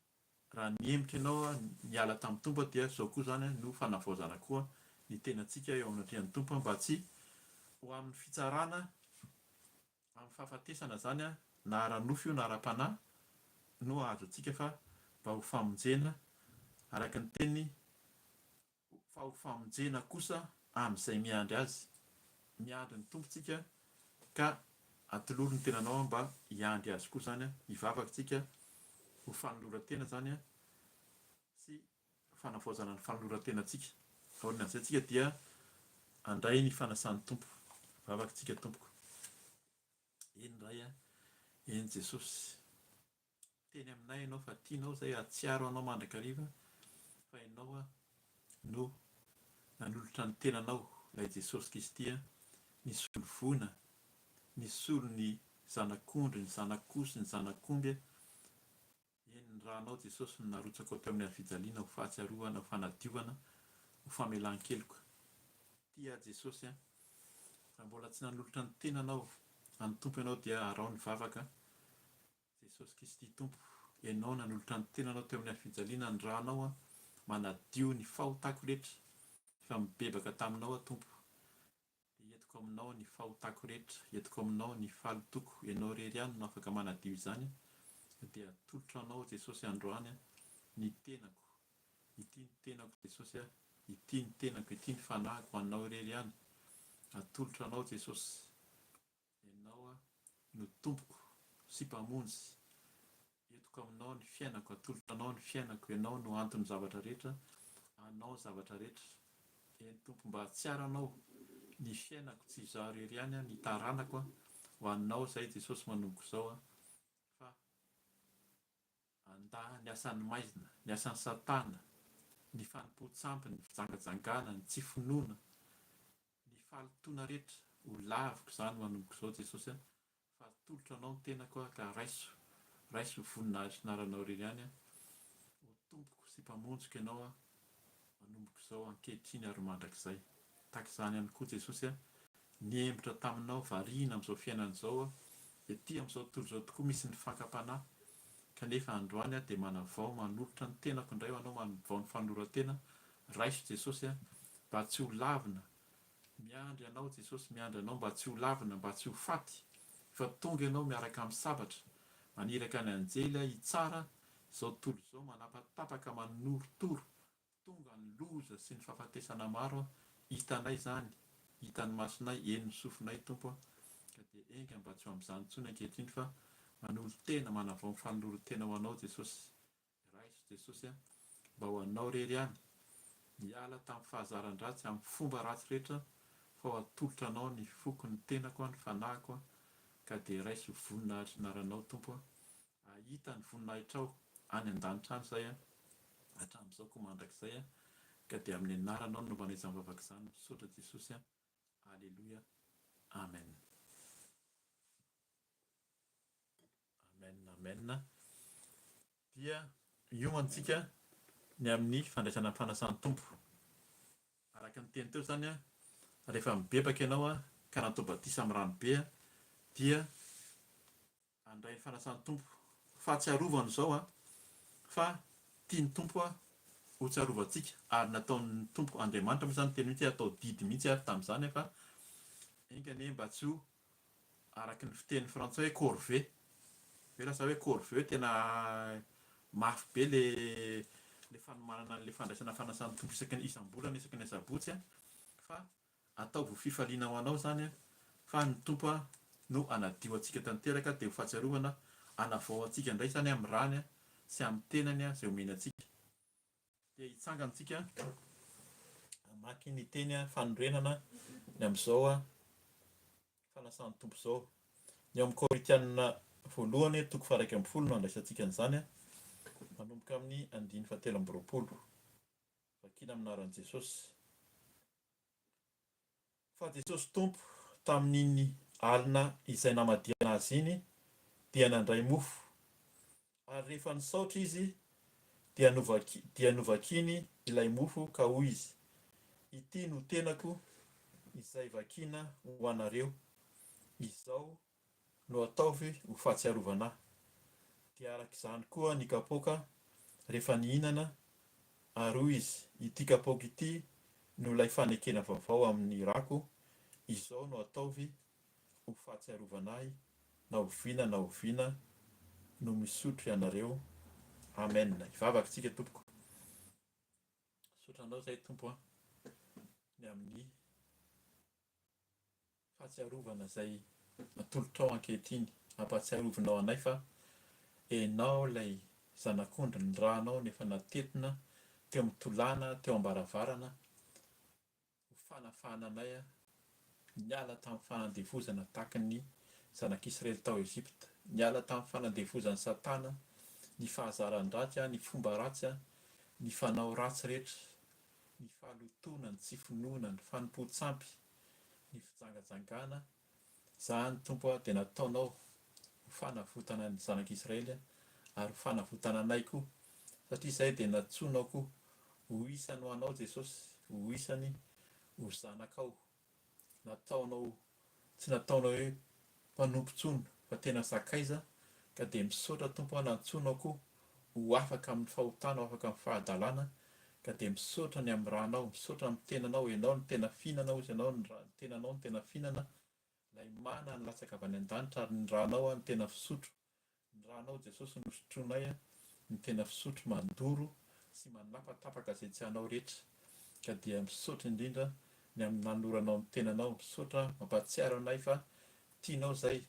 raha nihemotra ianao niala tamin'ny Tompo dia izao koa izany no fanavaozana koa ny tenantsika eo amin'ny atrehan'ny Tompo mba tsy ho amin'ny fitsarana amin'ny fahafatesana izany na ara-nofo io na ara-panahy no hahazo antsika fa mba ho famonjena araka ny teny fa ho famonjena kosa amin'izay miandry Azy. Miandry ny Tompo tsika ka atolory ny tenanao mba hiandry Azy koa izany, hivavaka tsika ho fanoloran-tena izany sy fanavaozana ny fanoloran-tenantsika. Aorian'izay tsika dia handray ny fanasan'ny Tompo. Vavaka tsika tompoko. Eny Ray a, eny Jesosy. Miteny aminay ianao fa tianao izay hahatsiaro anao mandrakariva fa ianao no nanolotra ny tenanao, ilay Jesosy Kristy nisolo voina, nisolo ny zanak'ondry, ny zanak'osy, ny zanak'omby, eny ny rànao Jesosy no narotsakao teo amin'ny hazofijaliana ho fahatsiarovana, ho fanadiovana, ho famelan-keloka. Tia ahy Jesosy a! Raha mbola tsy nanolotra ny tenanao an'ny Tompo ianao dia araho ny vavaka Jesosy Kristy Tompo, Ianao nanolotra ny tenanao teo amin'ny hafijaliana ny rànao aho, manadio ny fahotako rehetra, efa mibebaka taminao aho Tompo, dia entiko aminao ny fahotako rehetra, entiko aminao ny fahalotoko, Ianao irery ihany no afaka manadio izany, dia atolotro anao Jesosy androany ny tenako, ity ny tenako Jesosy a, ity ny tenako, ity ny fanahiko, anao irery ihany, atolotro anao Jesosy. Ianao no Tompoko sy Mpamonjy, entiko aminao ny fiainako, atolotra anao ny fiainako, Ianao no anton'ny zavatra rehetra, Anao ny zavatra rehetra. Eny Tompo mba hahatsiaro Anao ny fiainako, tsy izaho irery ihany, ny taranako, ho Anao izay Jesosy manomboka izao, fa. Handà ny asan'ny maizina, ny asan'i Satana, ny fanompoan-tsampy, ny fijangajangana, ny tsy finoana, ny fahalotoana rehetra, ho laviko izany manomboka izao Jesosy a, fa atolotro Anao ny tenako aho ka raiso, raiso ho voninahitry ny anaranao irery ihany aho, ho Tompoko sy Mpamonjiko Ianao aho, manomboka izao, ankehitriny ary mandrakizay. Tahaka izany ihany koa Jesosy a, niembotra taminao, variana amin'izao fiainana izao aho, ety amin'izao tontolo izao tokoa misy ny fakam-panahy, kanefa androany aho dia manavao, manolotra ny tenako indray ho Anao, manavao ny fanoloran-tena, raiso Jesosy a, mba tsy ho lavina, miandry Anao Jesosy, miandry Anao mba tsy ho lavina, mba tsy ho faty, efa tonga Ianao miaraka amin'ny sabatra, maniraka ny anjely aho hitsara izao tontolo izao, manapatapaka, manorotoro, Tonga ny loza sy ny fahafatesana maro an, hitanay izany, hitan'ny masonay, henon'ny sofinay Tompo an, ka dia enga mba tsy ho amin'izany intsony ankehitriny fa manolo-tena, manavao ny fanoloran-tena ho Anao Jesosy, raiso Jesosy an, mba ho Anao irery ihany, niala tamin'ny fahazaran-dratsy, amin'ny fomba ratsy rehetra fa ho atolotra Anao ny foko, ny tenako an, ny fanahiko an, ka dia raiso voninahitry ny anaranao Tompo an, Hahita ny voninahitrao any an-danitra any izay aho, hatramin'izao koa mandrakizay aho, ka dia amin'ny anaranao no nanaovana izany vavaka izany, misaotra Jesosy a, Aleloia, Amen. Amen, amen. Dia miomana isika ny amin'ny fandraisana ny fanasan'ny Tompo. Araka ny teny teo izany, rehefa mibebaka ianao ka natao batisa amin'ny rano be dia Handray ny fanasan'ny Tompo. Fahatsiarovana izao an, fa tian'ny Tompo ho tsiarovantsika ary nataon'ny Tompo Andriamanitra moa izany niteny mihitsy hoe atao didy mihitsy ary tamin'izany fa enga anie mba tsy ho araka ny fiteny frantsay hoe corvée, hoe lasa hoe corvée tena mafy be le le fanomanana an'le fandraisana fanasan'ny Tompo isaky ny isam-bolana isaky ny asabotsy an, fa Ataovy ho fifaliana ho anao izany fa ny Tompo no hanadio antsika tanteraka dia ho fahatsiarovana hanavao antsika indray izany amin'ny rany sy amin'ny tenany izay omeny antsika. Dia hitsangana isika Hamaky ny teny fanorenana ny amin'izao fanasan'ny Tompo izao. Ny ao amin'ny Korintiana voalohany toko faha-11 no andraisantsika an'izany, manomboka amin'ny andininy faha-23. Vakina amin'ny anaran'i Jesosy. Fa Jesosy Tompo, tamin'iny alina izay namadihana Azy iny, dia nandray mofo, ary rehefa nisaotra Izy, dia dia novakiny ilay mofo ka hoy Izy, Ity no tenako izay vakina ho anareo, izao no ataovy ho fahatsiarovana Ahy. Dia araka izany koa ny kapoaka rehefa nihinana, ary hoy izy, Ity kapoaka ity no ilay fanekena vaovao amin'ny rako, izao no ataovy ho fahatsiarovana Ahy na oviana na oviana no misotro ianareo. Amen. Hivavaka isika tompoko. Misaotra Anao izay Tompo a, ny amin'ny. Fahatsiarovana izay atolotrao ankehitriny, ampahatsiarovinao anay fa Enao ilay Zanak'ondry, ny rànao no efa natetina teo amin'ny tolàna, teo am-baravarana, ho fanafahana anay niala tamin'ny fanandevozana tahaka ny Zanak'Israely tao Egypta, niala tamin'ny fanandevozan'i Satana, ny fahazaran-dratsy, ny fomba ratsy, ny fanao ratsy rehetra, ny fahalotoana, ny tsy finoana, ny fanompoan-tsampy, ny fijangajangana, izany Tompo a dia nataonao ho fanavotana ny zanak'Israely ary ho fanavotana anay koa satria izay dia nantsoinao koa ho isany ho anao Jesosy, ho isany ho zanakao. Nataonao tsy nataonao hoe mpanompo intsony fa tena sakaiza ka dia misaotra Tompo a nantsoinao koa ho afaka amin'ny fahotana ho afaka amin'ny fahadalana ka dia misaotra ny amin'ny ranao misaotra amin'ny tenanao ianao no tena fihinana hozy ianao ny tenanao no tena fihinana ilay mana nilatsaka avy any an-danitra ary ny ranao no tena fisotro Ny ranao Jesosy no sotroinay a, ny tena fisotro mandoro sy manapatapaka izay tsy anao rehetra, ka dia misaotra indrindra ny amin'ny nanoranao ny tenanao, misaotra mampahatsiaro anay fa tianao izay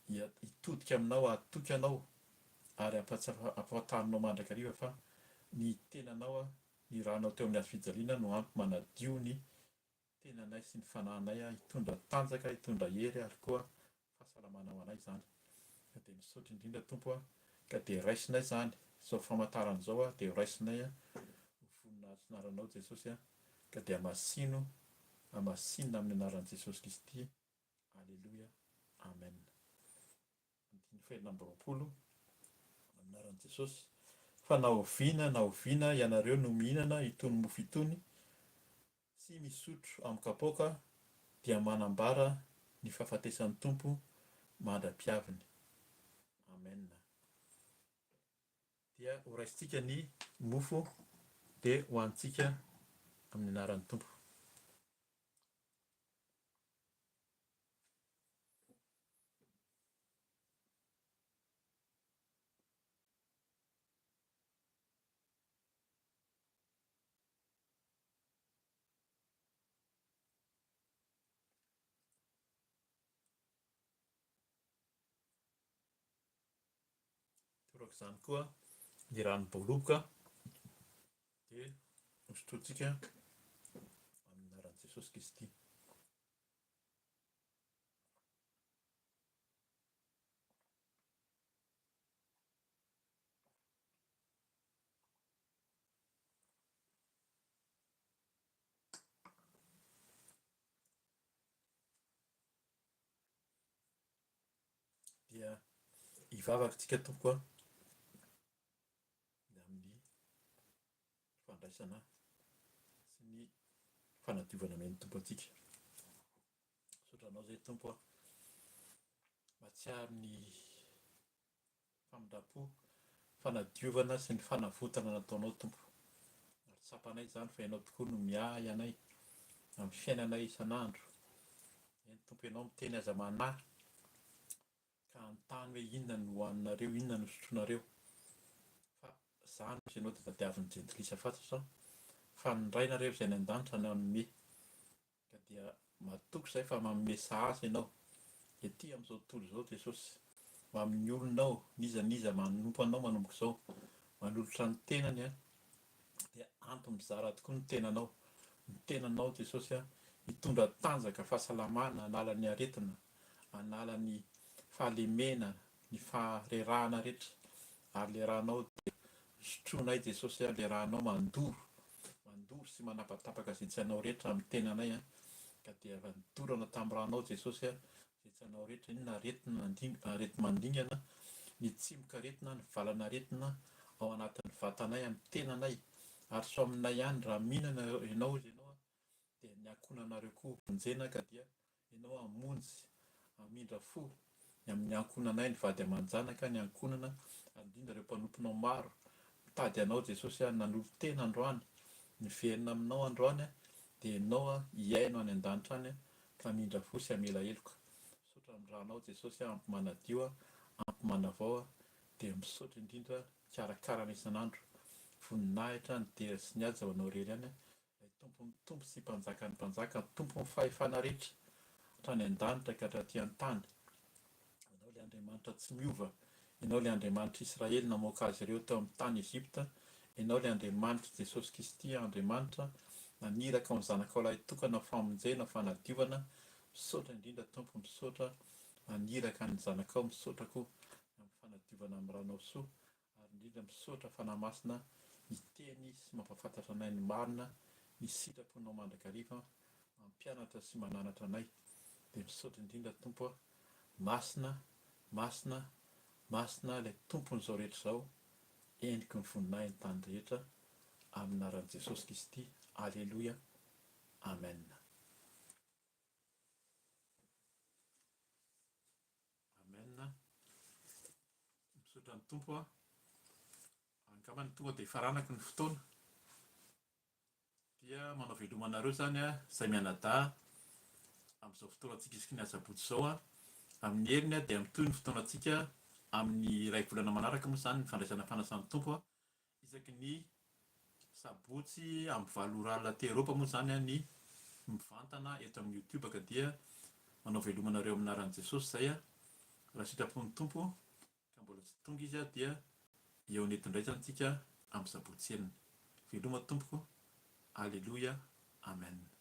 hitodika aminao hahatoky anao ary ampahafantarinao mandrakariva fa ny tenanao ny ranao teo amin'ny hazo fijaliana no ampy manadio ny tenanay sy ny fanahinay hitondra tanjaka, hitondra hery ary koa fahasalamana ho anay izany. Ka dia misaotra indrindra Tompo a, ka dia raisinay izany, izao famantarana izao a, dia raisinay ho voninahitry ny anaranao Jesosy a, ka dia hamasino, hamasinina amin'ny anaran'i Jesosy Kristy, Aleloia, Amen. Andininy fahenina amby 20, Amin'ny anaran'i Jesosy, fa na oviana na oviana ianareo no mihinana itony mofo itony, sy misotro amin'ny kapoaka dia manambara ny fahafatesan'ny Tompo mandra-piaviny. Amen. Dia ho raisintsika ny mofo dia hohanintsika amin'ny anaran'ny Tompo. Torak'izany koa ny ranom-boaloboka dia hosotrointsika amin'ny anaran'i Jesosy Kristy. Dia hivavaka tsika tompoko a, ny amin'ny fandraisana sy ny fanadiovana amen'ny Tompo antsika. Misaotra anao zay Tompo a, mahatsiaro ny famindram-po, fanadiovana sy ny fanavotana nataonao Tompo. Ary tsapanay izany fa Ianao tokoa no miahy anay amin'ny fiainanay isan'andro. Eny Tompo Ianao miteny aza manahy ka hanontany hoe inona no hohaninareo, inona no sotroinareo. Fa izany hozy Ianao dia tadiavin'ny jentilisa fatratra fa ny Rainareo izay any an-danitra no hanome. Ka dia matoky izahay fa manome sahaza Ianao ety amin'izao tontolo izao Jesosy, ho amin'ny olonao, n'iza n'iza manompo Anao manomboka izao, manolotra ny tenany dia ampy mizara tokoa ny tenanao. Ny tenanao Jesosy a, hitondra tanjaka, fahasalamana, hanala ny aretina, hanala ny fahalemena, ny faharerahana rehetra, ary le ranao dia sotroinay Jesosy a, le ranao mandoro, mandoro sy manapatapaka izay tsy anao rehetra amin'ny tenanay a, ka dia efa nidorana tamin'ny ranao Jesosy a, izay tsy anao rehetra, inona aretina areti-mandringana, ny tsimokaretina, ny valan'aretina ao anatin'ny vatanay, amin'ny tenanay, ary sao aminay ihany raha mihinana ianao izy ianao dia ny ankohonanareo koa vonjena ka dia ianao hamonjy, hamindra fo ny amin'ny ankohonanay, ny vady aman-janaka, ny ankohonana, ary indrindra ireo mpanomponao maro mitady anao Jesosy a, nanolo-tena androany, niverina aminao androany dia ianao hihaino any an-danitra any ka hamindra fo sy hamela heloka. Misaotra amin'ny ranao Jesosy a, ampy manadio a, ampy manavao a, dia misaotra indrindra mikarakara anay isan'andro. Voninahitra, ny dera sy ny haja ho anao irery ihany a, ilay Tompon'ny tompo sy Mpanjakan'ny mpanjaka, Tompon'ny fahefana rehetra, hatrany an-danitra ka hatraty an-tany. Ianao ilay Andriamanitra tsy miova, Ianao ilay Andriamanitr'i Israely namoaka azy ireo tao amin'ny tany Egypta, Ianao ilay Andriamanitr'i Jesosy Kristy, Andriamanitra naniraka ny Zanakao Lahitokana ho famonjena, ho fanadiovana. Misaotra indrindra Tompo, misaotra naniraka ny Zanakao, misaotra koa ny amin'ny fanadiovana amin'ny ranao soa, ary indrindra misaotra Fanahy Masina miteny sy mampafantatra anay ny marina, ny sitraponao mandrakariva, mampianatra sy mananatra anay. Dia misaotra indrindra Tompo a! Masina, Masina, Masina ilay Tompon'izao rehetra izao, endriky ny voninahiny tany rehetra, amin'ny anaran'i Jesosy Kristy, Aleloia, Amen. Amen. Misaotra ny Tompo a. Angambany tonga dia faranako ny fotoana. Dia manao veloma anareo izany a, izay mianadahy amin'izao fotoanantsika isaky ny asabotsy izao a. Amin'ny heriny a dia mitohy ny fotoanantsika amin'ny iray volana manaraka moa izany ny fandraisana fanasan'ny Tompo a. Isaky ny sabotsy amin'ny valo ora alina aty Eropa moa izany ny mivantana eto amin'ny youtube ka dia manao veloma anareo amin'ny anaran'i Jesosy izay raha sitrapon'ny Tompo ka mbola tsy tonga izy dia hihaona eto indray izany tsika amin'ny sabotsy enina. Veloma tompoko. Aleloia. Amen.